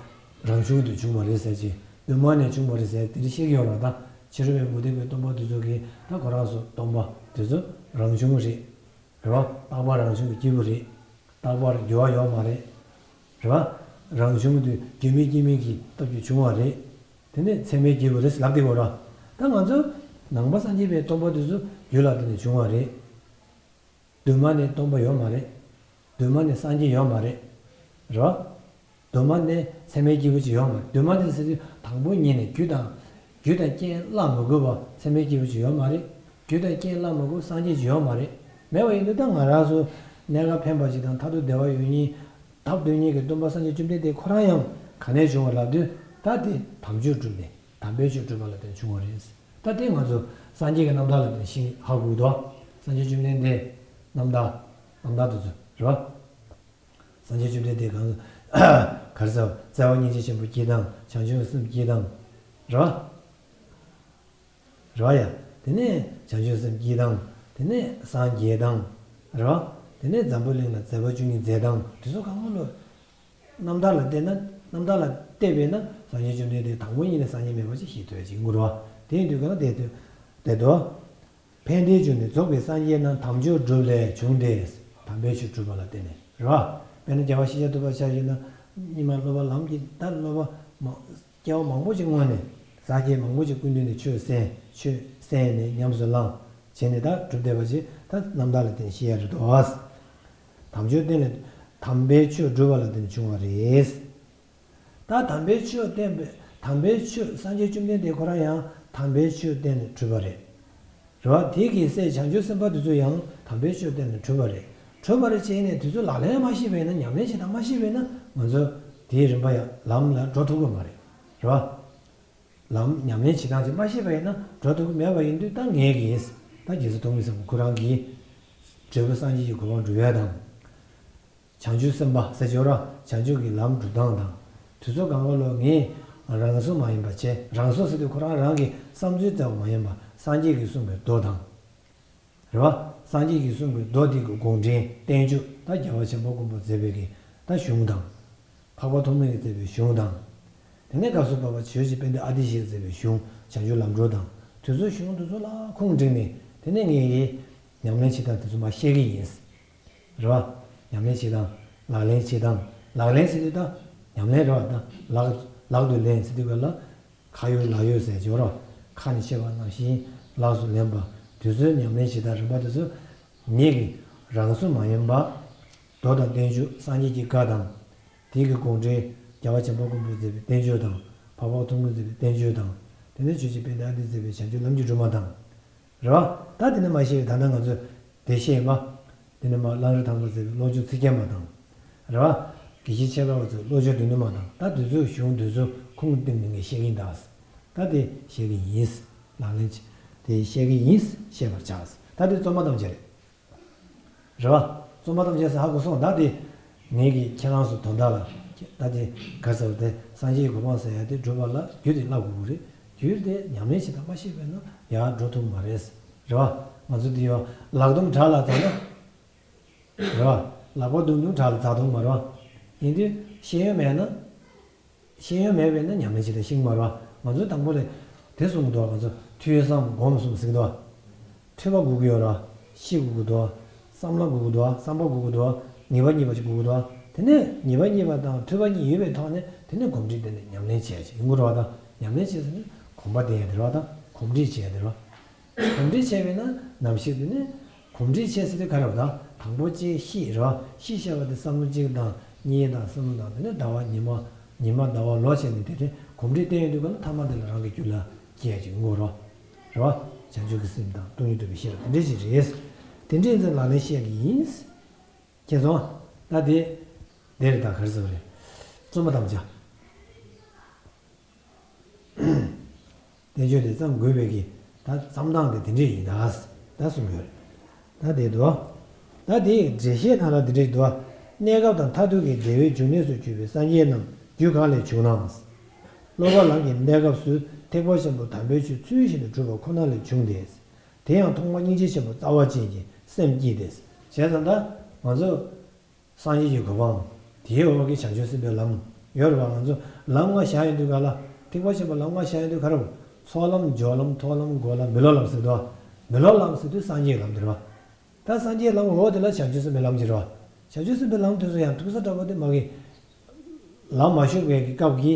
རང་བྱུང་དུ་བྱུང་བ་རེད་ཟེར་གྱི་གདོད་མ་ནས་བྱུང་བ་རེད་ཟེར་དེ་འདྲ་བཤད་ཀྱི་ཡོད་རེད་བ། ད་ཕྱི་རོལ་པའི་མུ་སྟེགས་པའི་སྟོན་པ་དེ་ཚོ་གིས་ད་ཁོ་རང་ཚོ་སྟོན་པ་དེ་ཚོ་རང་བྱུང་རེད། རེད་བ། རྟག་པར་རང་བྱུང་གི་སྐྱེས་བུ་རེད། རྟག་པར་འགྱུར་བ་ཡོད་མ་རེད། རེད་བ། རང་བྱུང་དུ་རྒྱུ་མེད་རྐྱེན་མེད་ཀྱི་སྟབས་ཀྱིས་བྱུང་བ་རེད། དེ་ནས་མཚན་མའི་སྐྱེས་བུ་རེད་ལབ་བསྡད་ཡོད་རེད། ད་ང་ཚོ་ནང་པ་སངས་རྒྱས་པའི་སྟོན་པ་དེ་ཚོ་རྒྱུ་ལ་བརྟེན་ནས་བྱུང་བ་རེད། གདོད་མ་ནས་སྟོན་པ་ཡོད་མ་རེད། གདོད་མ་ནས་སངས་རྒྱས་ཡོད་མ་རེད། རེད་བ། གདོད་མ་ནས་མཚན་མའི་སྐྱེས་བུ་ཅིག་ཡོད་མ་རེད། གདོད་མ་ནས་ཟེར་དུས་དང་པོ་ཉིད་ནས་རྒྱུ་དང་། རྒྱུ་དང་རྐྱེན་བླ་མ་དགོས་པ་མཚན་མའི་སྐྱེས་བུ་ཅིག་ཡོད་མ་རེད། རྒྱུ་དང་རྐྱེན་བླ་མ་དགོས་སངས་རྒྱས་ཅིག་ཡོད་མ་རེད། མེད་པ་ཡིན་དུས་ད་ང་རང་ཚོ་གནས་སྐབས་ཕན་པ་ཅིག་དང་མཐར་ཐུག་བདེ་བ་ཡོང་མཁན་ཐབས་སྟོན་མཁན་གྱི་སྟོན་པ་སངས་རྒྱས་བཅོམ་ལྡན་འདས་ཁོ་རང་ཡང་ག་ནས་བྱུང་བ་ལབ་དུས་ད་དེ་དམ་ཆོས་བསྒྲུབས་ནས་དམ་པའི་ཆོས་བསྒྲུབས་པ་ལ་བརྟེན་བྱུང་བ་རེད། ད་དེ་ང་ཚོ་སངས་རྒྱས་ཀྱི་རྣམ་ཐར་ལ་བརྟེན་ཤིང་ཧ་གོ་གི་འདུག་སངས་རྒྱས་བཅོམ་ལྡན་འདས་རྣམ་ཐར་རྣམ་ཐར་དེ་ཚོ་རེད་བ། སངས་རྒྱས་བཅོམ་ལྡན་འདས་གང་ག་རེ་ཟེར་བ་བརྩེ་བ་སྙིང་རྗེ་ཆེན་པོ་སྐྱེས་དང་བྱང་ཆུབ་སེམས་སྐྱེས་དང་། རེད་བ། རེད་བ་ཡ། དེ་ནས་བྱང་ཆུབ་སེམས་སྐྱེས་དང་། དེ་ནས་སངས་རྒྱས་དང་། རེད་བ། དེ་ནས་འཛམ་བུ་གླིང་ལ་མཛད་པ་བཅུ་གཉིས་མཛད་དང་དེ་ཚོ་གང་ག་ལོ། རྣམ་ཐར་ལ་བལྟས་ན་རྣམ་ཐར་ལ་བལྟས་པས་ན་སངས་རྒྱས་བཅོམ་ལྡན་འདས་དང་པོ་ཉིད་ནས་སངས་རྒྱས་མེད་པ་ཅིག་ཤེས་ཐུབ་ཡ་ཅིག་ཡིན་དགོས་རེད་བ། དེ་ཡིན་དུས་གང་ལྟར་དེ་དུས་དེ་དུ། ཕན་བདེའི་རྒྱུ་ནི་རྫོགས་པའི་སངས་རྒྱས་རྣམས་དམ་ཆོས་སྒྲུབ་ལས་བྱུང་སྟེ། དམ་པའི་ཆོས་སྒྲུབ་པ་ལ་བརྟེན་ནས་རེད་བ། དཔེར་ན་རྒྱལ་བ་ཤཱཀྱ་ཐུབ་པ་ཆ་བཞག་ན་སྔོན་མ་སློབ་པ་ལམ་གྱི་ད་སློབ་པ་མང་སྐྱེ་བ་མང་པོ་ཅིག་སྔོན་ནས་ཟག་བཅས་མང་པོ་ཅིག་ཀུན་འདུས་ནས་ཆོས་གསན་ཆོས་གསན་ནས་ཉམས་སུ་བླངས་བྱས་ནས་ད་གྲུབ་བསྡད་པ་ཅིག་ད་རྣམ་ཐར་ལ་བརྟེན་ཤེས་ཡ་རེད་དོ། དམ་ཆོས་བརྟེན་ནས་དམ་པའི་ཆོས་སྒྲུབ་པ་ལ་བརྟེན་ནས་བྱུང་བ་རེད། ད་དམ་པའི་ཆོས་བསྟན་པའི་དམ་པའི་ཆོས་སངས་རྒྱས་བཅོམ་ལྡན་འདས་ཁོ་རང་ཡང་དམ་པའི་ཆོས་བསྟན་ནས་གྲུབ་པ་རེད། རེད་བ། དེ་གི་སྲས་བྱང་ཆུབ་སེམས་དཔའ་དེ་ཚོ་ཡང་དམ་པའི་ཆོས་བསྟན་ནས་གྲུབ་པ་རེད། གྲུབ་པ་རེད་བྱས་ནས་དེ་ཚོ་ལག་ལེན་མ་ཤེས་པས་ན་ཉམས་ལེན་བྱེད་སྟངས་མ་ཤེས་པས་ན་ང་ཚོ་དེའི་རིམ་པ་ཡང་ལམ་ལ་འགྲོ་ཐུབ་ཀྱི་མ་རེད། རེད་བ། ལམ་ཉམས་ལེན་བྱེད་སྟངས་ཅིག་མ་ཤེས་པ་ཡིན་ན་འགྲོ་ཐུབ་ཀྱི་མེད་པ་ཡིན་དུས་ད་ངེད་ཀྱིས་ད་རྗེ་བཙུན་ཐོགས་མེད་སེམས་དཔའ་ཁོ་རང་གིས་འབྲས་བུ་སངས་རྒྱས་ཀྱི་གོ་འཕང་སྒྲུབ་ཡ་དང་། བྱང་ཆུབ་སེམས་དཔའ་ཟེར་ཆོག་ར། བྱང་ཆུབ་ཀྱི་ལམ་སྒྲུབ་སྟངས་དང་། དུས་ཚོད་གང་ག་ལོ་ངས་རང་བཟོ་མ་ཡིན་པ་བྱས། རང་བཟོ་ཟེར་དུས་ཁོ་རང་རང་གི་བསམ་ཚུལ་བཙལ་བ་མ་ཡིན་པ་སངས་རྒྱས་ཀྱིས་གསུངས་པའི་མདོ་དང་། རེད་བ། སངས་རྒྱས་ཀྱིས་གསུངས་པའི་མདོ་འདི་གི་དགོངས་འགྲེལ་བསྟན་བཅོས་ད་རྒྱལ་བ་བྱམས་པ་མགོན་པོས་མཛད་པའི་གི་ད་གཞུང་དང་། འཕགས་པ་ཐོགས་མེད་ཀྱིས་མཛད་པའི་གཞུང་དང་། དེ་ནས་སྐབས་སུ་བབ་པ་ཆོས་ཀྱི་དཔལ་ལྡན་ཨ་ཏི་ཤས་མཛད་པའི་གཞུང་བྱང་ཆུབ་ལམ་སྒྲོན་དང་དེ་ཚོའི་གཞུང་དེ་ཚོ་ལ་ཁུངས་བསྒྲིགས་ནས་དེ་ནས་ངས་ཀྱིས་ཉམས་ལེན་བྱེད་སྟངས་དེ་ཚོ་མར་བཤད་ཀྱི་ཡིན། རེད་བ། ཉམས་ལེན་བྱེད་སྟངས། ལག་ལེན་བྱེད་སྟངས། ལག་ལེན་ཟེར་དུས་ད་ཉམས་ལེན་རེད་བ། ད་ལག་ལག་ཏུ་ལེན་ཟེར་དུས་ག་ལ། ཁ་ཡོད་ལག་ཡོད་ཟེར་གྱི་ཡོད་རེད་བ། ཁ་ནས་བཤད་པ་ནང་བཞིན་ལགས་སུ་ལེན་པ། དེ་ཚོའི་ཉམས་ལེན་བྱེད་སྟངས་རིམ་པ་དེ་ཚོ་ངེད་ཀྱི་རང་བཟོ་མ་ཡིན་པ། མདོ་དང་བསྟན་བཅོས་སངས་རྒྱས་ཀྱི་བཀའ་དང་། དེ་གི་དགོངས་འགྲེལ་རྒྱལ་བ་བྱམས་པ་མགོན་པོས་མཛད་པའི་བསྟན་བཅོས་དང་། འཕགས་པ་ཐོན་མིས་མཛད་པའི་བསྟན་བཅོས་དང་། དེ་ནས་ཆོས་ཀྱི་དཔལ་ལྡན་ཨ་ཏི་མཛད་པའི་བྱང་ཆུབ་ལམ་གྱི་སྒྲོན་མ་དང་། རེད་བ། ད་དེ་ནས་མར་བཤད་པའི་ད་ལྟ་ང་ཚོས་དེ་བཤད་ཡིན་པ། དེ་ནས་མར་གླང་རི་ཐང་པ་མཛད་པའི་བློ་སྦྱོང་ཚིག་བརྒྱད་མ་དང་། རེད་བ། དགེ་བཤེས་ཆེ་ཁག་པ་ཚོས་བློ་སྦྱོང་བདུད་རྩི་མ་དང་། ད་དེ་ཚོའི་གཞུང་དེ་ཚོ་ཁུངས་བསྟན་ནས་ངས་བཤད་ཀྱི་ཡིན་ད། ད་དེ་བཤད་ཀྱི་ཡིན། ལག་ལེན་བྱེད། དེ་བཤད་ཀྱི་ཡིན། བཤད་པར་བྱ། ད་དེ་རྩོམ་པ་ཐམས་ཅད་རེད། རེད་བ། རྩོམ་པ་ཐམས་ཅད་ཟེར་ཧ་གོ་སོང་། ད་དེ་ངེད་ཀྱིས་ཁྱེད་རང་ཚོ་དོན་དག་ལ། ད་དེ་ག་ཟེར་བ་དེ་སངས་རྒྱས་ཀྱི་གོ་འཕང་ཟེར་ཡ་དེ་སྒྲུབ་པ་ལ་རྒྱུ་དེ་བསླབ་དགོས་ཀྱི་རེད། རྒྱུ་དེ་ཉམས་ལེན་བྱེད་སྟངས་མ་ཤེས་པས་ན་ཡར་འགྲོ་ཐུབ་མ་རེད། རེད་བ། ང་ཚོ་འདི་ཡོ་ལག་རྡུམ་བྲག་ལ་འཛེགས་ན། རེད་བ། ལག་པ་རྡུམ་རྡུམ་བྲག་ལ་འཛེགས་ཐུབ་མ་རེད་བ། ཡིན་དུས་ཤེས་ཡོན་མེད་ན། ཤེས་ཡོན་མེད་པས་ན་ཉམས་ལེན་བྱེད་སྟངས་ཤེས་ཀྱི་མ་རེད་བ། ང་ཚོས་དང་པོ་ལ་དེ་གསུང་གི་འདུག་ང་ཚོ་ཐོས་བསམ་སྒོམ་གསུམ་ཟེར་གྱི་འདུག་ཐོས་པ་དགོས་ཀྱི་ཡོད་རེད་བ། ཤེས་དགོས་ཀྱི་འདུག་བསམ་བློ་དགོས་ཀྱི་འདུག་བསམ་པ་དགོས་ཀྱི་འདུག་ངེས་པ་རྙེད་པ་ཞིག་དགོས་ཀྱི་འདུག་དེ་ནས་ངེས་པ་རྙེད་པ་དང་ཐོས་པ་གཉིས་ཡོད་པའི་ཐོག་ནས་དེ་ནས་གོམས་འདྲིས་དེ་ནས་ཉམས་ལེན་བྱས་ཅིག་ཡོང་གི་རེད་བ། ད་ཉམས་ལེན་བྱས་ཟེར་ན་གོམས་པ་བསྡད་ཡ་དེ་རེད་བ། ད་གོམས་འདྲིས་བྱས་ཡ་དེ་རེད་བ། གོམས་འདྲིས་བྱས་པས་ན་ནམ་ཞིག་དེ་ནི་གོམས་འདྲིས་བྱས་ཟེར་དུས་ག་རེ་བ། ད་དང་པོ་གཅིག་ཤེས་རེད་བ། ཤེས་བྱ་བ་དེ་བསམ་བློ་གཅིག་དང་གཉིས་དང་གསུམ་དང་དེ་ནས་ཟླ་བ་ཉི་མ། ཉི་མ་ཟླ་བ་ལོ་བྱས་ནས་དེ་དེ་གོམས་འདྲིས་བསྟན་ཡོང་དུས་ག་ལ་ཐ་མ་དེ་ལ་རང་གི་རྒྱུད་ལ་སྐྱེ་ཡ་ཅིག་ཡོང་གི་རེད་བ། རེད་བ། བྱང་ཆུབ་ཀྱི་སེམས་དང་སྟོང་ཉིད་རྟོགས་པའི་ཤེས་རབ་དེ་འདྲས་ཅིག་རེད། དེ་འདྲས་ཚོ་ལག་ལེན་བཤད་ཀྱི་ཡིན། མཁྱེན་སོང་། ད་དེ། དེ་རེད། ད་ག་རེ་ཟེར་བ་རེད། རྩོམ་པ་ཐམས་ཅད། བསྟན་བཅོས་དེ་བརྩམས་དགོས་པའི་གི་ད་བརྩམས་སྟངས་དེ་དེ་འདྲས་ཡིན་ད། ད་གསུངས་ཡོད་རེད། ད་དེ་འདུག་ད་དེའི་འགྲེལ་བཤད་ནང་ལ་དེ་འདྲས་འདུག་གནས་སྐབས་དང་མཐར་ཐུག་གི་འབྲེལ་བའི་འབྱུང་གནས་སུ་གྱུར་པའི་སངས་རྒྱས་རྣམས་རྒྱུ་གང་ལས་བྱུང་ནའང་། སློབ་པ་ལམ་གྱི་གནས་སྐབས་སུ་ཐེག་པ་ཆེན་པོ་དམ་པའི་ཆོས་ཚུལ་བཞིན་དུ་སྒྲུབ་པ་ཁོ་ན་ལས་བྱུང་སྟེ། དེ་ཡང་ཐོག་མར་སྙིང་རྗེ་ཆེན་པོ་རྩ་བ་ཅན་གྱི་སེམས་བསྐྱེད་དེ། བྱས་ཙང་ད་ང་ཚོ། སངས་རྒྱས་ཀྱི་གོ་འཕང་། དེའི་འོག་གི་བྱང་ཆུབ་སེམས་དཔའི་ལམ། ཡོད་རེད་བ། ང་ཚོ་ལམ་ལྔ་བཞག་ཡོང་དུས་ག་ལ། ཐེག་པ་ཆེན་པོའི་ལམ་ལྔ་བཞག་ཡོང་དུས་ག་རེ། ཚོགས་ལམ། སྦྱོར་ལམ། ཐོག་ལམ། འགོག་ལམ། མི་སློབ་ལམ་ཟེར་དུས། མི་སློབ་ལམ་ཟེར་དུས་སངས་རྒྱས་ཀྱི་ལམ་དེ་རེད་བ། ད་སངས་རྒྱས་ཀྱི་ལམ་འོག་དེ་ལ་བྱང་ཆུབ་སེམས་དཔའི་ལམ་གྱི་རེད་བ། བྱང་ཆུབ་སེམས་དཔའི་ལམ་དེ་ཚོ་ཡང་ཐུག་ས་འདྲ་པོ་དེ་མ་གི། ལམ་མ་ཞུགས་པའི་གི་སྐབས་ཀྱི།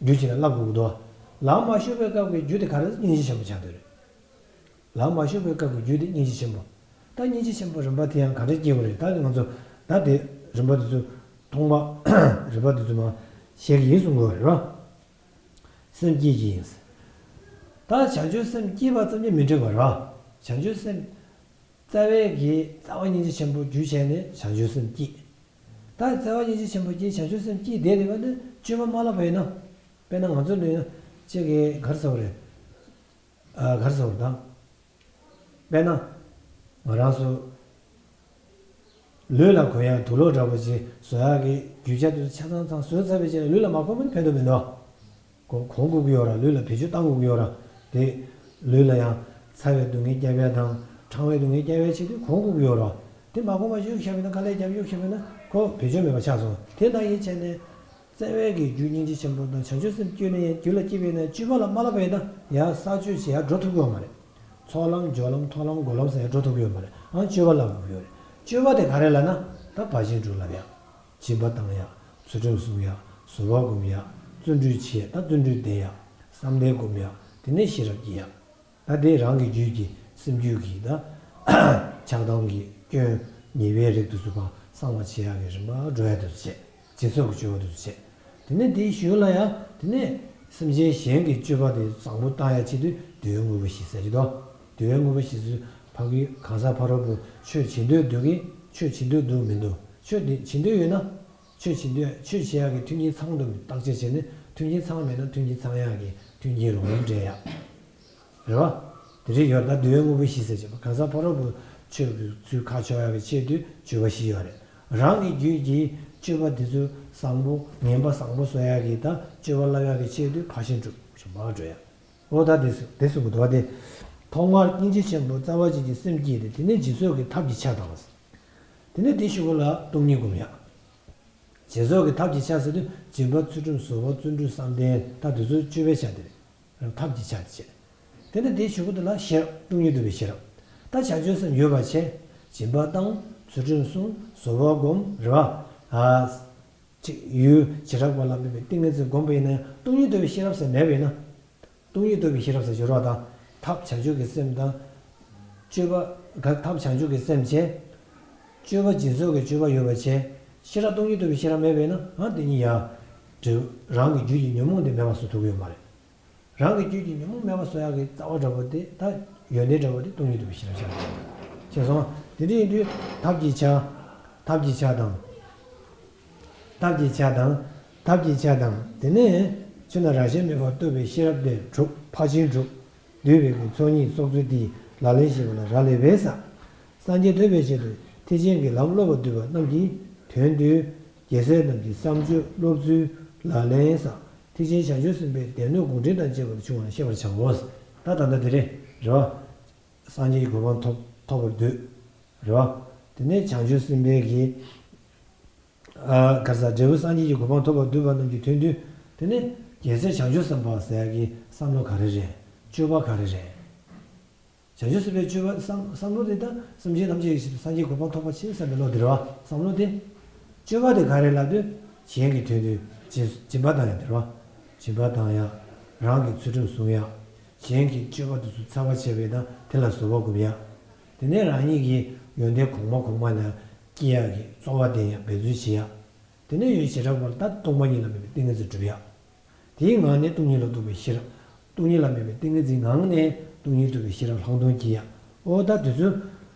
རྒྱུ་ཅིག་ལ་བསླབ་དགོས་ཀྱི་འདུག་ལམ་མ་ཞུགས་པའི་སྐབས་ཀྱི་རྒྱུ་དེ་ག་རེ། སྙིང་རྗེ་ཆེན་པོ་ཆགས་བསྡད་རེད། ལམ་མ་ཞུགས་པའི་སྐབས་ཀྱི་རྒྱུ་དེ་སྙིང་རྗེ་ཆེན་པོ། ད་སྙིང་རྗེ་ཆེན་པོ་རིམ་པ་དེ་ཡང་ག་འདྲ་སྐྱེ་དགོས་རེད། ད་ང་ཚོ་ད་དེ་རིམ་པ་དེ་ཚོ་མཐོང་བ་རིམ་པ་དེ་ཚོ་མ་ཤེས་ཀྱི་ཡིན་གསུང་དགོས་རེད་བ། སེམས་བསྐྱེད་ཀྱི་ཡིན། ད་བྱང་ཆུབ་སེམས་བསྐྱེད་པ་ཙམ་གྱིས་མི་འགྲིག་པ་རེད་བ། བྱང་ཆུབ་སེམས། རྩ་བའི་གི་རྩ་བ་སྙིང་རྗེ་ཆེན་པོ་རྒྱུ་བྱས་ནས་བྱང་ཆུབ་སེམས་བསྐྱེད། ད་རྩ་བ་སྙིང་རྗེ་ཆེན་པོ་སྐྱེས་བྱང་ཆུབ་སེམས་བསྐྱེད་བསྡད་དེ་བ་ནི་སྤྱོད་པ་མ་ལབ་པ་ཡིན་ན། དཔེར་ན་ང་ཚོ་ལུས་ན་ཅིག་གི་ག་རེ་ཟེར་བ་རེད། ཨ། ག་རེ་ཟེར་བ་དང་། དཔེར་ན། ང་རང་ཚོ་ལུས་ལ་གོན་ཡག་དུག་ལོག་འདྲ་པོ་ཅིག་བཟོ་ཡག་གི་རྒྱུ་ཆ་དེ་ཚོ་ཆ་ཚང་ཚང་བཟོས་ཚར་བའི་རྗེས་ལ་ལུས་ལ་མ་གོན་པ་ནི་ཕན་ཐོགས་མི་འདུག་གོན། གོན་དགོས་ཀྱི་ཡོད་ར། ལུས་ལ་བེད་སྤྱོད་བཏང་དགོས་ཀྱི་ཡོད་ར། དེ་ལུས་ལ་ཡང་ཚ་བའི་སྡུག་བསྔལ་སྐྱབས་ཡག་དང་གྲང་བའི་སྡུག་བསྔལ་སྐྱབས་ཡག་ཆེད་དུ་གོན་དགོས་ཀྱི་ཡོད་ར། དེ་མ་གོན་པ་གཡུག་བཞག་པ་ཡིན་ན། དཀའ་ལས་རྒྱབ་གཡུག་བཞག་པ་ཡིན་ན་ཁོ་བེད་སྤྱོད་མེད་པ་ཆགས་སོང་། དེ་ལྟ་ཡིན་བྱས་ནས། རྩ་བའི་གི་རྒྱུ་སྙིང་རྗེ་ཆེན་པོ་དང་བྱང་ཆུབ་སེམས་བསྐྱེད་ནས་རྒྱུད་ལ་སྐྱེས་པས་ན། སྤྱོད་པ་ལ་མ་བསླབ་པ་ཡིན་ན་ཡང་ས་ཆོད་བྱེད་ཡག་འགྲོ་ཐུབ་ཀྱི་ཡོད་མ་རེད། ཚོགས་ལམ། སྦྱོར་ལམ། ཐོག་ལམ། འགོག་ལམ་ཟེར་ཡག་འགྲོ་ཐུབ་ཀྱི་ཡོད་མ་རེད། ཨང་། སྤྱོད་པ་བསླབ་དགོས་ཀྱི་ཡོད་རེད། སྤྱོད་པ་དེ་ག་རེ་ལབ་ན། ད་ཕར་ཕྱིན་དྲུག་བསླབ་ཡག་སྦྱིན་པ་བཏང་ཡག་ཚུལ་ཁྲིམས་སྲུང་ཡག་བཟོད་པ་སྒོམ་ཡག་བརྩོན་འགྲུས་བྱེད་ཡག་ད་བརྩོན་འགྲུས་ལྡན་ཡག་བསམ་གཏན་སྒོམ་ཡག་དེ་ནས་ཤེས་རབ་སྐྱེ་ཡག་ད་དེ་རང་གི་རྒྱུད་ཀྱི་སེམས་རྒྱུད་ཀྱི་ད་ཆགས་སྡང་གི་སྐྱོན་ཉེས་པའི་རིགས་དེ་ཚོ་ཕར་སངས་པ་བྱེད་ཡག་གི་རིམ་པ་འགྲོ་ཡག་དེ་ཚོ་བྱེད། སྦྱིན་སོགས་ཀྱི་སྤྱོད་པ་དེ་ཚོ་བྱེད། དེ་ནས་དེའི་གཞུག་ལ་ཡང་དེ་ནས་སེམས་ཅན་གཞན་གྱི་སྤྱོད་པ་དེ་བཟང་པོ་བཏང་ཡག་ཆེད་དུ་འདོད་པའི་དངོས་པོ་བཞི་ཟེར་གྱི་འདུག་འདོད་པའི་དངོས་པོ་བཞི་ཟེར། ཕ་གི་གང་ཟག་ཕ་རོལ་པོ་ཆོས་བྱེད་འདོད་འདུག་གི། ཆོས་བྱེད་འདོད་འདུག་མི་འདུག་ཆོས་དེ་བྱེད་འདོད་ཡོད་ན། ཆོས་བྱེད་འདོད། ཆོས་བྱེད་ཡག་གི་མཐུན་རྐྱེན་ཚང་འདུག་མི་བརྟག་དཔྱད་བྱས་ནས། མཐུན་རྐྱེན་ཚང་མེད་ན་མཐུན་རྐྱེན་ཚང་ཡག་གི་མཐུན་རྐྱེན་རོགས་རམ་སྤྲད་ཡག་རེད་བ། དེ་འདྲ་ཡོད། ད་འདོད་པའི་དངོས་པོ་བཞི་ཟེར་བྱས་པ། གང་ཟག་ཕ་རོལ་པོ་ཆོས་ཀྱི་ཚུལ་ཁ་ཕྱོགས་ཡག་གི་ཆེད་དུ་སྤྱོད་པ་བཞི་ཡོད་རེད། རང་གི་རྒྱུད་ཀྱི་སྤྱོད་པ་དེ་ཚོ་བཟང་པོ་ངན་པ་བཟང་པོ་བཟོ་ཡག་གི་ད་སྤྱོད་པ་བསླབ་ཡག་གི་ཆེད་དུ་ཕར་ཕྱིན་དྲུག་རིམ་པར་འགྲོ་ཡག་འོ་ད་དེ་གསུང་དེ་གསུང་གི་འདུག་བ། དེ་ཐོག་མར་སྙིང་རྗེ་ཆེན་པོ་རྩ་བ་ཅན་གྱི་སེམས་བསྐྱེད་དེ། དེ་ནས་སྦྱིན་སོགས་ཀྱི་ཐབས་ཀྱི་ཆ་དང་། དེ་ནས་དེའི་གཞུག་ལ་སྟོང་ཉིད་སྒོམ་ཡག་བྱིང་རྫོགས་ཀྱི་ཐབས་ཀྱི་ཆ་ཟེར་དུས་སྦྱིན་པ་ཚུལ་ཁྲིམས་བཟོད་པ་བརྩོན་འགྲུས་བསམ་གཏན་ད་དེ་ཚོ་སྤྱོད་པའི་ཆ་དེ་རེད། ཐབས་ཀྱི་ཆ་དེ་བྱས། དེ་ནས་དེའི་གཞུག་གུ་དེ་ལ་ཤེས་རབ་སྟོང་ཉིད་རྟོགས་པའི་ཤེས་རབ། ད་བྱང་ཆུབ་སེམས་ཡོད་པ་བྱས། སྦྱིན་པ་བཏང་། ཚུལ་ཁྲིམས་བསྲུང་། བཟོད་པ་སྒོམ། རེད་བ། ཨ། ཅིག་ཡུལ་བྱེ་བྲག་པ་ལ་དམིགས་པའི་ཏིང་ངེ་འཛིན་བསྒོམས་པ་ཡིན་ན་ཡང་སྟོང་ཉིད་རྟོགས་པའི་ཤེས་རབ་ཟེར་མེད་པ་ཡིན་ན། སྟོང་ཉིད་རྟོགས་པའི་ཤེས་རབ་ཟེར་སྦྱོར་བ་དང་། ཐབས་བྱང་ཆུབ་ཀྱི་སེམས་དང་། སྤྱོད་པ་ག་ཐབས་བྱང་ཆུབ་ཀྱི་སེམས་བྱས། སྤྱོད་པ་སྦྱིན་སོགས་ཀྱི་སྤྱོད་པ་ཡོད་པ་བྱས། ཤེས་རབ་སྟོང་ཉིད་རྟོགས་པའི་ཤེས་རབ་མེད་པ་ཡིན་ན་ཨ་དེ་ཉིད་ཡ། འབྲས་བུ་རང་གི་རྒྱུད་ཀྱི་ཉོན་མོངས་དེ་མེད་པ་བཟོ་ཐུབ་ཀྱི་ཡོད་མ་རེད། རང་གི་རྒྱུད་ཀྱི་ཉོན་མོངས་མེད་པ་བཟོ་ཡག་གི་རྩ་བ་འདྲ་པོ་དེ་ད་ཡོན་ཏན་འདྲ་པོ་དེ་སྟོང་ཉིད་རྟོགས་པའི་ཤེས་རབ་ཆགས་ཀྱི་ཡོད། ཤེས་སོང་། དེ་འདྲ་ཡིན་དུས་ཐབས་ཀྱི་ཆ། ཐབས་ཀྱི་ཆ་དང་། ཐབས་ཀྱི་ཆ་དང་། ཐབས་ཀྱི་ཆ་དང་། དེ་ནས་ཆོས་རྣམས་རང་བཞིན་མེད་པར་རྟོགས་པའི་ཤེས་རབ་དེ་གྲུབ་ཕར་ཕྱིན་དྲུག་འདུས་པའི་གི་ཚོགས་གཉིས་སྲོག་རྩོལ་དེའི་ལག་ལེན་ཞེས་པ་ལ་རག་ལས་པས་ས། སངས་རྒྱས་ཐོབ་པའི་ཆེད་དུ་ཐེག་ཆེན་གྱི་ལམ་སློབ་པར་འདོད་པ་རྣམས་ཀྱི་དོན་དུ། རྒྱལ་སྲས་རྣམས་ཀྱི་བསམ་སྤྱོད་སློབ་ཚུལ་ལག་ལེན་ས། ཐེག་ཆེན་བྱང་ཆུབ་སེམས་དཔའི་སྡེ་སྣོད་དགོངས་འགྲེལ་དང་བཅས་པ་ལ་བྱུང་བ་ལ་བཤད་པར་བྱའོ། ད་ད་ལྟ་དེ་རེད། རེད་བ། སངས་རྒྱས་ཀྱི་གོ་འཕང་ཐོབ་ཐོབ་པར་འདོད། རེད་བ། དེ་ནས་བྱང་ཆུབ་སེམས་དཔའི་གི། ཨ། ག་རེ་ཟ། འབྲས་བུ་སངས་རྒྱས་ཀྱི་གོ་འཕང་ཐོབ་པར་འདོད་པ་རྣམས་ཀྱི་དོན་དུ། དེ་ནས་རྒྱལ་སྲས་བྱང་ཆུབ་སེམས་དཔའ་ཟེར་ཡག་གི་བསམ་བློ་ག་རེ་རེད། སྤྱོད་པ་ག་རེ་རེད། བྱང་ཆུབ་སེམས་དཔའི་སྤྱོད་པ་བསམ་བསམ་བློ་དེ་ད་སེམས་ཅན་ཐམས་ཅད་ཀྱི་ཆེད་དུ་སངས་རྒྱས་གོ་འཕང་ཐོབ་པར་བྱེད་བསམ་པའི་བློ་དེ་རེད་བ། བསམ་བློ་དེ། སྤྱོད་པ་དེ་ག་རེ་ལབ་དུས་གཞན་གྱི་དོན་དུ་སྦྱིན་སྦྱིན་པ་བཏང་ཡག་དེ་རེད་བ། སྦྱིན་པ་བཏང་ཡག་རང་གི་ཚུལ་ཁྲིམས་བསྲུང་ཡག་གཞན་གྱི་སྤྱོད་པ་དེ་ཚོ་འཚེ་བ་བྱས་པས་ན་དེ་ལ་བཟོད་པ་སྒོམ་ཡག་དེ་ནས་རང་ཉིད་ཀྱི་ཡོན་ཏན་གོང་མ་གོང་མ་ལ་སྐྱེ་ཡག་གི་རྩོལ་བ་བསྟེན་ཡག་འབད་བརྩོན་བྱེད་ཡག་དེ་ནས་ཡུལ་བྱེ་བྲག་པ་ལ་ད་སྟོང་པ་ཉིད་ལ་དམིགས་པའི་ཏིང་ངེ་འཛིན་སྒྲུབ་ཡག་དེའི་ངང་ནས་སྟོང་ཉིད་ལ་རྟོགས་པའི་ཤེས་རབ། སྟོང་ཉིད་ལ་དམིགས་པའི་ཏིང་ངེ་འཛིན་ངང་ནས་སྟོང་ཉིད་རྟོགས་པའི་ཤེས་རབ་ལྷག་མཐོང་སྐྱེ་ཡག་འོ་ད་དེ་ཚོ།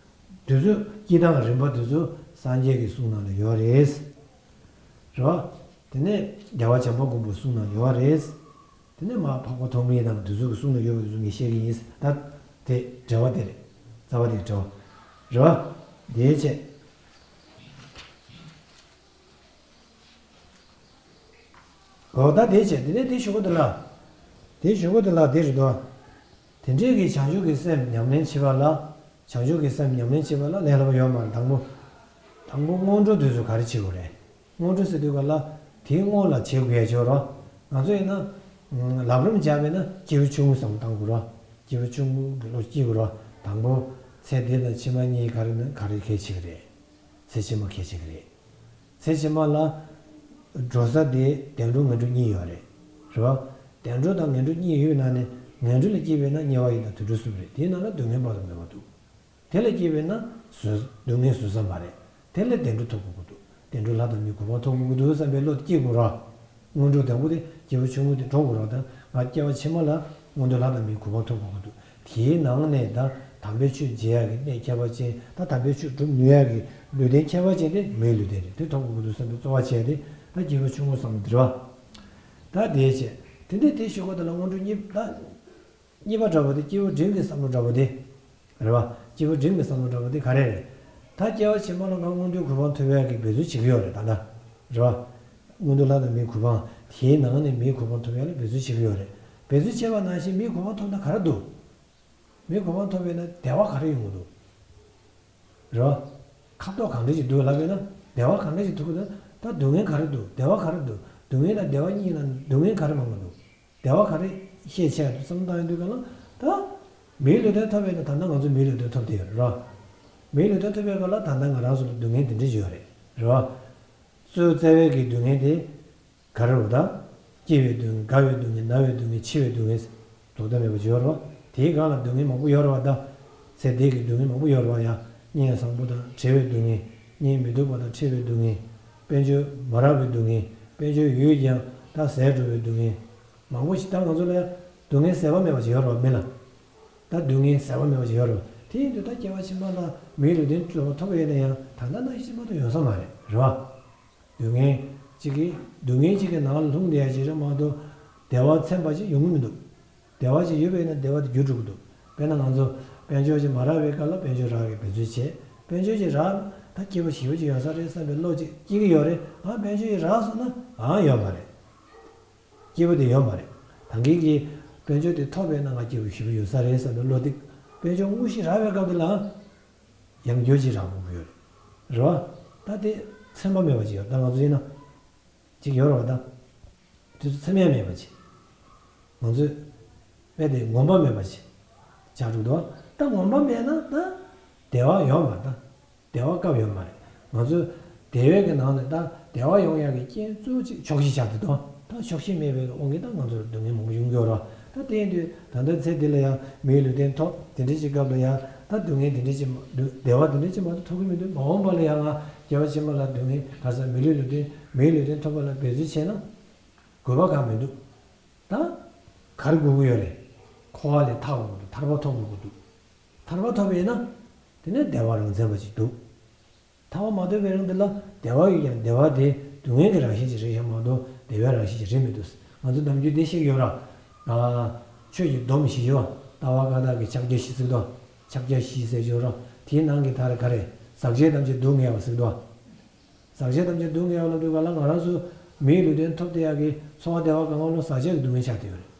དེ་ཚོ་སྐྱེ་སྟངས་རིམ་པ་དེ་ཚོ་སངས་རྒྱས་ཀྱི་གསུང་ནང་ལ་ཡོད་རེད། རེད་བ། དེ་ནས་རྒྱལ་བ་བྱམས་པ་མགོན་པོའི་གསུང་ནང་ཡོད་རེད། དེ་ནས་མ་འཕགས་པ་ཐོགས་མེད་དང་དེ་ཚོ་གི་གསུང་ལ་ཡོད་པ་དེ་ཚོ་ངས་བཤད་ཀྱི་ཡིན། ད་དེ་འགྲེལ་བ་དེ་རེད། རྩ་བ་དེ་འགྲེལ་བ་རེད་བ། དེའི་ཆེད། འོ་ད་དེའི་ཆེད་དེ་ནས་དེ་གཞུག་གུ་དེ་ལ། དེ་གཞུག་གུ་དེ་ལ་དེ་རེད་དོ། དེ་འདྲའི་གི་བྱང་ཆུབ་ཀྱི་སེམས་ཉམས་ལེན་བྱེད་པ་ལ། བྱང་ཆུབ་ཀྱི་སེམས་ཉམས་ལེན་བྱེད་པ་ལ་ལས་སླ་པོ་ཡོད་མ་རེད། དང་པོ། དང་པོ་སྔོན་འགྲོ་དེ་ཚོ་ག་རེ་བྱེད་དགོས་རེད། སྔོན་འགྲོ་ཟེར་དུས་ག་ལ། དེའི་སྔོན་ལ་བྱེད་དགོས་ཡ་ཅིག་ཡོད་རེད། ང་ཚོ་ཡིན་ན། ལམ་རིམ་སྦྱར་བས་ན་སྐྱེས་བུ་ཆུང་ངུའི་བསམ་བློ་བཏང་དགོས་རེད། སྐྱེས་བུ་ཆུང་ངུ་གི་བློ་སྐྱེ་དགོས་རེད། དང་པོ། ཚེ་འདི་དང་ཕྱི་མ་གཉིས་ག་རེ་ན་ག་རེ་གལ་ཆེ་གི་རེད། ཚེ་ཕྱི་མ་གལ་ཆེ་གི་རེད། ཚེ་ཕྱི་མ་ལ། འགྲོ་ས་དེ་བདེ་འགྲོ་ངན་འགྲོ་གཉིས་ཡོད་རེད། རེད་བ། བདེ་འགྲོ་དང་ངན་འགྲོ་གཉིས་ཡོད་ནང་ནས་ངན་འགྲོ་ལ་སྐྱེས་པས་ན་དམྱལ་བ་ཡི་དྭགས་དུད་འགྲོ་གསུམ་རེད། དེའི་ནང་ལ་སྡུག་བསྔལ་དཔག་ཏུ་མེད་པ་འདུག་དེ་ལ་སྐྱེས་པས་ན་བཟོད་སྡུག་བསྔལ་བཟོད་ས་མ་རེད། དེ་ལ་བདེ་འགྲོ་ཐོབ་དགོས་ཀྱི་འདུག་བདེ་འགྲོ་ལྷ་དང་མིའི་གོ་འཕང་ཐོབ་དགོས་ཀྱི་འདུག་བསམ་པའི་བློ་དེ་སྐྱེ་དགོས་ར། སྔོན་འགྲོ་དང་པོ་དེ་སྐྱེས་བུ་ཆུང་ངུ་དེ་འགྲོ་དགོས་ར་དང་ང་སྐྱེ་བ་ཕྱི་མ་ལ་སྔོན་འགྲོ་ལྷ་དང་མིའི་གོ་འཕང་ཐོབ་དགོས་ཀྱི་འདུག་དེའི་ནང་ནས་ད་དམ་པའི་ཆོས་མཇལ་ཡག་གི་གནས་ཁྱད་པར་ཅན་ད་དམ་པའི་ཆོས་སྒྲུབ་ནུས་ཡག་གི་ལུས་རྟེན་ཁྱད་པར་ཅན་དེ་མིའི་ལུས་རྟེན་རེད། དེ་ཐོབ་དགོས་ཀྱི་འདུག་བསམ་པའི་རྩོལ་བ་བྱས་ཏེ་ད་སྐྱེས་བུ་ཆུང་ངུ་བསམ་བློ་དེ་རེད་བ། ད་དེའི་ཆེད་དེ་འདྲའི་དེ་ཞུ་དགོས་དེ་ལ་སྔོན་འགྲོ་གཉིས་ད། གཉིས་པ་འདྲ་པོ་དེ་སྐྱེས་བུ་འབྲིང་གི་བསམ་བློ་འདྲ་པོ་དེ། རེད་བ། སྐྱེས་བུ་འབྲིང་གི་བསམ་བློ་འདྲ་པོ་དེ་ག་རེ་རེད། ད་སྐྱེ་བ་ཕྱི་མ་ལ་ང་སྔོན་འགྲོའི་གོ་འཕང་ཐོབ་ཡག་གི་འབད་བརྩོན་བྱེད་ཀྱི་ཡོད་རེད་ད་ལྟ། རེད་བ། སྔོན་འགྲོ་ལྷ་དང་མིའི་གོ་འཕང་དེའི་ནང་ནས་མིའི་གོ་འཕང་ཐོབ་ཡག་ལ་འབད་བརྩོན་བྱེད་ཀྱི་ཡོད་རེད། འབད་བརྩོན་བྱས་པ་ནང་བཞིན་མིའི་གོ་འཕང་ཐོབ་ན་ག་རེ་འདུག་མིའི་གོ་འཕང་ཐོབ་པས་ན་བདེ་བ་ག་རེ་ཡོང་གི་འདུག་རེད་བ། ཁ་དོག་གང་འདྲ་ཞིག་འདུག་ལབ་པས་ན་བདེ་བ་གང་འདྲ་ཞིག་འདུག་གི་འདུག་ད་སྡུག་བསྔལ་ག་རེ་འདུག་བདེ་བ་ག་རེ་འདུག་སྡུག་བསྔལ་དང་བདེ་བ་གཉིས་ལ་སྡུག་བསྔལ་ག་རེ་མང་གི་འདུག་བདེ་བ་ག་རེ་ཤས་ཆེ་ཡོད་བསམ་བློ་བཏང་ཡོང་དུས་ག་ལ་ད། མིའི་ལུས་རྟེན་ཐོབ་པས་ན་ད་ལྟ་ང་ཚོ་མིའི་ལུས་རྟེན་ཐོབ་བསྡད་ཡོད་རེད་རོ། མིའི་ལུས་རྟེན་ཐོབ་པའི་སྐབས་ལ་ད་ལྟ་ང་རང་ཚོ་ལ་སྡུག་བསྔལ་འདི་འདྲ་ཞིག་ཡོད་རེད་རོ། གཙོ་བོ་བཙལ་བའི་གི་སྡུག་བསྔལ་དེ་ག་རེ་རེད་ད། སྐྱེ་བའི་སྡུག་བསྔལ་རྒ་བའི་སྡུག་བསྔལ་ན་བའི་སྡུག་བསྔལ་འཆི་བའི་སྡུག་བསྔལ་ཟློག་ཐབས་མེད་པ་ཅིག་ཡོད་རེད་བ། དེའི་སྒང་ལ་སྡུག་བསྔལ་མང་པོ་ཡོད་རེད་བ་ད། ཚེ་འདས་ཀྱི་སྡུག་བསྔལ་མང་པོ་ཡོད་རེད་བ་ཡ། གཉེན་བཟང་པོ་དང་བྲལ་བའི་སྡུག་བསྔལ། གཉེན་མི་སྡུག་པ་དང་འཕྲད་པའི་སྡུག་བསྔལ། དཔལ་འབྱོར་མ་རག་པའི་སྡུག་བསྔལ། དཔལ་འབྱོར་ཡོད་ཀྱང་ད་ཟད་འགྲོ་བའི་སྡུག་བསྔལ། མང་པོ་ཞིག་ད་ང་ཚོ་ལ་ཡང་སྡུག་བསྔལ་ཟད་པ་མེད་པ་ཅིག་ཡོད་རེད་བ་མི་ལ། ད་སྡུག་བསྔལ་ཟད་པ་མེད་པ་ཅིག་ཡོད་རེད་བ། དེ་ཡིན་དུས་ད་སྐྱེ་བ་ཕྱི་མ་ལ་མིའི་ལུས་རྟེན་གཙོ་བོ་ཐོབ་པ་ཡིན་ན་ཡང་ད་ལྟ་ནང་བཞིན་མ་གཏོགས་ཡོང་ས་མ་རེད་རེད་བ། སྡུག་བསྔལ་གཅིག་གིས་སྡུག་བསྔལ་གཅིག་གི་ནང་ལ་ལྷུང་བསྡད་ཡ་ཅིག་རེད་མ་གཏོགས་བདེ་བ་ཚིམ་པ་ཅིག་ཡོང་གི་མི་འདུག་བདེ་བ་ཅིག་ཡོད་པ་ཡིན་ན་བདེ་བ་དེ་འགྱུར་འགྲོ་གི་འདུག་དཔེར་ན་ང་ཚོ་དཔལ་འབྱོར་ཅིག་མ་རག་པའི་སྐབས་ལ་དཔལ་འབྱོར་རག་གི་འབད་རྩོལ་བྱས། དཔལ་འབྱོར་ཅིག་རག་ན་ད་སྐྱིད་པོ་ཞེ་པོ་ཅིག་ཡོང་ས་རེད་བསམ་པའི་བློ་ཅིག་སྐྱེ་གི་ཡོད་རེད། ཨ་དཔལ་འབྱོར་ཅིག་རག་སོང་ན་ཨང་ཡོད་མ་རེད། སྐྱིད་པོ་དེ་ཡོད་མ་རེད། ད་གིན་གྱི་དཔལ་འབྱོར་དེ་ཐོབ་པས་ན་ང་སྐྱིད་པོ་ཞེ་པོ་ཡོད་ས་རེད་བསམ་པའི་བློ་དེ། དཔལ་འབྱོར་དངོས་གཞི་རག་པའི་སྐབས་དེ་ལའང་ཡང་འགྱུར་ཅིག་རག་དགོས་ཀྱི་ཡོད་རེད། རེད་བ། ད་དེ་ཚིམ་པ་མེད་པ་ཅིག་ཡོད། ད་ང་ཚོ་ཡིན་ན། ཅིག་ཡོད་རེད་བ་ད། དུས་ཚོད་མཚམས་ཡང་མེད་པ་ཅིག་ང་ཚོས་དཔེ་དེ་ངོམས་པ་མེད་པ་ཞིག་ཆགས་འགྲོ་འདུག་ད་ངོམས་པ་མེད་ན་ད་བདེ་བ་ཡོད་མ་རེད་ད། བདེ་བ་སྐབས་ཡོད་མ་རེད། ང་ཚོ་བདེ་བའི་གི་ནང་ནས་ད་བདེ་བ་ཡོང་ཡག་གི་རྐྱེན་གཙོ་བོ་གཅིག་ཆོག་ཤེས་ཆགས་འདུག་ད་ཆོག་ཤེས་མེད་པའི་དབང་གིས་ད་ང་ཚོར་སྡུག་བསྔལ་མང་པོ་ཡོང་གི་ཡོད་རེད། ད་དེ་ཡིན་དུས་ད་ལྟ་ཚེ་འདི་ལ་ཡང་མིའི་ལུས་རྟེན་ཐོབ་དེ་འདྲ་ཞིག་སྐབས་ལ་ཡང་ད་སྡུག་བསྔལ་དེ་འདྲ་ཞིག་མ་སྡུག་བདེ་བ་དེ་འདྲ་ཞིག་མ་གཏོགས་ཐོབ་ཀྱི་མི་འདུག་མ་འོངས་པ་ལ་ཡང་ང་སྐྱེ་བ་ཕྱི་མ་ལ་སྡུག་བསྔལ་ག་ས་མི་ལུས་ལུས་རྟེན་མིའི་ལུས་རྟེན་ཐོབ་པ་ལ་འབད་རྩོལ་བྱས་ན་དགོས་པ་གང་ཡང་མི་འདུག་ད་ག་རེ་དགོས་ཀྱི་ཡོད་རེད། འཁོར་བ་ལས་ཐར་དགོས་ཀྱི་འདུག་ཐར་པ་ཐོབ་དགོས་ཀྱི་འདུག་ཐར་པ་ཐོབ་པ་ཡིན་ན་དེ་ནས་བདེ་བ་རང་མཚན་པ་ཅིག་འདུག་ཐར་པ་མ་ཐོབ་པའི་རིང་འདི་ལ་བདེ་བ་ཡོད་ཀྱང་བདེ་བ་དེ་སྡུག་བསྔལ་གྱི་རང་བཞིན་ཅིག་རེད་ཤག་མ་གཏོགས་བདེ་བའི་རང་བཞིན་ཅིག་རེད་མི་འདུག་ང་ཚོ་ནམ་རྒྱུན་འདི་བཤད་ཀྱི་ཡོད་ར། ཨ། ཆོས་ཀྱི་སྡོམ་བཞི་ཡོད། ལྟ་བ་བཀའ་རྟགས་ཀྱི་ཕྱག་རྒྱ་བཞི་ཟེར་གྱི་འདུག་ཕྱག་རྒྱ་བཞི་ཟེར་གྱི་ཡོད་ར། དེའི་ནང་གི་ད་རེ་ག་རེ། ཟག་བཅས་ཐམས་ཅད་སྡུག་བསྔལ་བ་ཟེར་གྱི་འདུག་ཟག་བཅས་ཐམས་ཅད་སྡུག་བསྔལ་བ་ལབ་དུས་ག་ལ་ང་རང་ཚོ་མིའི་ལུས་རྟེན་ཐོབ་བསྡད་ཡག་གི་འཚོ་བ་བདེ་བ་གང་ག་ལོ་ཟག་བཅས་ཀྱི་སྡུག་བསྔལ་ཆགས་བསྡད་ཡོད་རེད།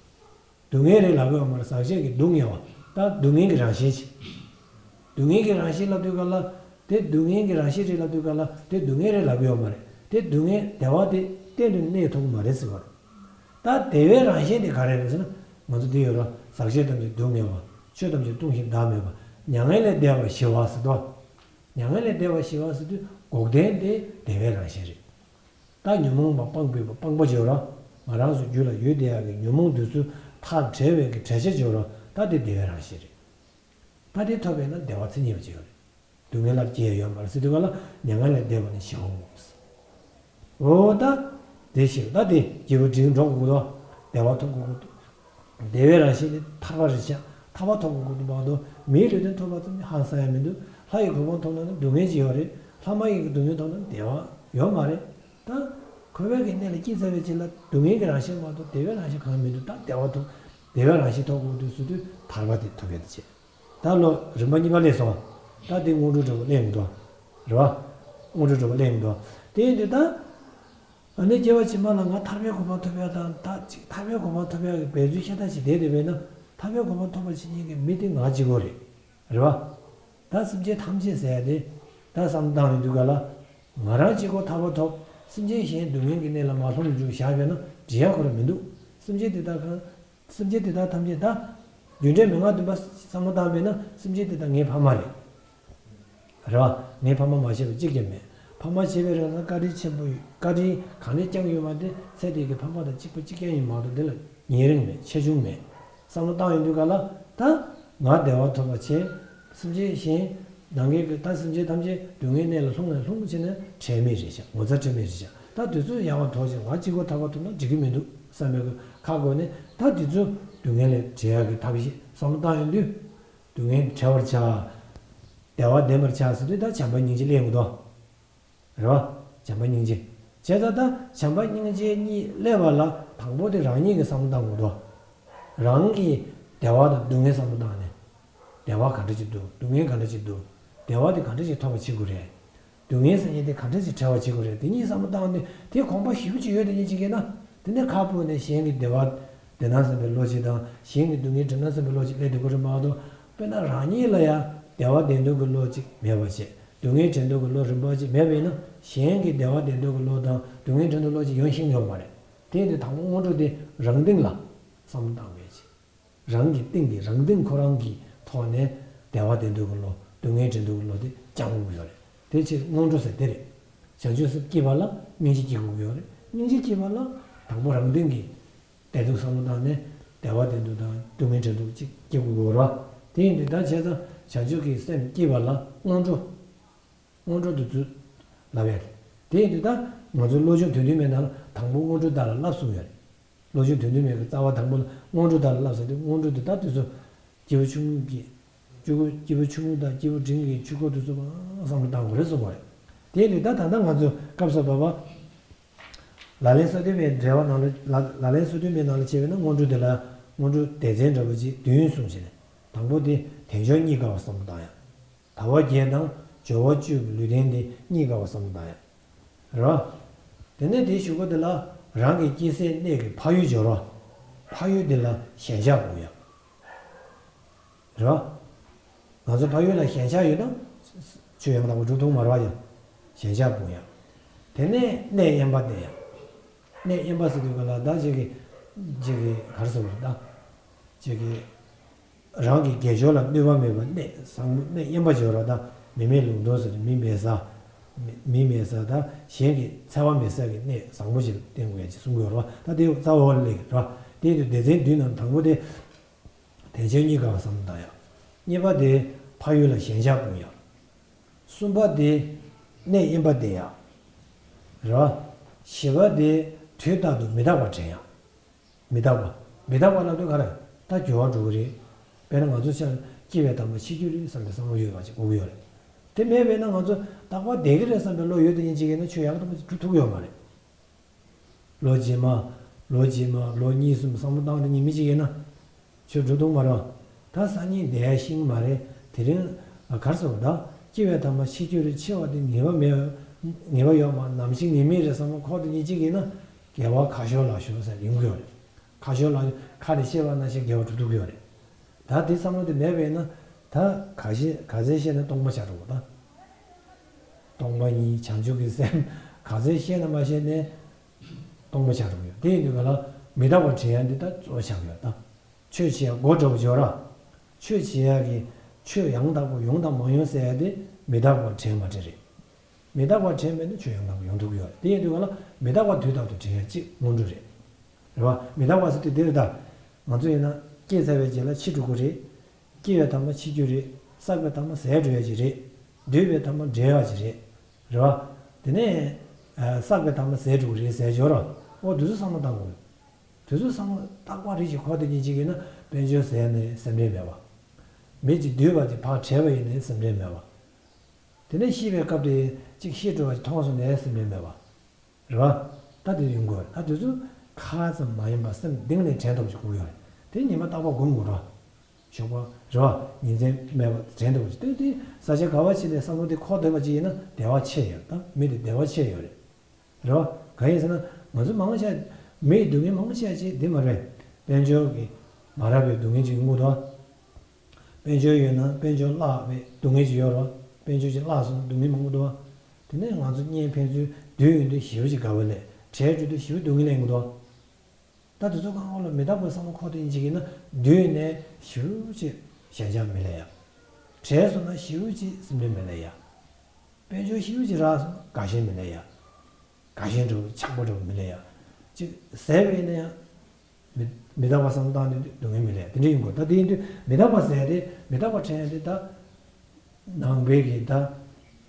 སྡུག་བསྔལ་རེད་ལབ་ཀྱི་ཡོད་མ་རེད། ཟག་བཅས་ཀྱི་སྡུག་བསྔལ་བ། ད་སྡུག་བསྔལ་གྱི་རང་བཞིན་ཅིག་སྡུག་བསྔལ་གྱི་རང་བཞིན་ལབ་དུས་ག་ལ། དེ་སྡུག་བསྔལ་གྱི་རང་བཞིན་རེད་ལབ་དུས་ག་ལ་དེ་སྡུག་བསྔལ་རེད་ལབ་ཀྱི་ཡོད་མ་རེད། དེ་སྡུག་བསྔལ་བདེ་བ་དེ་གཏན་དུ་གནས་ཐུབ་ཀྱི་མ་རེད་ཟེར་བ་རེད། ད་བདེ་བའི་རང་བཞིན་དེ་ག་རེ་རེད་ཟེར་ན། ང་ཚོ་འདི་ཡོད་ར། ཟག་བཅས་ཐམས་ཅད་སྡུག་བསྔལ་བ། ཆོས་ཐམས་ཅད་སྟོང་ཞིང་བདག་མེད་པ། མྱ་ངན་ལས་འདས་པ་ཞི་བ་ཟེར་དོ། མྱ་ངན་ལས་འདས་པ་ཞི་བ་ཟེར་དུས་འགོག་བདེན་དེ་བདེ་བའི་རང་བཞིན་རེད། ད་ཉོན་མོངས་པ་སྤངས་པའི་སྤངས་པ་བྱེད་ར། ང་རང་ཚོ་རྒྱུད་ལ་ཡོད་བསྡད་ཡག་གི་ཉོན་མོངས་འདི་ཚོ་ཐག་བྲལ་བའི་གི་བྲལ་བྱ་བྱེད་ར། ད་དེ་བདེ་བའི་རང་བཞིན་རེད། ད་དེ་ཐོབ་པས་ན་བདེ་བ་མཚན་ཉིད་པ་ཅིག་ཡོད་རེད། སྡུག་བསྔལ་སླར་སྐྱེ་ཡ་ཡོད་མ་རེད་ཟེར་དུས་ག་ལ་མྱ་ངན་ལས་འདས་པ་ནི་ཞི་བ་འོང་ཟེར། འོ་ད། དེ་ཞིག་ད་དེ་སྐྱེས་བུ་འབྲིང་འགྲོ་དགོས་དོ། བདེ་བ་ཐོབ་དགོས་དོ། བདེ་བའི་རང་བཞིན་ནི་ཐར་པ་རེད་ཤག་ཐར་པ་ཐོབ་དགོས་དོ་མ་གཏོགས་མིའི་ལུས་རྟེན་ཐོབ་པ་ཙམ་གྱིས་ཧང་སང་ཡ་མི་འདུག་ལྷ་ཡི་གོ་འཕང་ཐོབ་ན་ནི་སྡུག་བསྔལ་ཅིག་ཡོད་རེད། ལྷ་མ་ཡིན་གྱི་སྡུག་བསྔལ་ཐོབ་ན་བདེ་བ་ཡོད་མ་རེད། ད། འཁོར་བའི་གི་གནས་ལ་སྐྱེས་ཚར་བའི་རྗེས་ལ་སྡུག་བསྔལ་གྱི་རང་བཞིན་མ་གཏོགས་བདེ་བའི་རང་བཞིན་གང་ཡང་མི་འདུག་ད་བདེ་བ་ཐོབ། བདེ་བའི་རང་བཞིན་ཐོབ་དགོས་དུས་སུ་དུས་ཐར་པ་དེ་ཐོབ་ཡ་དེ་བྱེད། ད་ལོ་རིམ་པ་གཉིས་པ་སླེབས་སོང་། ད་དེ་སྔོན་འགྲོ་འདྲ་པོ་སླེབས་ཡོང་གི་འདུག་རེད་བ། སྔོན་འགྲོ་འདྲ་པོ་སླེབས་ཡོང་གི་འདུག་དེ་ཡིན་དུས་ད། ཨ་ནི་སྐྱེ་བ་ཕྱི་མ་ལ་ང་ཐར་པའི་གོ་འཕང་ཐོབ་ཡ་དང་ད་ཅིག་ཐར་པའི་གོ་འཕང་ཐོབ་ཡ་གི་འབད་རྩོལ་ཤ་སྟག་ཞིག་བསྡད་བསྡད་པས་ན་ཐར་པའི་གོ་འཕང་ཐོབ་པར་བྱེད་མཁན་གྱི་མི་དེ་ང་གཅིག་པོ་རེད། རེད་བ། ད་སེམས་ཅན་ཐམས་ཅད་ཟེར་ཡ་དེ། ད་བསམ་བློ་བཏང་ཡོང་དུས་ག་ལ། ང་རང་གཅིག་པོ་ཐར་པ་ཐོབ། སེམས་ཅན་གཞན་སྡུག་བསྔལ་གྱི་གནས་ལ་མ་ལྷུང་རྒྱུ་བཞག་པས་ན་འགྲིག་ཡ་ཁོ་རང་མི་འདུག་སེམས་ཅན་དེ་དག་གང་། སེམས་ཅན་དེ་དག་ཐམས་ཅད་ད། རྒྱུ་འབྲས་མན་ངག་བདུན་པ་བསམ་བློ་བཏང་བས་ན་སེམས་ཅན་དེ་དག་ངའི་ཕ་མ་རེད། རེད་བ། ངའི་ཕ་མ་མ་བྱས་པ་གཅིག་ཀྱང་མེད། ཕ་མ་བྱས་པའི་རིང་ལ་བཀའ་དྲིན་ཆེན་པོ་ཡོད། བཀའ་དྲིན་གང་འདྲ་བསྐྱངས་ཡོད་མ་དེ་ཚེ་འདི་གི་ཕ་མ་དང་གཅིག་པ་གཅིག་རྐྱང་ཡིན་མ་གཏོགས་དེ་ལ་ཉེ་རིང་མེད། ཆེ་ཆུང་མེད། བསམ་བློ་བཏང་ཡོང་དུས་ག་ལ་ད་ང་བདེ་བ་ཐོབ་པ་བྱས། སེམས་ཅན་གཞན་ནང་གི་གི་ད་སེམས་ཅན་ཐམས་ཅད་སྡུག་བསྔལ་གནས་ལ་ལྷུང་ནས་ལྷུང་བྱས་ནས་བྲལ་མེད་རེད་ཤག་ངོ་ཚ་ཁྲེལ་མེད་རེད་ཤག་ད་དུས་ཚོད་ཡག་པ་འགྲོ་ཞིག་ང་གཅིག་པོ་ཐར་པ་ཐོབ་ན་འགྲིག་གི་མི་འདུག་བསམ་པའི་གི་ཁ་སྒོ་ནས་ད་དུས་ཚོད་སྡུག་བསྔལ་ལས་བྲལ་ཡག་གི་ཐབས་ཤེས་བསམ་བློ་བཏང་ཡོང་དུས། སྡུག་བསྔལ་བྲལ་བར་བྱ། བདེ་བ་ལྡན་པར་བྱ་ཟེར་དུས་ད་བྱམས་པ་སྙིང་རྗེ་སླེབས་ཡོང་གི་འདུག་རེད་བ། བྱམས་པ་སྙིང་རྗེ། བྱས་ཙང་ད་བྱམས་པ་སྙིང་རྗེ་གཉིས་སླེབས་པ་ལ་དང་པོ་དེ་རང་ཉིད་ཀྱི་བསམ་བློ་བཏང་དགོས་འདུག་རང་གིས་བདེ་བ་དང་སྡུག་བསྔལ་བསམ་བློ་བཏང་ནས། བདེ་བ་ག་འདྲ་ཅིག་འདུག་སྡུག་བསྔལ་ག་འདྲ་ཅིག་འདུག་བདེ་བ་དེ་ག་འདྲ་ཅིག་ཐོབ་པ་བྱེད་དགོས་རེད། སྡུག་བསྔལ་ཟེར་མཁན་དེ་ག་འདྲ་ཅིག་བྲལ་བ་བྱེད་དགོས་རེད། དེ་གཉིས་བསམ་བློ་བཏང་དུས་དེ་དགོངས་པ་ཞེ་པོ་ཅིག་ཡོད་དེ་ཉིད་ཅིག་ཡིན་ན། དེ་ནས་ཁ་སྤུ་ནས་གཞན་གྱི་བདེ་བ་བདེ་ན་བསམ་པའི་བློ་ཅིག་དང་གཞན་གྱི་སྡུག་བསྔལ་བྲལ་ན་བསམ་པའི་བློ་ཅིག་སླེབས་དུས་ཁོ་རེ་མ་གཏོགས། དཔེར་ན་རང་ཉིད་ལ་ཡང་བདེ་བ་བདེ་འདུག་གི་བློ་ཅིག་མེད་པ་བྱས། སྡུག་བསྔལ་བྲལ་འདུག་གི་བློ་རིམ་པ་ཅིག་མེད་པ་ཡིན་ན་གཞན་གྱི་བདེ་བ་བདེ་འདུག་གི་བློ་དང་སྡུག་བསྔལ་བྲལ་འདུག་བློ་ཅིག་ཡོང་ཤེས་ཡོད་མ་རེད། དེ་ཡིན་དུས་དང་པོ་སྔོན་འགྲོ་དེ་རང་སྟེང་ལ་བསམ་བློ་བཏང་བའི་ཅིག་རང་གི་སྟེང་གི་རང་སྟེང་ཁོ་རང་གི་ཐོག་ནས་བདེ་བ་བདེ་འདུག་གི་བློ་སྡུག་བསྔལ་བྲལ་འདུག་གི་བློ་དེ་སྐྱེ་དགོས་ཀྱི་ཡོད་རེད། དེ་ཕྱིར་སྔོན་འགྲོ་ཟེར་དེ་རེད། བྱང་ཆུབ་སེམས་སྐྱེས་པ་ལ་སྙིང་རྗེ་སྐྱེ་དགོས་ཀྱི་ཡོད་རེད། སྙིང་རྗེ་སྐྱེས་པ་ལ་དང་པོ་རང་སྟེང་གི་བདེ་སྡུག་བསམ་བློ་བཏང་ནས་བདེ་བ་བདེ་འདུག་དང་སྡུག་བསྔལ་བྲལ་འདུག་ཅིག་སྐྱེ་དགོས་ཀྱི་ཡོད་རེད། དེ་ཡིན་དུས་ད་བྱས་ཙང་བྱང་ཆུབ་ཀྱི་སེམས་སྐྱེས་པ་ལ་སྔོན་འགྲོ། སྔོན་འགྲོ་འདི་ཚོ་ལབ་ཡ་རེད། དེ་ཡིན་དུས་ད་ང་ཚོའི་བློ་སྦྱོང་དོན་བདུན་མའི་ནང་ལ་དང་པོ་སྔོན་འགྲོ་བདག་ལ་བསླབ་གསུངས་ཡོད་རེད། བློ་སྦྱོང་དོན་བདུན་མའི་རྩ་བ་དང་པོ་ལ་སྔོན་འགྲོ་བདག་ལ་བསླབ་ཟེར་དུས་སྔོན་འགྲོ་འདི་ད་དུས་ཚོད་སྐྱེས་བུ་ཆུང་ངུ་གི་ཆུ་ཁོ་སྐྱེས་བུ་ཆུང་ངུ་དང་སྐྱེས་བུ་འབྲིང་གི་ཆུ་ཁོ་དུས་ཚོད་མང་བསམ་བློ་བཏང་དགོས་རེད་གསུངས་པ་རེད། དེ་ཡིན་དུས་ད་ད་ལྟ་ང་ཚོ་སྐབས་སུ་བབ་པ་ལག་ལེན་སོ་བདུན་མའི་འགྲེལ་པ་ནང་ལ་ལག་ལག་ལེན་སོ་བདུན་མའི་ནང་ལ་བྱས་པས་ན་སྔོན་འགྲོ་འདི་ལ་སྔོན་འགྲོ་སྡེ་ཚན་འདྲ་པོ་ཅིག་བདུན་གསུངས་བྱས་ནས་དང་པོ་དེ་དལ་འབྱོར་རྙེད་དཀའ་བ་བསམ་བློ་བཏང་ཡ། དལ་བ་བརྒྱད་དང་འབྱོར་བ་བཅུ་གི་ལུས་རྟེན་དེ་རྙེད་དཀའ་བ་བསམ་བློ་བཏང་ཡ། རེད་བ། དེ་ནས་དེའི་གཞུག་གུ་དེ་ལ་རང་གི་སྐྱེ་སའི་གནས་ཀྱི་ཕ་ཡུལ་སྦྱོར་བ། ཕ་ཡུལ་དེ་ལ་ཞེན་ཆགས་སྤོང་ཡ། རེད་བ། ང་ཚོ་ཕ་ཡུལ་ལ་ཞེན་ཆགས་ཡོད་ན། ཆོས་ཡང་དག་པར་སྒྲུབ་ཐུབ་མ་རེད་བ་ཡ། ཞེན་ཆགས་སྤོང་ཡ། དེ་ནས་གནས་དབེན་པ་བསྡད་ཡ། གནས་དབེན་པ་ཟེར་དུས་ག་ལ་ད་ཅིག་གི་ཅིག་གི་ག་རེ་ཟེར་དགོས་རེད་ད། ཅིག་གི་རང་གི་དགེ་སྦྱོར་ལ་གནོད་པ་མེད་པ་གནས་བཟང་པོ་གནས་དབེན་པ་སྦྱོར་བ་དང་མི་མེད་ལུང་སྟོང་ཟེར་མི་མེད་ས། མི་མེད་ས་དང་གཞན་གྱི་འཚེ་བ་མེད་ས་གི་གནས་བཟང་པོ་ཞིག་བསྟེན་དགོས་ཡ་ཅིག་གསུང་གི་ཡོད་རེད་བ། ད་དེ་རྩ་བ་ལས་རེད་བ། དེ་ཡིན་དུས་སྡེ་ཚན་བདུན་ནང་དང་པོ་དེ་དལ་འབྱོར་རྙེད་དཀའ་བ་བསམ་བློ་བཏང་ཡ། གཉིས་པ་དེ་ཕ་ཡུལ་ལ་ཞེན་ཆགས་སྤོང་ཡ། གསུམ་པ་དེ་གནས་དབེན་པ་བསྡད་ཡ། རེད་བ། བཞི་པ་དེ་དུས་རྟག་ཏུ་མི་རྟག་པ་དྲན་ཡ། མི་རྟག་པ། མི་རྟག་པ་ལབ་དུས་ག་རེ། ད་འགྱུར་བ་འགྲོ་གི་རེད། དཔེར་ན་ང་ཚོ་ཆ་སྐྱེ་བའི་ཐ་མ་འཆི་རྒྱུ་རེད་བསམ་པའི་བསམ་བློ་ཡོད་པ་ཅིག་དགོས་ཀྱི་ཡོད་རེད། དེ་མེད་པས་ན་ང་ཚོ་རྟག་པར་བསྡད་ཀྱི་རེད་བསམ་པའི་བློ་ཡོད་དེ་ཡིན་གཅིག་ཡིན་ན་ཆོས་ཡག་ཐུབ་པ་ཅིག་འགྲུབ་ཐུབ་ཀྱི་ཡོད་མ་རེད། ལོ་རྗེས་མ། ལོ་རྗེས་མ་ལོ་གཉིས་གསུམ་བསམ་བློ་བཏང་སྟེ་ཉི་མ་གཅིག་ཡིན་ན། ཆོས་འགྲུབ་ཐུབ་མ་རེད། ད་སང་ཉིན་བསྡད་ཤེས་མ་རེད། དེ་རིང་ག་རེ་ཟེར་བ་ད། སྐྱེ་བའི་ཐ་མ་འཆི་རྒྱུ་རེད། འཆི་བ་དེ་ངེས་པ་མེད། ངེས་པ་ཡོད་མ་ནམ་ཞིག་ངེས་མེད་རེད་བསམ་བློ་འཁོར་དེ་ཉིན་གཅིག་ཡིན་ན། དགེ་བ་ཁ་ཤོར་ལག་ཤོར་ཟེར་ཡོང་གི་ཡོད་རེད། ཁ་ཤོར་ལག་ཤོར་ཁ་ནས་བཤད་པ་ནང་བཞིན་དགེ་བ་སྒྲུབ་ཐུབ་ཀྱི་ཡོད་རེད། ད་དེ་བསམ་བློ་དེ་མེད་པས་ན། ད་ག་ཤེད་ག་ཚད་བཤད་ན་སྟོང་པ་ཆགས་འགྲོ་གི་ད། སྟོང་པ་ཉིད་བྱང་ཆུབ་ཀྱི་སེམས་ག་ཚད་བཤད་ན་མ་བཤད་ནས་སྟོང་པ་ཆགས་འགྲོ་གི་ཡོད། དེ་ཡིན་དུས་ག་ལ་མི་རྟག་པ་དྲན་ཡ་འདི་ད་གཙོ་བོ་ཆགས་ཀྱི་ཡོད་ད། ཆོས་བྱེད་ཡ་སྒོ་འདྲ་བོ་སྦྱོར་ར། ཆོས་བྱེད་ཡ་གི་ཆོས་ཡང་དག་པ་ཡོང་དང་མ་ཡོང་ཟེར་ཡ་དེ་མི་རྟག་པ་དྲན་མ་དྲན་རེད། མི་རྟག་པ་དྲན་མེད་ན་ཆོས་ཡང་དག་པ་ཡོང་ཐུབ་ཀྱི་ཡོད་རེད། དེ་ཡིན་དུས་ག་ལ་མི་རྟག་པ་དུས་རྟག་ཏུ་དྲན་ཡ་གཅིག་སྔོན་འགྲོ་རེད། རེད་བ། མི་རྟག་པ་ཟེར་དུས་འདི་རེད་ད། ང་ཚོ་ཡིན་ན་སྐྱེས་ཚར་བའི་རྗེས་ལ་འཆི་འགྲོ་གི་རེད། སྐྱེ་བའི་ཐ་མ་འཆི་རྒྱུ་རེད། བསགས་པའི་ཐ་མ་ཟད་འགྲོ་ཡ་ཅིག་རེད། སྡོད་པའི་ཐ་མ་འབྲལ་ཡ་ཅིག་རེད། རེད་བ། དེ་ནས་ཨ་བསགས་པའི་ཐ་མ་ཟད་འགྲོ་གི་རེད་ཟེར་འབྱོར་ར། ཨོ་དེ་ཚོ་བསམ་བློ་བཏང་དགོས། དེ་ཚོ་བསམ་བློ་རྟག་པ་རེ་ཞིག་འཁོར་དེ་ཉིན་གཅིག་ཡིན་ན་དཔལ་འབྱོར་ཟད་ནས་སེམས་ཁྲལ་མེད་པ། མི་གཅིག་འདུས་པ་དེ་ཕར་བྲལ་བ་ཡིན་ནའི་སེམས་ཁྲལ་མེད་པ། དེ་ནས་ཤི་བའི་སྐབས་དེ་གཅིག་ཤི་འགྲོ་བ་ཅིག་མཐོང་སོང་ནའི་སེམས་ཁྲལ་མེད་པ། རེད་བ། ད་དེ་ཡོང་དགོས་རེད། ད་དེ་ཚོ་ཁ་ཙམ་མ་ཡིན་པར་སེམས་གཏིང་ནས་དྲན་ཐུབ་ཅིག་དགོས་ཡོད་རེད། དེ་ཉི་མ་རྟག་པར་སྒོམ་དགོས་རེད་བ། ཞོགས་པ་རེད་བ། ཉིན་མཚན་མེད་པར་དྲན་ཐུབ་ཅིག་དེ་དེ་ས་ཆ་ག་བ་ཕྱིན་ནས་བསམ་བློ་དེ་འཁོར་བསྡད་པ་ཅིག་ཡིན་ན་བདེ་བ་ཆེ་ཡོད། ད་མི་དེ་བདེ་བ་ཆེ་ཡོད་རེད། རེད་བ། གང་ཡིན་ཟེར་ན་ང་ཚོ་མང་ཆེ་མིའི་སྡུག་བསྔལ་མང་ཆེ་ཅིག་འདི་མ་རེད། དཔལ་འབྱོར་གྱི་མ་རག་པའི་སྡུག་བསྔལ་ཅིག་ཡོང་གི་འདུག་བ། དཔལ་འབྱོར་ཡོད་ན་དཔལ་འབྱོར་བརླག་པའི་སྡུག་བསྔལ་ཅིག་ཡོད་རེད་བ། དཔལ་འབྱོར་ཅིག་བརླག་སོང་སྡུག་བསྔལ་མང་པོ་འདུག་བ། དེ་ནས་ང་ཚོ་གཉེན་ཕན་ཚུན་བསྡུར་ཡོང་དུས་ཞེ་པོ་ཅིག་དགའ་བ་ལས་བྲལ་འགྲོ་དུས་ཞེ་པོ་སྡུག་བསྔལ་ལེན་གྱི་འདུག་བ། ད་དེ་ཚོ་གང་ག་ལ་མི་རྟག་པའི་བསམ་བློ་འཁོར་དེ་ཡིན་ཅིག་ཡིན་ན་བསྡུས་ནས་ཞེ་པོ་ཅིག་ཞེན་ཆགས་མི་ལས་ཡ། བྲལ་སོང་ན་ཞེ་པོ་ཅིག་སེམས་ཁྲལ་མི་ལས་ཡ། དཔལ་འབྱོར་ཞེ་པོ་ཅིག་རག་སོང་ན་དགའ་ཞེན་མི་ལས་ཡ། དགའ་ཞེན་འགྲོ་ཆགས་པ་འགྲོ་མི་ལས་ཡ། ཅིག་ཟད་པ་ཡིན་ན་ཡང་། མི་མི་རྟག་པ་བསམ་བློ་བཏང་ནས་སྡུག་བསྔལ་མི་ལས་དེ་འདྲ་ཡིན་དགོས། ད་དེ་ཡིན་དུས་མི་རྟག་པ་ཟེར་ཡ་དེ་མི་རྟག་པ་དྲན་ཡ་དེ་ད། ནང་པའི་གི་ད།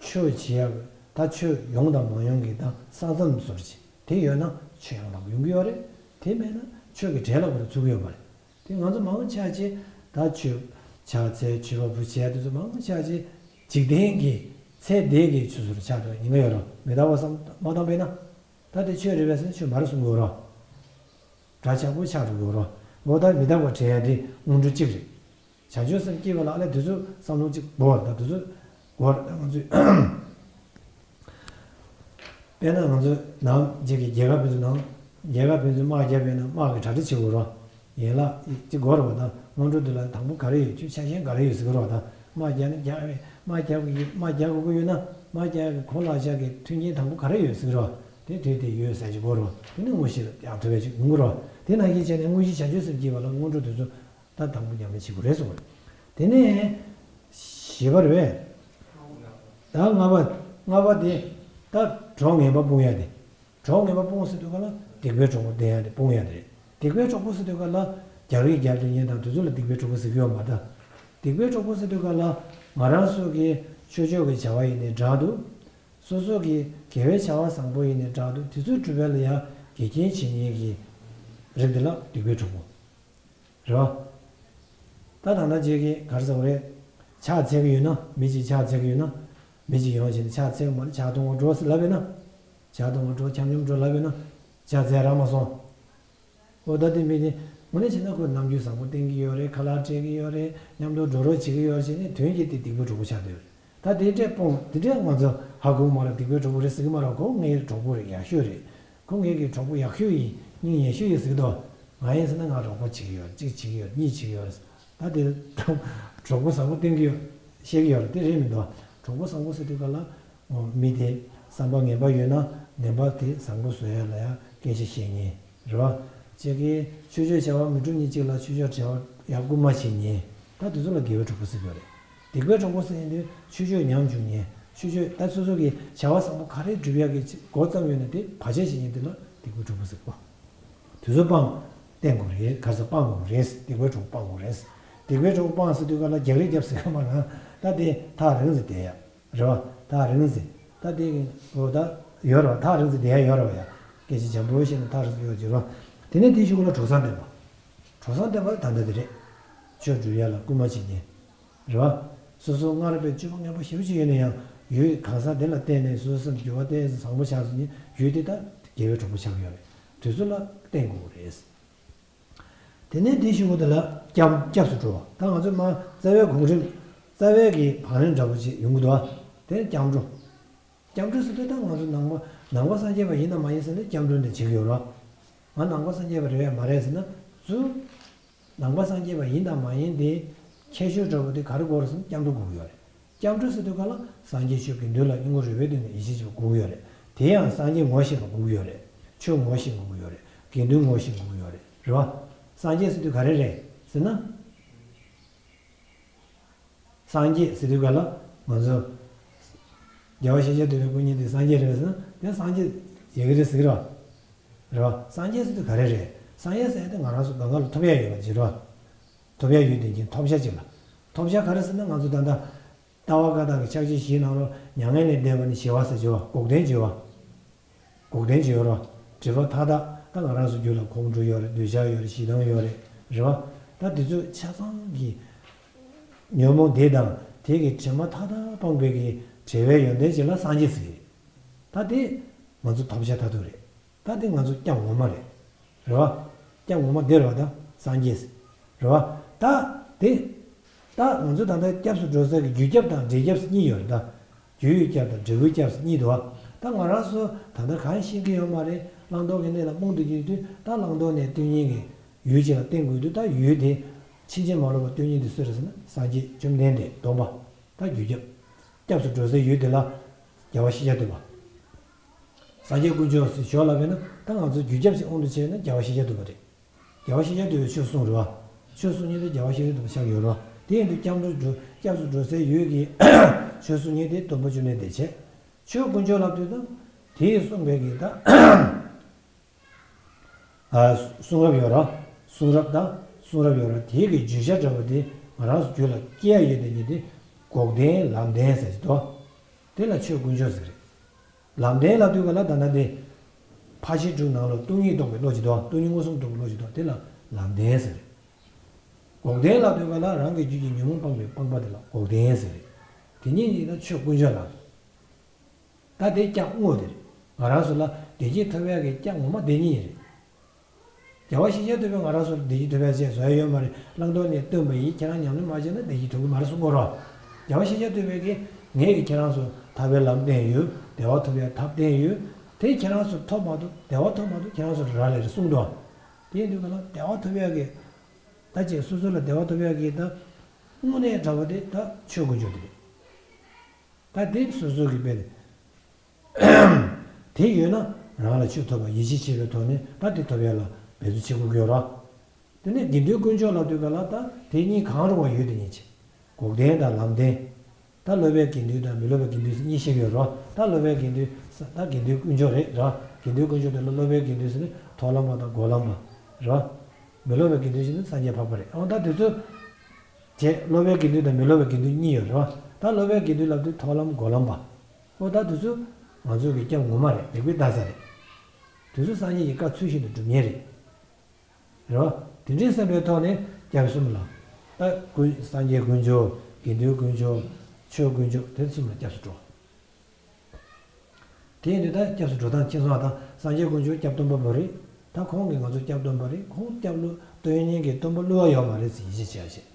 ཆོས་བྱེད་ཡ་ད་ཆོས་ཡོང་དང་མ་ཡོང་གི་ད་ས་མཚམས་ཟུར་ཅིག་དེ་ཡོད་ན་ཆོས་ཡང་དག་ཡོང་གི་ཡོད་རེད། དེ་མེད་ན་ཆོས་ཀྱི་གྲལ་ལ་ཁོ་རང་ཚུད་ཀྱི་ཡོད་མ་རེད། དེ་ང་ཚོ་མང་ཆེ་ཅིག་ད་ཆོས་ཕྱག་འཚལ་མཆོད་པ་ཕུལ་བྱས་དེ་ཚོ་མང་ཆེ་ཅིག་འཇིག་རྟེན་གྱི་ཚེ་འདས་ཀྱི་ཆོས་ཟུར་ཆགས་འདུག་ཉེན་ཁ་ཡོད་རེད། མི་རྟག་པ་བསམ་མ་བཏང་པས་ན། ད་དེ་ཆོས་རེད་པས་ཟེར་ན་ཆོས་མ་རེད་གསུང་གི་ཡོད་རེད། འདྲ་ཆགས་པོ་ཆགས་འགྲོ་གི་ཡོད་རེད། འོ་ད་མི་རྟག་པ་དྲན་ཡ་དེ་སྔོན་འགྲོ་གཅིག་རེད། བྱང་ཆུབ་སེམས་སྐྱེས་པ་ལ་ཨ་ལས་དེ་ཚོ་བསམ་བློ་གཅིག་འགོར་ད་དེ་ཚོ་འགོར་ད་ང་ཚོས། དཔེར་ན་ང་ཚོ་ནང་རྗེས་ཀྱི་རྒྱལ་ཁབ་དེ་ཚོ་ནང་རྒྱལ་ཁབ་དེ་ཚོ་དམག་རྒྱབ་པས་ན་དམག་གི་གྲ་སྒྲིག་བྱེད་དགོས་རེད། ཡན་ལག་གཅིག་འགོར་བ་དང་སྔོན་འགྲོ་དེ་ལ་དང་པོ་ག་རེ་ཡོད་ཁྱོད་ཆ་ཤས་ག་རེ་ཡོད་ཟེར་གི་རེད་བ། དང་དམག་རྒྱག་ན་རྒྱག་རེད། དམག་རྒྱག་དགོས་ཀྱི་དམག་རྒྱག་དགོས་ཀྱི་ཡོད་ན་དམག་རྒྱག་གི་གོ་ལག་ཆ་གི་མཐུན་རྐྱེན་དང་པོ་ག་རེ་ཡོད་ཟེར་གི་རེད་བ། དེ་དུས་དེ་ཡོད་ཟེར་གྱི་འགོར་བ་དེ་ནི་དངོས་གཞི་ལ་ཡག་ཐུབ་པའི་ཅིག་ཡོང་གི་རེད་བ། དེ་ནང་བཞིན་བྱས་ནས་དངོས་གཞི་བྱང་ཆུབ་སེམས་སྐྱེས་པ་ལ་སྔོན་འགྲོ་དེ་ཚོ། ད་དང་པོ་ཉམས་ལེན་བྱེད་དགོས་རེད་གསུངས་པ་རེད། དེ་ནས་བཞི་པ་རེད་པས། ད་ལྔ་པ། ལྔ་པ་དེ་ད་གྲོགས་ངན་པ་སྤོང་ཡ་དེ། གྲོགས་ངན་པ་སྤོང་ཟེར་དུས་ག་ལ་སྡིག་པའི་གྲོགས་པོ་བསྟེན་ཡ་དེ་སྤོང་ཡ་དེ་རེད། སྡིག་པའི་གྲོགས་པོ་ཟེར་དུས་ག་ལ་རྒྱག་རེས་རྒྱག་རེས་ཉན་དང་དེ་ཚོ་ལ་སྡིག་པའི་གྲོགས་པོ་ཟེར་གྱི་ཡོད་མ་རེད། སྡིག་པའི་གྲོགས་པོ་ཟེར་དུས་ག་ལ་ང་རང་ཚོ་གི་ཆོས་ཕྱོགས་ཀྱི་བྱ་བ་ཡིན་ནའི་འདྲ་འདུག་སོ་སོ་གི་དགེ་བའི་བྱ་བ་བཟང་པོ་ཡིན་ནའི་འདྲ་འདུག་དེ་ཚོ་སྒྲུབ་པ་ལ་ཡ་འགལ་རྐྱེན་བྱེད་མཁན་གྱི་རིགས་དེ་ལ་སྡིག་པའི་གྲོགས་པོ། རེད་བ། ད་ད་ལྟ་ཅིག་གིས་ག་རེ་ཟེར་བ་རེད། ཕྱག་འཚལ་གྱི་ཡོད་ན་མི་གཅིག་ཕྱག་འཚལ་གྱི་ཡོད་ན། མི་གཅིག་ཡོང་བྱས་ནས་ཕྱག་འཚལ་གྱི་མ་རེད་ཇ་འཐུང་བར་འགྲོ་ཟེར་ལབ་པས་ན། ཇ་འཐུང་བར་འགྲོ་འཁྱམ་འཁྱམ་འགྲོ་ལབ་པས་ན། ཕྱག་འཚལ་རག་མ་སོང་། འོ་ད་དེ་མི་དེ་དངོས་གནས་བྱས་ན་ཁོ་རྣམ་འགྱུར་བཟང་པོ་བསྟན་གྱི་ཡོད་རེད། ཁ་ལག་སྤྲད་ཀྱི་ཡོད་རེད། མཉམ་དུ་འགྲོ་རོགས་བྱེད་ཀྱི་ཡོད་རེད་ཟེར་ནས་དོན་གྱིས་དེ་སྡིག་པའི་གྲོགས་པོ་ཆགས་བསྡད་ཡོད་རེད། ད་དེ་འདྲས་སྤོང་དེ་འདྲས་ང་ཚོ་ཧ་གོ་མ་རེད། སྡིག་པའི་གྲོགས་པོ་རེད་ཟེར་གྱི་མ་རེད། ཁོ་ངའི་གྲོགས་པོ་རེད་ཡག་ཤོས་རེད། ཁོ་ངེད་ཀྱི་གྲོགས་པོ་ཡག་ཤོས་ཡིན། སྙིང་ཉེ་ཤོས་ཡིན་ཟེར་གྱི་འདུག་ང་ཡིན་ཟེར་ན་ང་རོགས་པ་བྱེད་ཀྱི་ཡོད། གཅིག་བྱེད་ཀྱི་ཡོད། གཉིས་བྱེད་ཀྱི་ཡོད། ད་དེ་གྲོགས་པོ་བཟང་པོ་བསྟེན་གྱི་ཡོད། བཤད་ཀྱི་ཡོད་རེད། དེ་རེད་མི་འདུག་གྲོགས་པོ་བཟང་པོ་ཟེར་དུས་ག་ལ་མི་དེ་བསམ་པ་ངན་པ་ཡོད་ན་ངན་པ་དེ་བཟང་པོ་བཟོ་ཡ་ལ་ཡ་ སྐད་ཆ་བཤད་མཁན་རེད་བ། ཅིག་གིས་ཆོས་སྤྱོད་བྱ་བ་མི་སྒྲུབ་མཁན་ཅིག་ལ་ཆོས་སྤྱོད་བྱ་བ་ཡར་སྐུལ་མ་བྱེད་མཁན། ད་དེ་ཚོ་ལ་དགེ་བའི་གྲོགས་པོ་ཟེར་གྱི་ཡོད་རེད། སྡིག་པའི་གྲོགས་པོ་ཟེར་མཁན་དེ་ཆོས་སྤྱོད་ཉམས་བཅུག་མཁན། ཆོས་སྤྱོད་ད་སོ་སོ་གི་བྱ་བ་བཟང་པོ་ག་རེ་སྒྲུབ་ཡག་གི་འགོ་བརྩམས་ཡོད་ན་དེ་བར་ཆད་བྱེད་མཁན་དེ་ལ་སྡིག་པའི་གྲོགས་པོ་ཟེར་གོ། དེ་ཚོ་སྤང་། བསྟེན་དགོས་རེད། ག་ས་སྤང་དགོས་རེད། སྡིག་པའི་གྲོགས་སྤང་དགོས་རེད། སྡིག་པའི་གྲོགས་སྤང་ཟེར་དུས་ག་ལ་རྒྱག་རེས་རྒྱབ་ཟེར་ག་མ་རང་ད་དེ་ཐག་རིང་ཙམ་བསྡད་ཡ། རེད་བ། ཐག་རིང་ཙམ། ད་དེ་གི་འོ་ད་ཡོད་རེད་བ། ཐག་རིང་ཙམ་བསྡད་ཡ་ཡོད་རེད་བ་ཡ། སྐད་ཆ་འཇམ་པོ་བཤད་ན་ཐག་རིང་ཙམ་ཡོད་ཀྱི་རེད་བ། དེ་ནས་དེའི་གཞུག་ལ་གྲོགས་བཟང་བསྟེན་པ། གྲོགས་བཟང་བསྟེན་པ་ད་ལྟ་དེ་རེད། ཆོས་སྒྲུབ་ཡ་ལ་སྐུལ་མ་བྱེད་མཁན། རེད་བ། སོ་སོ་སྔར་བས་སྤྱོད་པ་ངན་པ་ཞེ་པོ་ཅིག་ཡོད་ན་ཡང་ཡུལ་གང་ཟག་དེ་ལ་བརྟེན་ནས་སོ་སོ་སེམས་འགྱུར་བ་ཏོག་ཙམ་བཟང་པོ་ཆགས་སོང་ན་ཡུལ་དེ་ད་དགེ་བའི་གྲོགས་པོ་ཆགས་ཀྱི་ཡོད་རེད། དེ་ཚོ་ལ་བརྟེན་དགོས་རེད། དེ་ནས་དེའི་གཞུག་གུ་དེ་ལ་སྐྱབས་སྐྱབས་སུ་འགྲོ་བ། ད་ང་ཚོ་མ་རྩ་བའི་གོང་རིམ་རྩ་བའི་གི་བང་རིམ་འདྲ་པོ་ཅིག་ཡོང་གི་འདུག་བ། དེ་ནས་སྐྱབས་འགྲོ། སྐྱབས་འགྲོ་ཟེར་དུས་ད་ང་ཚོ་ནང་པ་ནང་པ་སངས་རྒྱས་པ་ཡིན་དང་མ་ཡིན་ཟེར་ན་སྐྱབས་འགྲོ་འདི་བྱེད་ཀྱི་ཡོད་རེད་བ། ང་ནང་པ་སངས་རྒྱས་པ་རེད་བས་མ་རེད་ཟེར་ན་ཚུར། ནང་པ་སངས་རྒྱས་པ་ཡིན་དང་མ་ཡིན་དེ་ཁྱད་ཆོས་འདྲ་པོ་དེ་ག་རེ་དགོས་རེད་ཟེར་ན་སྐྱབས་འགྲོ་དགོས་ཀྱི་ཡོད་རེད། སྐྱབས་འགྲོ་ཟེར་དུས་ག་ལ་སངས་རྒྱས་ཆོས་དགེ་འདུན་ལ་སྙིང་པོ་རུས་པའི་གཏིང་ནས་ཡིད་ཆེས་བྱེད་པ་དགོས་ཀྱི་ཡོད་རེད། དེ་ཡང་སངས་རྒྱས་ངོ་ཤེས་པ་དགོས་ཀྱི་ཡོད་རེད། ཆོས་ངོ་ཤེས་དགོས་ཀྱི་ཡོད་རེད། དགེ་འདུན་ངོ་ཤེས་དགོས་ཀྱི་ཡོད་རེད། རེད་བ། སངས་རྒྱས་ཟེར་དུས་ག་རེ་རེད་ཟེར་ན། སངས་རྒྱས་ཟེར་དུས་ག་ལ་ང་ཚོ་རྒྱལ་བ་ཤཱཀྱ་ཐུབ་པའི་སྐུ་བརྙན་དེ་སངས་རྒྱས་རེད་ཟེར་ན་དེ་སངས་རྒྱས་ཡི་གེ་རེད་ཟེར་གི་རེད་བ། རེད་བ། སངས་རྒྱས་ཟེར་དུས་ག་རེ་རེད། སངས་རྒྱས་ཟེར་ཡ་དེ་ང་རང་ཚོ་གང་ག་ལ་ཐོབ་ཡ་ཡོད་པ་ཅིག་རེད་བ། ཐོབ་ཡ་ཡོད་དེ་ཀྱང་ཐོབ་བྱ་ཅིག་ལ། ཐོབ་བྱ་ག་རེ་ཟེར་ན་ང་ཚོ་ད་ལྟ་ལྟ་བ་བཀའ་རྟགས་ཀྱི་ཕྱག་རྒྱ་བཞིའི་ནང་ལོགས་མྱ་ངན་ལས་འདས་པ་ནི་ཞི་བ་ཟེར་བྱ་བ་འགོག་བདེན་བྱ་བ། འགོག་བདེན་བྱ་བ་རེད་བ། སྒྲིབ་པ་མཐའ་དག་ད་ང་རང་ཚོ་རྒྱུད་ལ་ཁོང་ཁྲོ་ཡོད་རེད། འདོད་ཆགས་ཡོད་རེད། ཞེ་སྡང་ཡོད་རེད། རེད་བ། ད་དེ་ཚོ་ཆ་ཚང་གི་ཉོན་མོངས་དེ་དང་དེ་གི་དྲི་མ་མཐའ་དག་སྤངས་པའི་གི་བྲལ་བའི་ཡོན་ཏན་ཅིག་ལ་སངས་རྒྱས་ཟེར་གི་རེད། ད་དེ་ང་ཚོ་ཐོབ་བྱ་མཐར་ཐུག་རེད། ད་དེ་ང་ཚོ་སྐྱབས་ངོ་མ་རེད། རེད་བ། སྐྱབས་ངོ་མ་དེ་རེད་བ་ད་སངས་རྒྱས། རེད་བ། ད་དེ། ད་ང་ཚོ་ད་ལྟ་སྐྱབས་སུ་འགྲོ་ས་གི་རྒྱུ་སྐྱབས་དང་འབྲས་སྐྱབས་གཉིས་ཡོད་རེད་ད། རྒྱུ་ཡི་སྐྱབས་དང་འབྲས་བུའི་སྐྱབས་གཉིས་འདུག་བ། ད་ང་རང་ཚོ་ད་ལྟ་གང་ཤེས་ཀྱི་ཡོད་མ་རེད། བླང་དོར་གྱི་གནས་ལ་རྨོངས་དུ་གྱུར་དུས་ད་བླང་དོར་ནས་སྟོན་མཁན་གྱི་ཡུལ་ཅིག་ལ་བརྟེན་དགོས་དུས་ད་ཡུལ་དེ་ཕྱིན་ཅི་མ་ལོག་པ་སྟོན་མཁན་དེ་སུ་རེད་ཟེར་ན་སངས་རྒྱས་བཅོམ་ལྡན་འདས་སྟོན་པ། ད་རྒྱུ་སྐྱབས། སྐྱབས་སུ་འགྲོ་སའི་ཡུལ་དེ་ལ་རྒྱལ་བ་ཤཱཀྱ་ཐུབ་པ། སངས་རྒྱས་དཀོན་མཆོག་ཟེར་ཞོར་ལ་བས་ན་ད་ང་ཚོ་རྒྱུ་སྐྱབས་ཤིག་དབང་དུ་བྱས་ན་རྒྱལ་བ་ཤཱཀྱ་ཐུབ་པ་རེད། རྒྱལ་བ་ཤཱཀྱ་ཐུབ་པས་ཆོས་གསུངས་རེད་བ། ཆོས་གསུང་མཁན་དེ་རྒྱལ་བ་ཤཱཀྱ་ཐུབ་པ་ཆགས་ཡོད་རེད་བ། དེ་ཡིན་དུས་སྐྱབས་འགྲོ་འགྲོ་སྐྱབས་སུ་འགྲོ་སའི་ཡུལ་གྱི་ཆོས་གསུང་མཁན་དེ་སྟོན་པ་བཅོམ་ལྡན་འདས་བྱས། ཆོས་དཀོན་མཆོག་ལབ་དུས་ད་དེས་གསུངས་པའི་གི་ད། ཨ། གསུང་རབ་ཡོད་རེད། གསུང་རབ་དང་གསུང་རབ་ཡོད་རེད། དེའི་གི་བརྗོད་བྱ་འདྲ་པོ་དེ་ང་རང་ཚོ་རྒྱུད་ལ་སྐྱེ་ཡ་ཡོད་དེ་ཉིད་དེ་འགོག་བདེན་ལམ་བདེན་ཟེར་གྱི་འདུག་དེ་ལ་ཆོས་དཀོན་མཆོག་ཟེར་གྱི་རེད། ལམ་བདེན་ལབ་དུས་ག་ལ་ད་ལྟ་དེ་ཕར་ཕྱིན་དྲུག་ནང་ལ་སྟོང་ཉིད་རྟོགས་པའི་བློ་ཅིག་འདུག་སྟོང་ཉིད་མངོན་སུམ་རྟོགས་པའི་བློ་ཅིག་འདུག་དེ་ལ་ལམ་བདེན་ཟེར་གྱི་རེད། འགོག་བདེན་ལབ་དུས་ག་ལ་རང་གི་རྒྱུད་ཀྱི་ཉོན་མོངས་སྤངས་པའི་སྤངས་པ་དེ་ལ་འགོག་བདེན་ཟེར་གྱི་རེད། དེ་ཉིད་ཉིད་ལ་ཆོས་དཀོན་མཆོག་ལབ། ད་དེ་སྐྱབས་དངོས་དེ་རེད། ང་རང་ཚོ་ལ་བདེ་སྐྱིད་ཐོབ་ཡག་གི་སྐྱབས་ངོ་མ་དེ་ཉིད་རེད། རྒྱལ་བ་ཤཱཀྱ་ཐུབ་པས་ང་རང་ཚོར་བདེ་སྐྱིད་ཐོབ་ཡག་ཅེས་བཟོ་ཡ་ཡོད་མ་རེད། བླང་དོར་ནས་བཏོན་པ་ཡིས་ཁྱེད་རང་ཉམས་ལེན་མ་བྱས་ན་བདེ་སྐྱིད་ཐོབ་ཀྱི་མ་རེད་གསུང་གོ་རོགས། རྒྱལ་བ་ཤཱཀྱ་ཐུབ་པས་ཀྱིས་ངས་ཀྱིས་ཁྱེད་རང་ཚོར་ཐར་པའི་ལམ་བསྟན་ཡོད། བདེ་བ་ཐོབ་ཡག་ཐབས་བསྟན་ཡོད། དེ་ཁྱེད་རང་ཚོར་ཐོབ་མ་ཐུབ་བདེ་བ་ཐོབ་མ་ཐུབ་ཁྱེད་རང་ཚོར་རག་ལས་རེད་གསུངས་འདུག་དེ་ཡིན་དུས་ག་ལ་བདེ་བ་ཐོབ་ཡག་གི་ད་ཅིག་སོ་སོ་ལ་བདེ་བ་ཐོབ་ཡག་གི་ད་དངོས་གནས་དྲང་པོ་དེ་ད་ཆོས་དཀོན་མཆོག་དེ་རེད། ད་དེ་སོ་སོ་གི་དཔེ་རེད། དེ་ཡོད་ན་རང་ལ་ཆོས་ཐོབ་པ་ཡིད་ཆེས་བྱེད་པའི་ཐོག་ནས་ད་དེ་ཐོབ་ཡག་ལ་འབད་རྩོལ་བྱེད་དགོས་ཀྱི་ཡོད་རེད། དེ་ནས་དགེ་འདུན་དཀོན་མཆོག་ལབ་དུས་ག་ལ་ད་དེ་གཉིས་གང་རུང་བ་ཡོད་དེ་ཉིད་ཅེས། འགོག་བདེན་དང་ལམ་བདེན། ད་སློབ་པའི་དགེ་འདུན་དང་མི་སློབ་པའི་དགེ་འདུན་ཟེར་གཉིས་བཤད་ཀྱི་ཡོད་རེད། ད་སློབ་པའི་དགེ་འདུན་ཟེར་ད་དགེ་འདུན་དཀོན་མཆོག་རེད་ར། དགེ་འདུན་དཀོན་མཆོག་དེ་ལ་སློབ་པའི་དགེ་འདུན་ཟེར་ནས་ཐོག་ལམ་པ་དང་འགོག་ལམ་པ་ར། མི་སློབ་པའི་དགེ་འདུན་ཟེར་ནས་སངས་རྒྱས་འཕགས་པ་རེད། འོ་ད་དེ་ཚོ། བྱས་སློབ་པའི་དགེ་འདུན་དང་མི་སློབ་པའི་དགེ་འདུན་གཉིས་ཡོད་རེད་བ། ད་སློབ་པའི་དགེ་འདུན་ལབ་དུས་ཐོག་ལམ་འགོག་ལམ་པ། ཨོ་ད་དེ་ཚོ་ང་ཚོ་གི་སྐྱབས་ངོ་མ་རེད། ལེགས་པའི་བརྡ་ས་རེད། དེ་ཚོ་སངས་རྒྱས་ཀྱི་བཀའ་ཚུལ་བཞིན་དུ་སྒྲུབ་མཁན་རེད། རེད་བ། དེ་འདྲའི་བསམ་པའི་ཐོག་ནས་སྐྱབས་གསུམ་ལ། ད་ཀུན་སངས་རྒྱས་དཀོན་མཆོག་དགེ་འདུན་དཀོན་མཆོག་ཆོས་དཀོན་མཆོག་དེ་གསུམ་ལ་སྐྱབས་སུ་འགྲོ། དེ་ཡིན་དུས་ད་སྐྱབས་སུ་འགྲོ་སྟངས་མཁྱེན་སོང་བ་དང་སངས་རྒྱས་དཀོན་མཆོག་སྐྱབས་སྟོན་པ་བོ་རེད། ད་ཁོང་གིས་ང་ཚོ་སྐྱབས་སྟོན་པ་རེད། ཁོང་སྐྱབས་བསྟོན་མཁན་གྱི་སྟོན་པ་བསླུ་བ་ཡོད་མ་རེད་ཟེར་ཡིད་ཆེས་བྱེད་ཡ་བྱེད།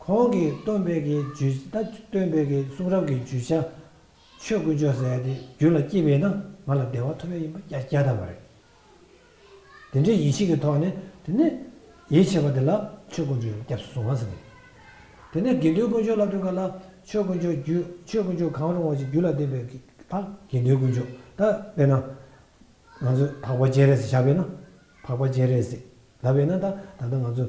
ཁོང་གིས་སྟོན་པའི་གི་བརྗོད་ད་སྟོན་པའི་གི་གསུང་རབ་ཀྱི་བརྗོད་བྱ། ཆོས་དཀོན་མཆོག་ཟེར་ཡ་དེ་རྒྱུད་ལ་སྐྱེས་པས་ན་ང་ལ་བདེ་བ་ཐོབ་ཡ་ཡིན་པ་བརྒྱ་ཆ་བརྒྱ་ཐམ་པ་རེད། དེ་འདྲའི་ཡིད་ཆེས་ཀྱི་ཐོག་ནས་དེ་ནས་ཡིད་ཆེས་པ་དེ་ལ་ཆོས་དཀོན་མཆོག་ཡང་སྐྱབས་སུ་སོང་བ་ཟེར་གི། དེ་ནས་དགེ་འདུན་དཀོན་མཆོག་ལབ་དུས་ག་ལ་ཆོས་དཀོན་མཆོག་རྒྱུད་ཆོས་དཀོན་མཆོག་གང་རུང་བ་ཞིག་རྒྱུད་ལ་ལྡན་པའི་ད་དགེ་འདུན་དཀོན་མཆོག་ད་དཔེར་ན། ང་ཚོས་འཕགས་པ་སྤྱན་རས་གཟིགས་བཞག་པས་ན། འཕགས་པ་སྤྱན་རས་གཟིགས་ལབ་པས་ན། ད་ད་ལྟ་ང་ཚོ་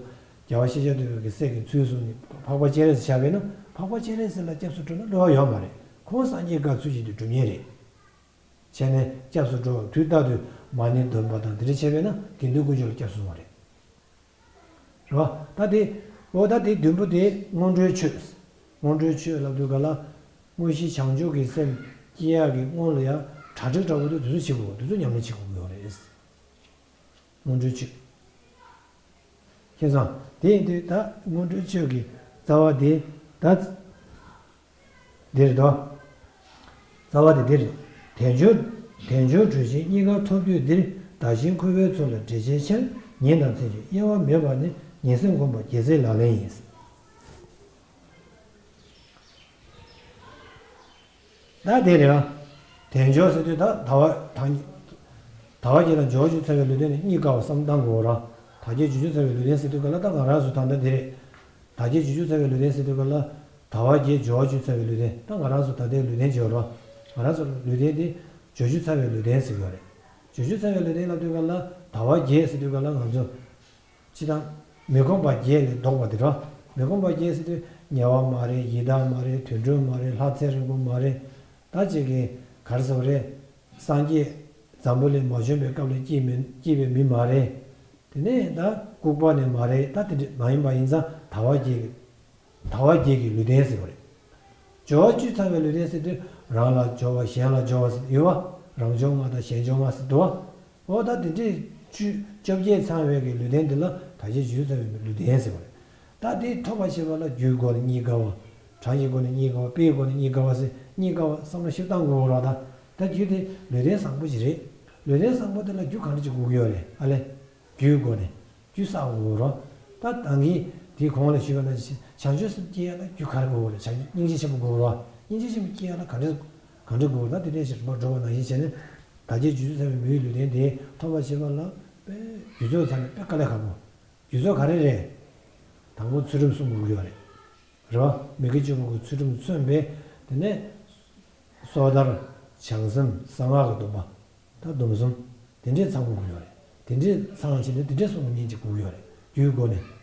རྒྱལ་བ་ཤེས་བྱ་ཐུབ་པའི་གི་སྲས་ཀྱི་ཚུལ་བཟུང་ནས་འཕགས་པ་སྤྱན་རས་གཟིགས་བཞག་པས་ན། འཕགས་པ་སྤྱན་རས་གཟིགས་ལ་སྐྱབས་སུ་འགྲོ་ན་བསླུ་བ་ཡོད་མ་རེད། ཁོང་སངས་རྒྱས་དགའ་ཚུལ་བཞིན་དུ་སྒྲུབ་མཁན་རེད། བྱས་ནས་སྐྱབས་སུ་འགྲོ་བ་དུས་རྟག་ཏུ་མ་ཎི་འདོན་པ་དང་དེ་འདྲ་བྱས་པས་ན་དགེ་འདུན་དཀོན་མཆོག་ལ་སྐྱབས་སུ་སོང་བ་རེད། རེད་བ། ད་དེ། འོ་ད་དེ་བདུན་པོ་དེ་སྔོན་འགྲོའི་ཆོས། སྔོན་འགྲོའི་ཆོས་ལབ་དུས་ག་ལ། དངོས་གཞི་བྱང་ཆུབ་ཀྱི་སེམས་སྐྱེ་ཡག་གི་སྔོན་ལ་ཡང་གྲ་སྒྲིག་འདྲ་པོ་དེ་དུས་ཚོད་བྱེད་དགོས། དུས་ཚོད་ཉམས་ལེན་བྱེད་དགོས་ཀྱི་ཡོད་རེད། སྔོན་འགྲོའི་ཆོས། ཤེས་སོང་། དེ་ཡིན་དུས་ད་སྔོན་འགྲོའི་ཆོས་ཀྱི་རྩ་བ་དེ་ད། འདིར་དོ། རྩ་བ་དེ་འདིར། དལ་འབྱོར། དལ་འབྱོར་གྲོལ་ཞིང་རྙེད་དཀའ་ཐོབ་དུས་འདིར། བདག་གཞན་འཁོར་བའི་མཚོ་ལ་བསྒྲལ་བྱའི་ཕྱིར། ཉིན་དང་མཚན་གྱི་དབྱེ་བ་མེད་པ་ནི། ཉིན་སེམས་སྒོམ་པ་རྒྱལ་སྲས་ལག་ལེན་ཡིན། ད་དེ་རེད་བ། དལ་འབྱོར་ཟེར་དུས་ད་ད་བ་ད། ད་བ་གྱེས་ལ་འབྱོར་བ་བཅུ་ཚར་བའི་ལུས་རྟེན་ནི་རྙེད་དཀའ་བ་བསམ་བཏང་དགོས་ར། ད་གྱེས་འབྱོར་བཅུ་ཚར་བའི་ལུས་རྟེན་ཟེར་དུས་ག་ལ་ད་ང་རང་ཚོ་ད་ལྟ་འདི་རེད། ད་གྱེས་འབྱོར་བཅུ་ཚར་བའི་ལུས་རྟེན་ཟེར་དུས་ག་ལ། ད་བ་གྱེས་འབྱོར་བ་བཅུ་ཚར་བའི་ལུས་རྟེན། ད་ང་རང་ཚོ་ད་ལྟའི་ལུས་རྟེན་བརྗོད་རོགས། ང་རང་ཚོ་ལུས་རྟེན་དེ་འབྱོར་བཅུ་ཚར་བའི་ལུས་རྟེན་ཟེར་གྱི་ཡོད་རེད། འབྱོར་བཅུ་ཚར་བའི་ལུས་རྟེན་ལབ་དུས་ག་ལ་ད་བ་གྱེས་ཟེར་དུས་ག་ལ་ང་ཚོ། སྤྱི་དང་། མི་ཁོམ་པ་བརྒྱད་ལས་ལྡོག་པ་དེ་རོ། མི་ཁོམ་པ་བརྒྱད་ཟེར་དུས་དམྱལ་བ་མ་རེད། ཡི་དྭགས་མ་རེད། དུད་འགྲོ་མ་རེད། ལྷ་ཚེ་རིང་པོ་མ་རེད། ད་ཅིག་གི་ག་རེ་ཟེར་བ་རེད། སངས་རྒྱས་འཛམ་བུ་གླིང་མ་བྱོན་པའི་སྐབས་ལ་སྐྱེས་མི་སྐྱེས་པའི་མི་མ་རེད། དེ་ནས་ད་ལྐུགས་པ་ནས་མ་རེད། ད་དེ་འདྲ་མ་ཡིན་པ་ཡིན་ཙང་ད་བ་བརྒྱད་ཀྱི། ད་བ་བརྒྱད་ཀྱི་ལུས་རྟེན་ཟེར་བ་རེད། འབྱོར་བ་བཅུ་ཚང་བའི་ལུས་རྟེན་ཟེར་དུས་རང་ལ་འབྱོར་བ་གཞན་ལ་འབྱོར་བ་ཟེར་ཡོད་བ། རང་འབྱོར་ལྔ་དང་གཞན་འབྱོར་ལྔ་ཟེར་འདུག་བ། འོ་ད་དེ་འདྲས་བཅུ་བཅོ་བརྒྱད་ཚང་བའི་གི་ལུས་རྟེན་འདི་ལ་ད་གྱེས་འབྱོར་བཅུ་ཚང་བའི་ལུས་རྟེན་ཟེར་བ་རེད། ད་དེ་ཐོབ་པར་བྱེད་པ་ལ་རྒྱུའི་སྒོ་ནས་རྙེད་དཀའ་བ། གྲངས་ཀྱི་སྒོ་ནས་རྙེད་དཀའ་བ། དཔེའི་སྒོ་ནས་རྙེད་དཀའ་བ་ཟེར་རྙེད་དཀའ་བ་བསམ་བློ་ཞིབ་བཏང་དགོས་རོགས། ད་ད་རྒྱུ་དེ་ལུས་རྟེན་བཟང་པོ་ཞིག་རེད། ལུས་རྟེན་བཟང་པོ་དེ་ལ་རྒྱུ་གང་འདྲ་ཅིག་དགོས་ཀྱི་ཡོད་རེད་ཨ་ལེ། རྒྱུའི་སྒོ་ནས། རྒྱུ་བསགས་དགོས་རོགས། ད་ད་གིན་དེའི་གོང་ལ་ཞུས་པ་ནང་བཞིན་བྱང་ཆུབ་སེམས་སྐྱེ་ཡ་ལ་རྒྱུ་ག་རེ་དགོས་རེད། བྱང་ཆུབ་སྙིང་རྗེ་ཆེན་པོ་དགོས་རོགས། སྙིང་རྗེ་ཆེན་པོ་སྐྱེ་ཡ་ལ་ག་འདྲ་ག་འདྲ་དགོས་རེད། ད་དེ་འདྲའི་ཞིག་རིམ་པར་འགྲོ་བ་ནང་བཞིན་བྱས་ནས། ད་གྱེས་འབྱོར་བཅུ་ཚང་བའི་མིའི་ལུས་རྟེན་དེ་ཐོབ་པར་བྱེད་པ་ལ་དཔེ་རྒྱུ་ཚོགས་ཚང་ནས་དཔེ་དཀའ་ལས་ཁག་པོ། རྒྱུ་ཚོགས་ག་རེ་རེད། དང་པོ་ཚུལ་ཁྲིམས་སྲུང་དགོས་ཀྱི་ཡོད་རེད། རེད་བ། མི་དགེ་བཅུ་པོ་གི་ཚུལ་ཁྲིམས་མཚོན་པས། དེ་ནས་སོ་ཐར། བྱང་སེམས། གསང་སྔགས་ཀྱི་སྡོམ་པ། ད་སྡོམ་གསུམ། དེ་འདྲས་ཚང་དགོས་ཀྱི་ཡོད་རེད། དེ་འདྲས་ཚང་བྱས་ནས་དེ་འདྲས་སྲུང་མཁན་ཅིག་དགོས་ཀྱི་ཡོད་རེད། རྒྱུའི་སྒོ་ནས།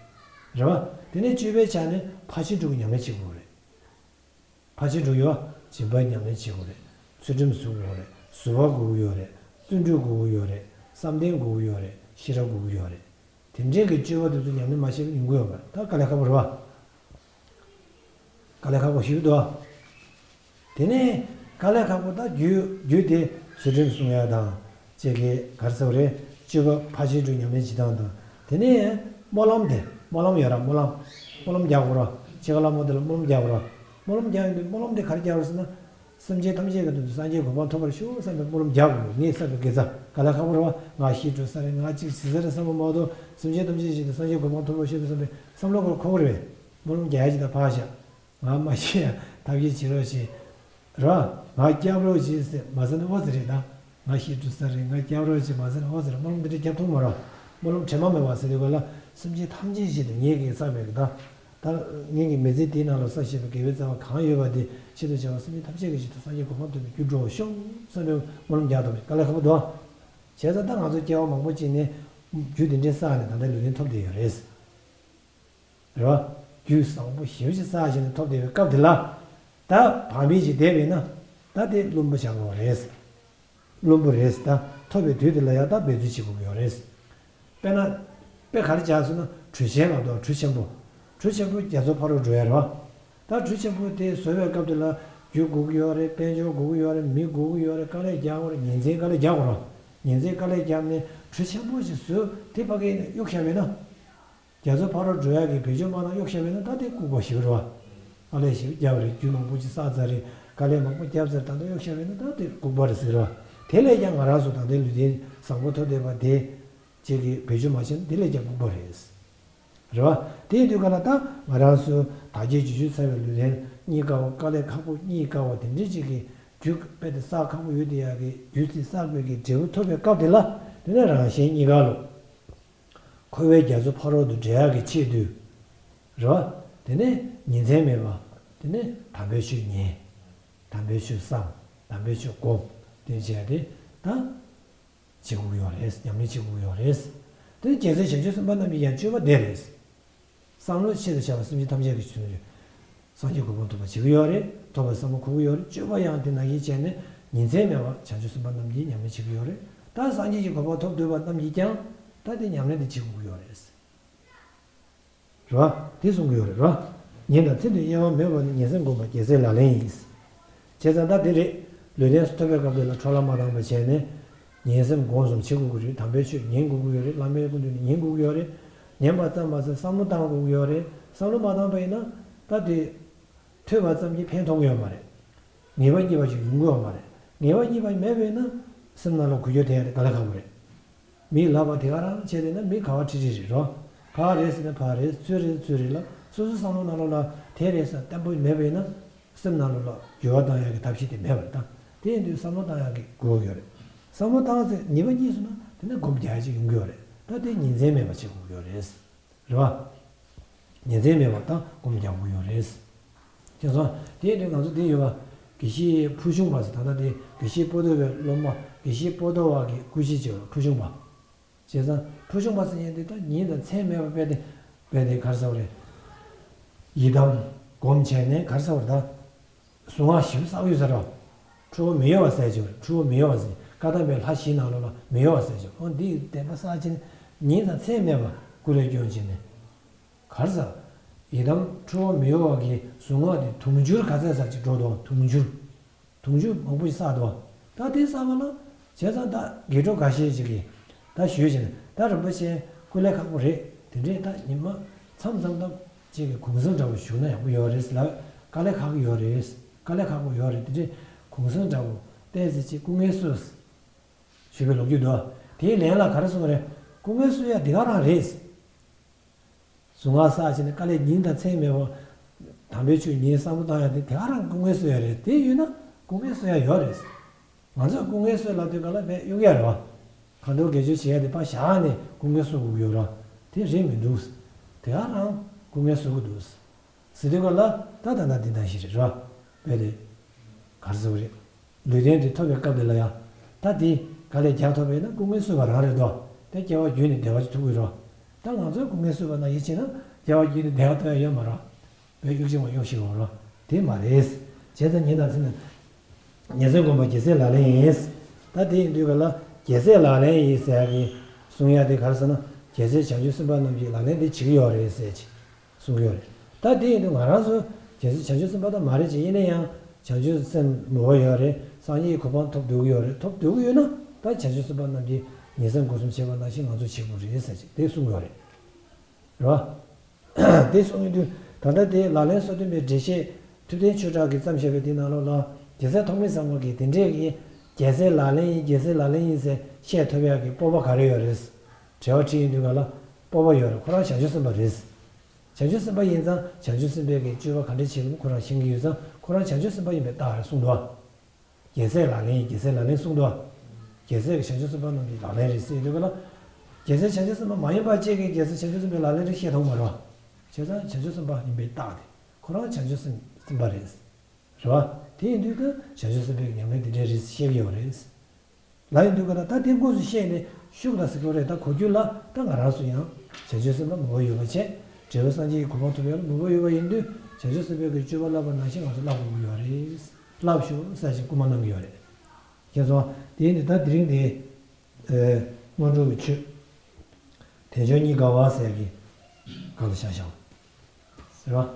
རེད་བ། དེ་ནས་སྤྱོད་པའི་ཆ་ནས་ཕར་ཕྱིན་དྲུག་གི་ཉམས་ལེན་བྱེད་དགོས་ཀྱི་རེད། ཕར་ཕྱིན་དྲུག་ཡོད་བ། སྦྱིན་པའི་ཉམས་ལེན་བྱེད་དགོས་རེད། ཚུལ་ཁྲིམས་སྲུང་དགོས་རེད། བཟོད་པ་དགོས་ཀྱི་ཡོད་རེད། བརྩོན་འགྲུས་དགོས་ཀྱི་ཡོད་རེད། བསམ་གཏན་དགོས་ཀྱི་ཡོད་རེད། ཤེས་རབ་དགོས་ཀྱི་ཡོད་རེད། དེ་འདྲའི་གི་སྤྱོད་པ་དེ་ཚོ་ཉམས་ལེན་མ་བྱས་པ་ཉུང་གི་ཡོད་པ་ད་དཀའ་ལས་ཁག་པོ་རེད་བ། དཀའ་ལས་ཁག་པོ་ཞིག་འདུག་བ། དེ་ནས་དཀའ་ལས་ཁག་པོ་ད་རྒྱུ་རྒྱུ་དེ་ཚུལ་ཁྲིམས་སྲུང་ཡ་དང་། ཅིག་གི་ག་རེ་ཟེར་བ་རེད། སྤྱོད་པ་ཕར་ཕྱིན་དྲུག་ཉམས་ལེན་བྱེད་སྟངས་དང་། དེ་ནས་སྨོན་ལམ་དེ་སྨོན་ལམ་ཡོད་ར། སྨོན་ལམ། སྨོན་ལམ་རྒྱག་དགོས་ར། ཕྱི་ཁ་ལ་མོ་དེ་ལ་སྨོན་ལམ་རྒྱག་དགོས་ར། སྨོན་ལམ་རྒྱག་ཡོང་དུས་སྨོན་ལམ་དེ་ག་རེ་རྒྱག་དགོས་ཟེར་ན། སེམས་ཅན་ཐམས་ཅད་ཀྱི་དོན་དུ་སངས་རྒྱས་གོ་འཕང་ཐོབ་པར་ཤོག་བསམ་པའི་སྨོན་ལམ་རྒྱག་དགོས། ངས་བསགས་པའི་དགེ་རྩ་དཀའ་ལས་ཁག་པོ་རེད་བ། ང་ཤི་འགྲོ་ས་རེད། ང་གཅིག་བྱེད་ས་རེད་བསམ་པ་མ་གཏོགས། སེམས་ཅན་ཐམས་ཅད་ཀྱི་ཆེད་དུ་སངས་རྒྱས་གོ་འཕང་ཐོབ་པར་ཤོག་བསམ་པའི་བསམ་བློ་ཁོ་ཁོ་རེད་བས། སྨོན་ལམ་རྒྱག་ཡ་ཅིག་ད་ཕར་བཞག་ང་མ་ཤི་ཡ་ཐབས་ཤེས་བྱེད་རོགས་བྱེད། ར། ང་སྐྱབས་རོགས་བྱེད་ཟེར་མ་ཟེར་ན་ཨོ་ཙི་རེད་ད། ང་ཤི་འགྲོ་ས་རེད། ང་སྐྱབས་རོགས་བྱེད་མ་ཟེར་ན་ཨོ་ཙི་རེད། སྨོན་ལམ་འདི་འདྲ་རྒྱབ་ཐུབ་མ་རེད། སྨོན་ལམ་དྲི་མ་མེད་པ་ཟེར་དུས་ག་ལ། སེམས་ཅན་ཐམས་ཅད་ཆེད་དུ་ངེད་ཀྱིས་བསགས་པའི་གི་ད། ད་ངེད་ཀྱི་མི་ཚེ་འདིའི་ནང་ལ་བསགས་བཞིན་པའི་དགེ་བའི་རྩ་བ་གང་ཡོད་པ་དེ་ཆེད་དུ་བྱ་བ། སེམས་ཅན་ཐམས་ཅད་ཀྱི་ཆེད་དུ་སངས་རྒྱས་གོ་འཕང་ཐོབ་པའི་རྒྱུར་འགྲོ་ཤོག་བསམ་པའི་སྨོན་ལམ་རྒྱག་ཐུབ་པ་དཀའ་ལས་ཁག་པོ་འདུག་བྱས་ཙང་ད་ང་ཚོ་སྐྱེ་བ་མང་པོ་ཅིག་ནས་རྒྱུ་དེ་འདྲའི་བསགས་ནས་ད་ལྟའི་ལུས་རྟེན་ཐོབ་བསྡད་ཡོད་རེད། རེད་བ། རྒྱུ་བཟང་པོ་ཞེ་པོ་ཅིག་བསགས་བྱས་ནས་ཐོབ་བསྡད་པའི་སྐབས་དེ་ལ། ད་བག་མེད་ཅིག་བསྡད་པས་ན། ད་དེ་བླུན་པོ་ཆགས་དགོས་པ་རེད། བླུན་པོ་རེད། ད་ཐོབ་པའི་དུས་དེ་ལ་ཡང་ད་འབད་རྩོལ་བྱེད་དགོས་ཀྱི་ཡོད་རེད། དཔེར་ན། དཔེ་ག་རེ་བྱས་སོང་ན་གྲུ་ཆེན་ལ་འདུག་གྲུ་ཆེན་པོ། གྲུ་ཆེན་པོ་རྒྱ་མཚོ་ཕ་རོལ་འགྲོ་ཡ་རེད་བ། ད་གྲུ་ཆེན་པོ་དེ་བཟོ་བའི་སྐབས་དེ་ལ་རྒྱུ་དགོས་ཀྱི་ཡོད་རེད། དཔལ་འབྱོར་དགོས་ཀྱི་ཡོད་རེད། མི་དགོས་ཀྱི་ཡོད་རེད། དཀའ་ལས་རྒྱག་དགོས་རེད། ཉིན་མཚན་དཀའ་ལས་རྒྱག་དགོས་རེད། ཉིན་མཚན་དཀའ་ལས་བརྒྱབ་ནས་གྲུ་ཆེན་པོ་ཞིག་བཟོས། དེ་ཕ་གིར་གཡུགས་བཞག་པས་ན། རྒྱ་མཚོ་ཕ་རོལ་འགྲོ་ཡག་གི་བེད་སྤྱོད་མ་གཏོང་གཡུགས་བཞག་པས་ན་ད་དེ་ལྐུགས་པ་ཞིག་རེད་བ། དཀའ་ལས་ཞིག་བརྒྱབ་རེད། རྒྱུ་མང་པོ་ཅིག་བསགས་ཚར་རེད། དཀའ་ལས་མང་པོ་བརྒྱབ་ཚར། ད་ལྟ་གཡུགས་བཞག་པས་ན་ད་དེ་ལྐུགས་པ་རེད་ཟེར་བ། དེ་ལས་ཀྱང་ང་རང་ཚོ་ད་ལྟའི་ལུས་རྟེན་བཟང་པོ་ཐོབ་བསྡད་པ་དེ་ཅིག་གི་བེད་སྤྱོད་མ་བྱས་ན་དེ་ལས་ཀྱང་ལྐུགས་པ་རེད། རེད་བ། དེ་ཡིན་དུས་ག་ལ་ད་ང་རང་ཚོ་ད་གྱེས་འབྱོར་བཅུ་ཚང་བའི་ལུས་རྟེན་རྙེད་དཀའ་བ། དཀའ་ལས་ཁག་པོ་རྙེད་དཀའ་བ་དེ་འདྲའི་ཅིག་གི་རྒྱུ་དཔེ་དེ་བསགས་ཁག་པོ་ཡོད་དེ་ཡག་གི་རྒྱུ་དེ་བསགས་པའི་གི་འབྲས་བུ་ཐོབ་པའི་སྐབས་དེ་ལ་དེ་ནས་རང་གཞན་གཉིས་ཀ་ལོ། འཁོར་བའི་རྒྱ་མཚོ་ཕ་རོལ་ཏུ་འགྲོ་ཡག་གི་ཆེད་དུ། རེད་བ། དེ་ནས་ཉིན་མཚན་མེད་པ། དེ་ནས་དམ་པའི་ཆོས་ཉན། དམ་པའི་ཆོས་བསམ། དམ་པའི་ཆོས་སྒོམ། དེ་བྱས་ཏེ་ད། བྱེད་དགོས་ཀྱི་ཡོད་རེད། ཉམས་ལེན་བྱེད་དགོས་ཀྱི་ཡོད་རེད། དེ་རྒྱལ་སྲས་བྱང་ཆུབ་སེམས་དཔའ་རྣམས་ཀྱི་ཡང་སྤྱོད་པ་དེ་རེད། བསམ་བློ་ཆེད་དུ་བྱ་བ་སེམས་ཅན་ཐམས་ཅད་ཀྱི་དོན་དུ་སངས་རྒྱས་གོ་འཕང་ཐོབ་པ་བྱེད་ཀྱི་ཡོད་རེད། ཐོབ་པའི་བསམ་བློ་འཁོར་གྱི་ཡོད་རེད། སྤྱོད་པ་ཡང་དེ་ནང་བཞིན་བྱས་ནས་ཉིན་མཚན་མེད་པར་བྱང་ཆུབ་སེམས་དཔའ་རྣམས་ཀྱིས་ཉམས་ལེན་བྱེད་ཀྱི་ཡོད་རེད། ད་སངས་རྒྱས་ཀྱི་གོ་འཕང་ཐོབ་འདོད་པ་རྣམས་ཀྱིས་ཀྱང་ད་དེ་ཉམས་ལེན་དེ་བྱེད་དགོས་ཀྱི་ཡོད་རེད། རེད་བ། དེ་གསུང་གི་ཡོད་རེད་རོ། ཉིན་དང་མཚན་དུ་དབྱེ་བ་མེད་པར་ནི་ཉིན་སེམས་བསྒོམ་པ་རྒྱལ་སྲས་ལག་ལེན་ཡིན། བྱས་ཙང་ད་དེ་རེད། ལུས་རྟེན་སུ་ཐོབ་པའི་སྐབས་དེ་ལ་འཕྲོ་བརླག་མ་བཏང་བ་བྱས་ནས། ཉིན་སེམས་སྒོམ་གསུམ་བྱེད་དགོས་ཀྱི་རེད། དམ་པའི་ཆོས་ཉན་དགོས་ཀྱི་ཡོད་རེད། བླ་མའི་སྐུ་མདུན་ནས་ཉན་དགོས་ཀྱི་ཡོད་རེད། ཉན་པ་ཙམ་མ་ཟད་བསམ་བློ་བཏང་དགོས་ཀྱི་ཡོད་རེད། བསམ་བློ་མ་བཏང་པ་ཡིན་ན་ད་དེ། ཐོས་པ་ཙམ་གྱིས་ཕན་ཐོགས་ཀྱི་ཡོད་མ་རེད། ངེས་པ་རྙེད་པ་ཞིག་ཡོང་གི་ཡོད་མ་རེད། ངེས་པ་རྙེད་པ་མེད་པས་ན། སེམས་ནང་ལ་འགུལ་སྐྱོད་དེ་ཡང་དེ་དཀའ་ལས་ཁག་པོ་རེད། མིས་ལབ་པ་དེ་ག་རང་བྱས་ཏེ་ན་མི་ག་བ་ཁྲིད་ཁྲིད་རེད་རོ། ག་བ་རེད་ཟེར་ན་ཕ་རེད། ཚུར་རེད་ཚུར་རེད་ལ། སོ་སོའི་བསམ་བློ་ནང་ལོགས་ལ་དེ་རེད་ཟེར་བརྟན་པོ་མེད་པས་ན། སེམས་ནང་ལོགས་ལ་འགྱུར་བ་བཏང་ཡག་གི་ཐབས་ཤེས་དེ་མེད་པ་རེད་ད། དེ་ཡིན་དུས་བསམ་བློ་བཏང་ཡག་གི་དགོས་ཡོད་རེད། བསམ་བློ་བཏང་ཚེ་ངེས་པ་རྙེད་སོང་ན་དེ་ནས་སྒོམ་རྒྱག་ཡག་ཅིག་ཡོང་གི་ཡོད་རེད། ད་དེ་ཉིན་མཚན་མེད་པ་བྱེད་དགོས་ཀྱི་ཡོད་རེད། རེད་བ། ཉིན་མཚན་མེད་པར་ད་སྒོམ་རྒྱག་དགོས་ཡོད་རེད། དེ་སོང་དེའི་དུས་ང་ཚོ་དེ་ཡོད་པ། དགེ་བཤེས་ཕུལ་བྱུང་པ་ཟེར་ད་ལྟ་དེ་དགེ་བཤེས་པོ་ཏོ་བའི་སློབ་མ་དགེ་བཤེས་པོ་ཏོ་བ་གི་སྐུ་མཆེད་ཅིག་ཡོད་པ་ཕུལ་བྱུང་པ། བྱས་ཙང་ཕུལ་བྱུང་པ་ཟེར་མཁན་དེ་ད་ཉིན་དང་མཚན་མེད་པར་དཔེ་དེ་དཔེ་དེ་ག་རེ་ཟེར་བ་རེད། ཡི་དམ་སྒོམ་བྱས་ནས་ག་རེ་ཟེར་བ་རེད་ད། གཟུངས་སྔགས་ཞིབ་ཚགས་ཡོད་ཟེར་རོ། འཁྲུལ་བ་མི་གཡོ་བ་ཟེར་ཅིག་འཁྲུལ་བ་མི་གཡོ་བ་ཟེར། བཀའ་གདམས་པའི་ལྷ་བཞིའི་ནང་ལོགས་ལ་མི་གཡོ་བ་ཟེར་ཅིག་འོ་འདི་བདེན་པ་གསལ་བྱེད་ནས་ཉིན་དང་མཚན་མེད་པར་སྐུ་ལས་སྐྱོན་བྱས་ནས། གར་ཟ། ཡི་དམ་འཁྲུལ་བ་མི་གཡོ་བ་གི་གཟུངས་སྔགས་དེ་དུང་ཕྱུར་ག་ཚད་ཟ་ཅིག་འགྲོ་དོ་དུང་ཕྱུར། དུང་ཕྱུར་མང་པོ་ཞིག་བསགས་འདུག་ད་དེ་བསགས་པ་ལ་བྱས་ཙང་ད་དགེ་ཕྲུག་འགའ་ཤས་ཅིག་གིས་ད་ཞུས་བྱས་ནས་ད་རིན་པོ་ཆེ་སྐུ་ལས་ཁག་པོ་རེད། དེ་འདྲས་ད་ཉི་མ་མཚམས་མཚམས་ད་ཅིག་གི་གུང་སེང་འདྲ་བོ་ཞུགས་ན་ཡག་པོ་ཡོད་རེད་ལ། དཀའ་ལས་ཁག་གི་ཡོད་རེད། དཀའ་ལས་ཁག་པོ་ཡོད་རེད། དེ་འདྲས་གུང་སེང་འདྲ་བོ་བལྟས་ཚེ་ཅིག་སྐུ་ངལ་གསོ་ཞུས་པའི་ལོ་རྒྱུས་འདུག་དེའི་ལན་ལ་ག་རེ་གསུངས་རེད། སྐུ་ངལ་གསོ་ཡ་འདི་ག་རང་རེད། གཟུངས་སྔགས་བསགས་བྱས་ནས་དཀའ་ལས་ཉིན་དང་མཚན་མེད་པར་དམ་པའི་ཆོས་ཉན་བསམ་བློ་བཏང་ཡ་དེ་དེ་ག་རང་སྐུ་ངལ་གསོ་ཡ་རེད། དེ་ཡོད་ན་སྐུ་ངལ་གསོ་ཡ་ཡོད་རེད། ང་ཚོས་སྐུ་ངལ་གསོ་ལབ་དུས་ག་ལ་བས་གཡུག་ཡ་རེད་བ། ཁ་འདོན་དགེ་སྦྱོར་བྱེད་ཡ་དེ་ཕར་བཞག་ནས་སྐུ་ངལ་གསོ་དགོས་ཀྱི་ཡོད་ར། དེ་རེད་མི་འདུག་དེ་ག་རང་སྐུ་ངལ་གསོ་གི་འདུག་ཟེར་དུས་ག་ལ་ད་ད་ད་འདི་ནང་བཞིན་རེད་ར། བས་དེ་ག་རེ་ཟེར་བ་རེད། ལུས་རྟེན་དེ་ཐོབ་པའི་སྐབས་དེ་ལ་ཡང་། ད་དེ་ག་ལས་རྒྱག་ཐུབ་པ་ཡིན་ན་སྐུ་ངལ་གསོས་པ་རང་རེད་དོ། དེ་སྐྱེ་བ་བརྒྱུད་ནས་བདེ་བ་ཅིག་ཐོབ་ཀྱི་རོ། ད་ང་ཚོས་སྐུ་ངལ་གསོས་པ་ན་ཡིད་ཆེས་ན་སྐྱེ་བ་བརྒྱུད་ནས་བདེ་བ་ཐོབ་ཡ་ཡོད་མ་རོ། བས་གཡུག་ཅིག་མ་གཡུག་ཞིག་འོང་རོ། དེ་མ་རེད། བྱས་ཙང་ཉིན་དང་མཚན་ནི། ཉིན་མཚན་བསྒོམ་པ་རྒྱལ་སྲས་ལག་ལེན་ཡིན། ད་དེ་ཡིན་དུས་ག་ལ་རྒྱལ་སྲས་ལག་ལེན་ཡིན་ཟེར་ཡ་གི་གསུང་ཡ་དེ་ག་རེ་ཟེར་ན་རྒྱལ་སྲས་བྱང་ཆུབ་སེམས་དཔའ་རྣམས་ཀྱིས་ལག་ལེན་དེ་བྱེད་ཀྱི་ཡོད་རེད་ཟེར་ཅིག་གསུང་གི་ཡོད་རེད། ད་དེ་ཡིན་དུས་ང་རང་ཚོ་རྒྱལ་སྲས་བྱང་ཆུབ་སེམས་དཔའ་ད་མ་རེད་ཅེས་ཡིན་ན་ཡང་བྱང་ཆུབ་སེམས་མོས་པ་ཡོད་རེད། སངས་རྒྱས་ཀྱི་གོ་འཕང་ཐོབ་འདོད་ཀྱི་ཡོད་རེད། ཐོབ་འདོད་ཀྱི་ཡོད་ན་ད་བྱང་ཆུབ་སེམས་དཔའ་རྣམས་ཀྱིས་ཉིན་མཚན་སྒོམ་གསུམ་བྱས་པ་ནང་བཞིན་ང་ཚོ་བྱེད་དགོས་རེད་ཟེར་ཅིག་དེ་གསུང་གི་ཡོད་རེད། རེད་བ། དེ་གསུང་ཡོང་དུས་ད་ལྟ་དེ་ལག་ལེན་སོ་བདུན་པའི་འགྲེལ་བཤད་ཐུབ་བསྟན་ཆོས་གྲགས་ཀྱིས་བརྩམས་བཞག་པའི་དེ་ནང་ལོགས་ལ་རྒྱལ་སྲས་ཐོགས་མེད་བཟང་པོ་གིས་དེ་འདྲས་ཀྱི་རྒྱལ་སྲས་ལག་ལེན་ཡིན་རྒྱལ་སྲས་ལག་ལེན་ཡིན་ཟེར་བཤད་ཐུབ་ཡག་གི་སྤོབས་པ་ག་རེ་ཡོད་རེད། དྲི་བ་དྲིས་ཡོང་དུས་ག་ལ་སྤོབས་པ་ཡོད་རེད། ཁོ་རང་བྱང་ཆུབ་སེམས་དཔའ་རེད། བྱང་ཆུབ་སེམས་དཔའ་ཡིན་ཙང་བྱང་ཆུབ་སེམས་དཔའི་གི་སྤྱོད་པ་ག་འདྲས་བྱེད་དགོས་ཁོ་རང་ཤེས་ཀྱི་ཡོད་ཙང་ཁོ་རང་བྱང་ཆུབ་སེམས་དཔའ་ཡིན་པའི་རྟགས་རེད་གསུངས་འདུག་རྒྱལ་སྲས་ལག་ལེན་ཡིན་རྒྱལ་སྲས་ལག་ལེན་གསུངས་འདུག་རྒྱལ་སྲས་ཀྱི་བྱང་ཆུབ་སེམས་དཔའ་རྣམས་ཀྱི་ལག་ལེན་རེད་ཟེར་ཡོད་དུས་ག་ལ། རྒྱལ་སྲས་བྱང་ཆུབ་སེམས་དཔའ་མ་ཡིན་པ་ཅིག་གིས་རྒྱལ་སྲས་བྱང་ཆུབ་སེམས་དཔའི་ལག་ལེན་རེ་བཤད་མཐོང་མ་རེད་བ། བྱས་ཙང་བྱང་ཆུབ་སེམས་དཔའ་ཡིན་པའི་རྟགས་དེ་ཁོ་རང་བྱང་ཆུབ་སེམས་སེམས་དཔའ་རེད། རེད་བ། དེ་ཡིན་དུས་ཀ་བྱང་ཆུབ་སེམས་དཔའི་ཉམས་ལེན་དེ་འདྲའི་རེད་བཤད་ཀྱི་ཡོད་རེད། ལ་ཡིན་དུས་ཀ་ད་ད་དེ་དངོས་སུ་བཤད་ནས་ཤུགས་ལ་ཟེར་གྱི་རེད། ད་གོ་རྒྱུ་ལ་ད་ང་རང་ཚོ་ཡང་བྱང་ཆུབ་སེམས་དཔའ་མོས་པ་ཡོད་པ་བྱས། འབྲས་བུ་སངས་རྒྱས་ཀྱི་གོ་འཕང་ཐོབ་ཡག་ལ་མོས་པ་ཡོད་པ་ཡིན་དུས་བྱང་ཆུབ་སེམས་དཔའི་གི་སྤྱོད་པ་བསླབ་པ་ནང་བཞིན་ང་ཚོ་བསླབ་དགོས་ཀྱི་ཡོད་རེད། བསླབ་ཤོག་ཟེར་ཞིག་སྐུལ་མ་གནང་གི་ཡོད་རེད། ཁྱེད་ཚོ་དེ་ནི་ད་དེ་རིང་དེ། སྔོན་འགྲོ་གི་ཆོས། དལ་འབྱོར་རྙེད་དཀའ་བ་ཟེར་གྱི་སྒང་ལ་བཞག་བཞག་ཟེར་བ།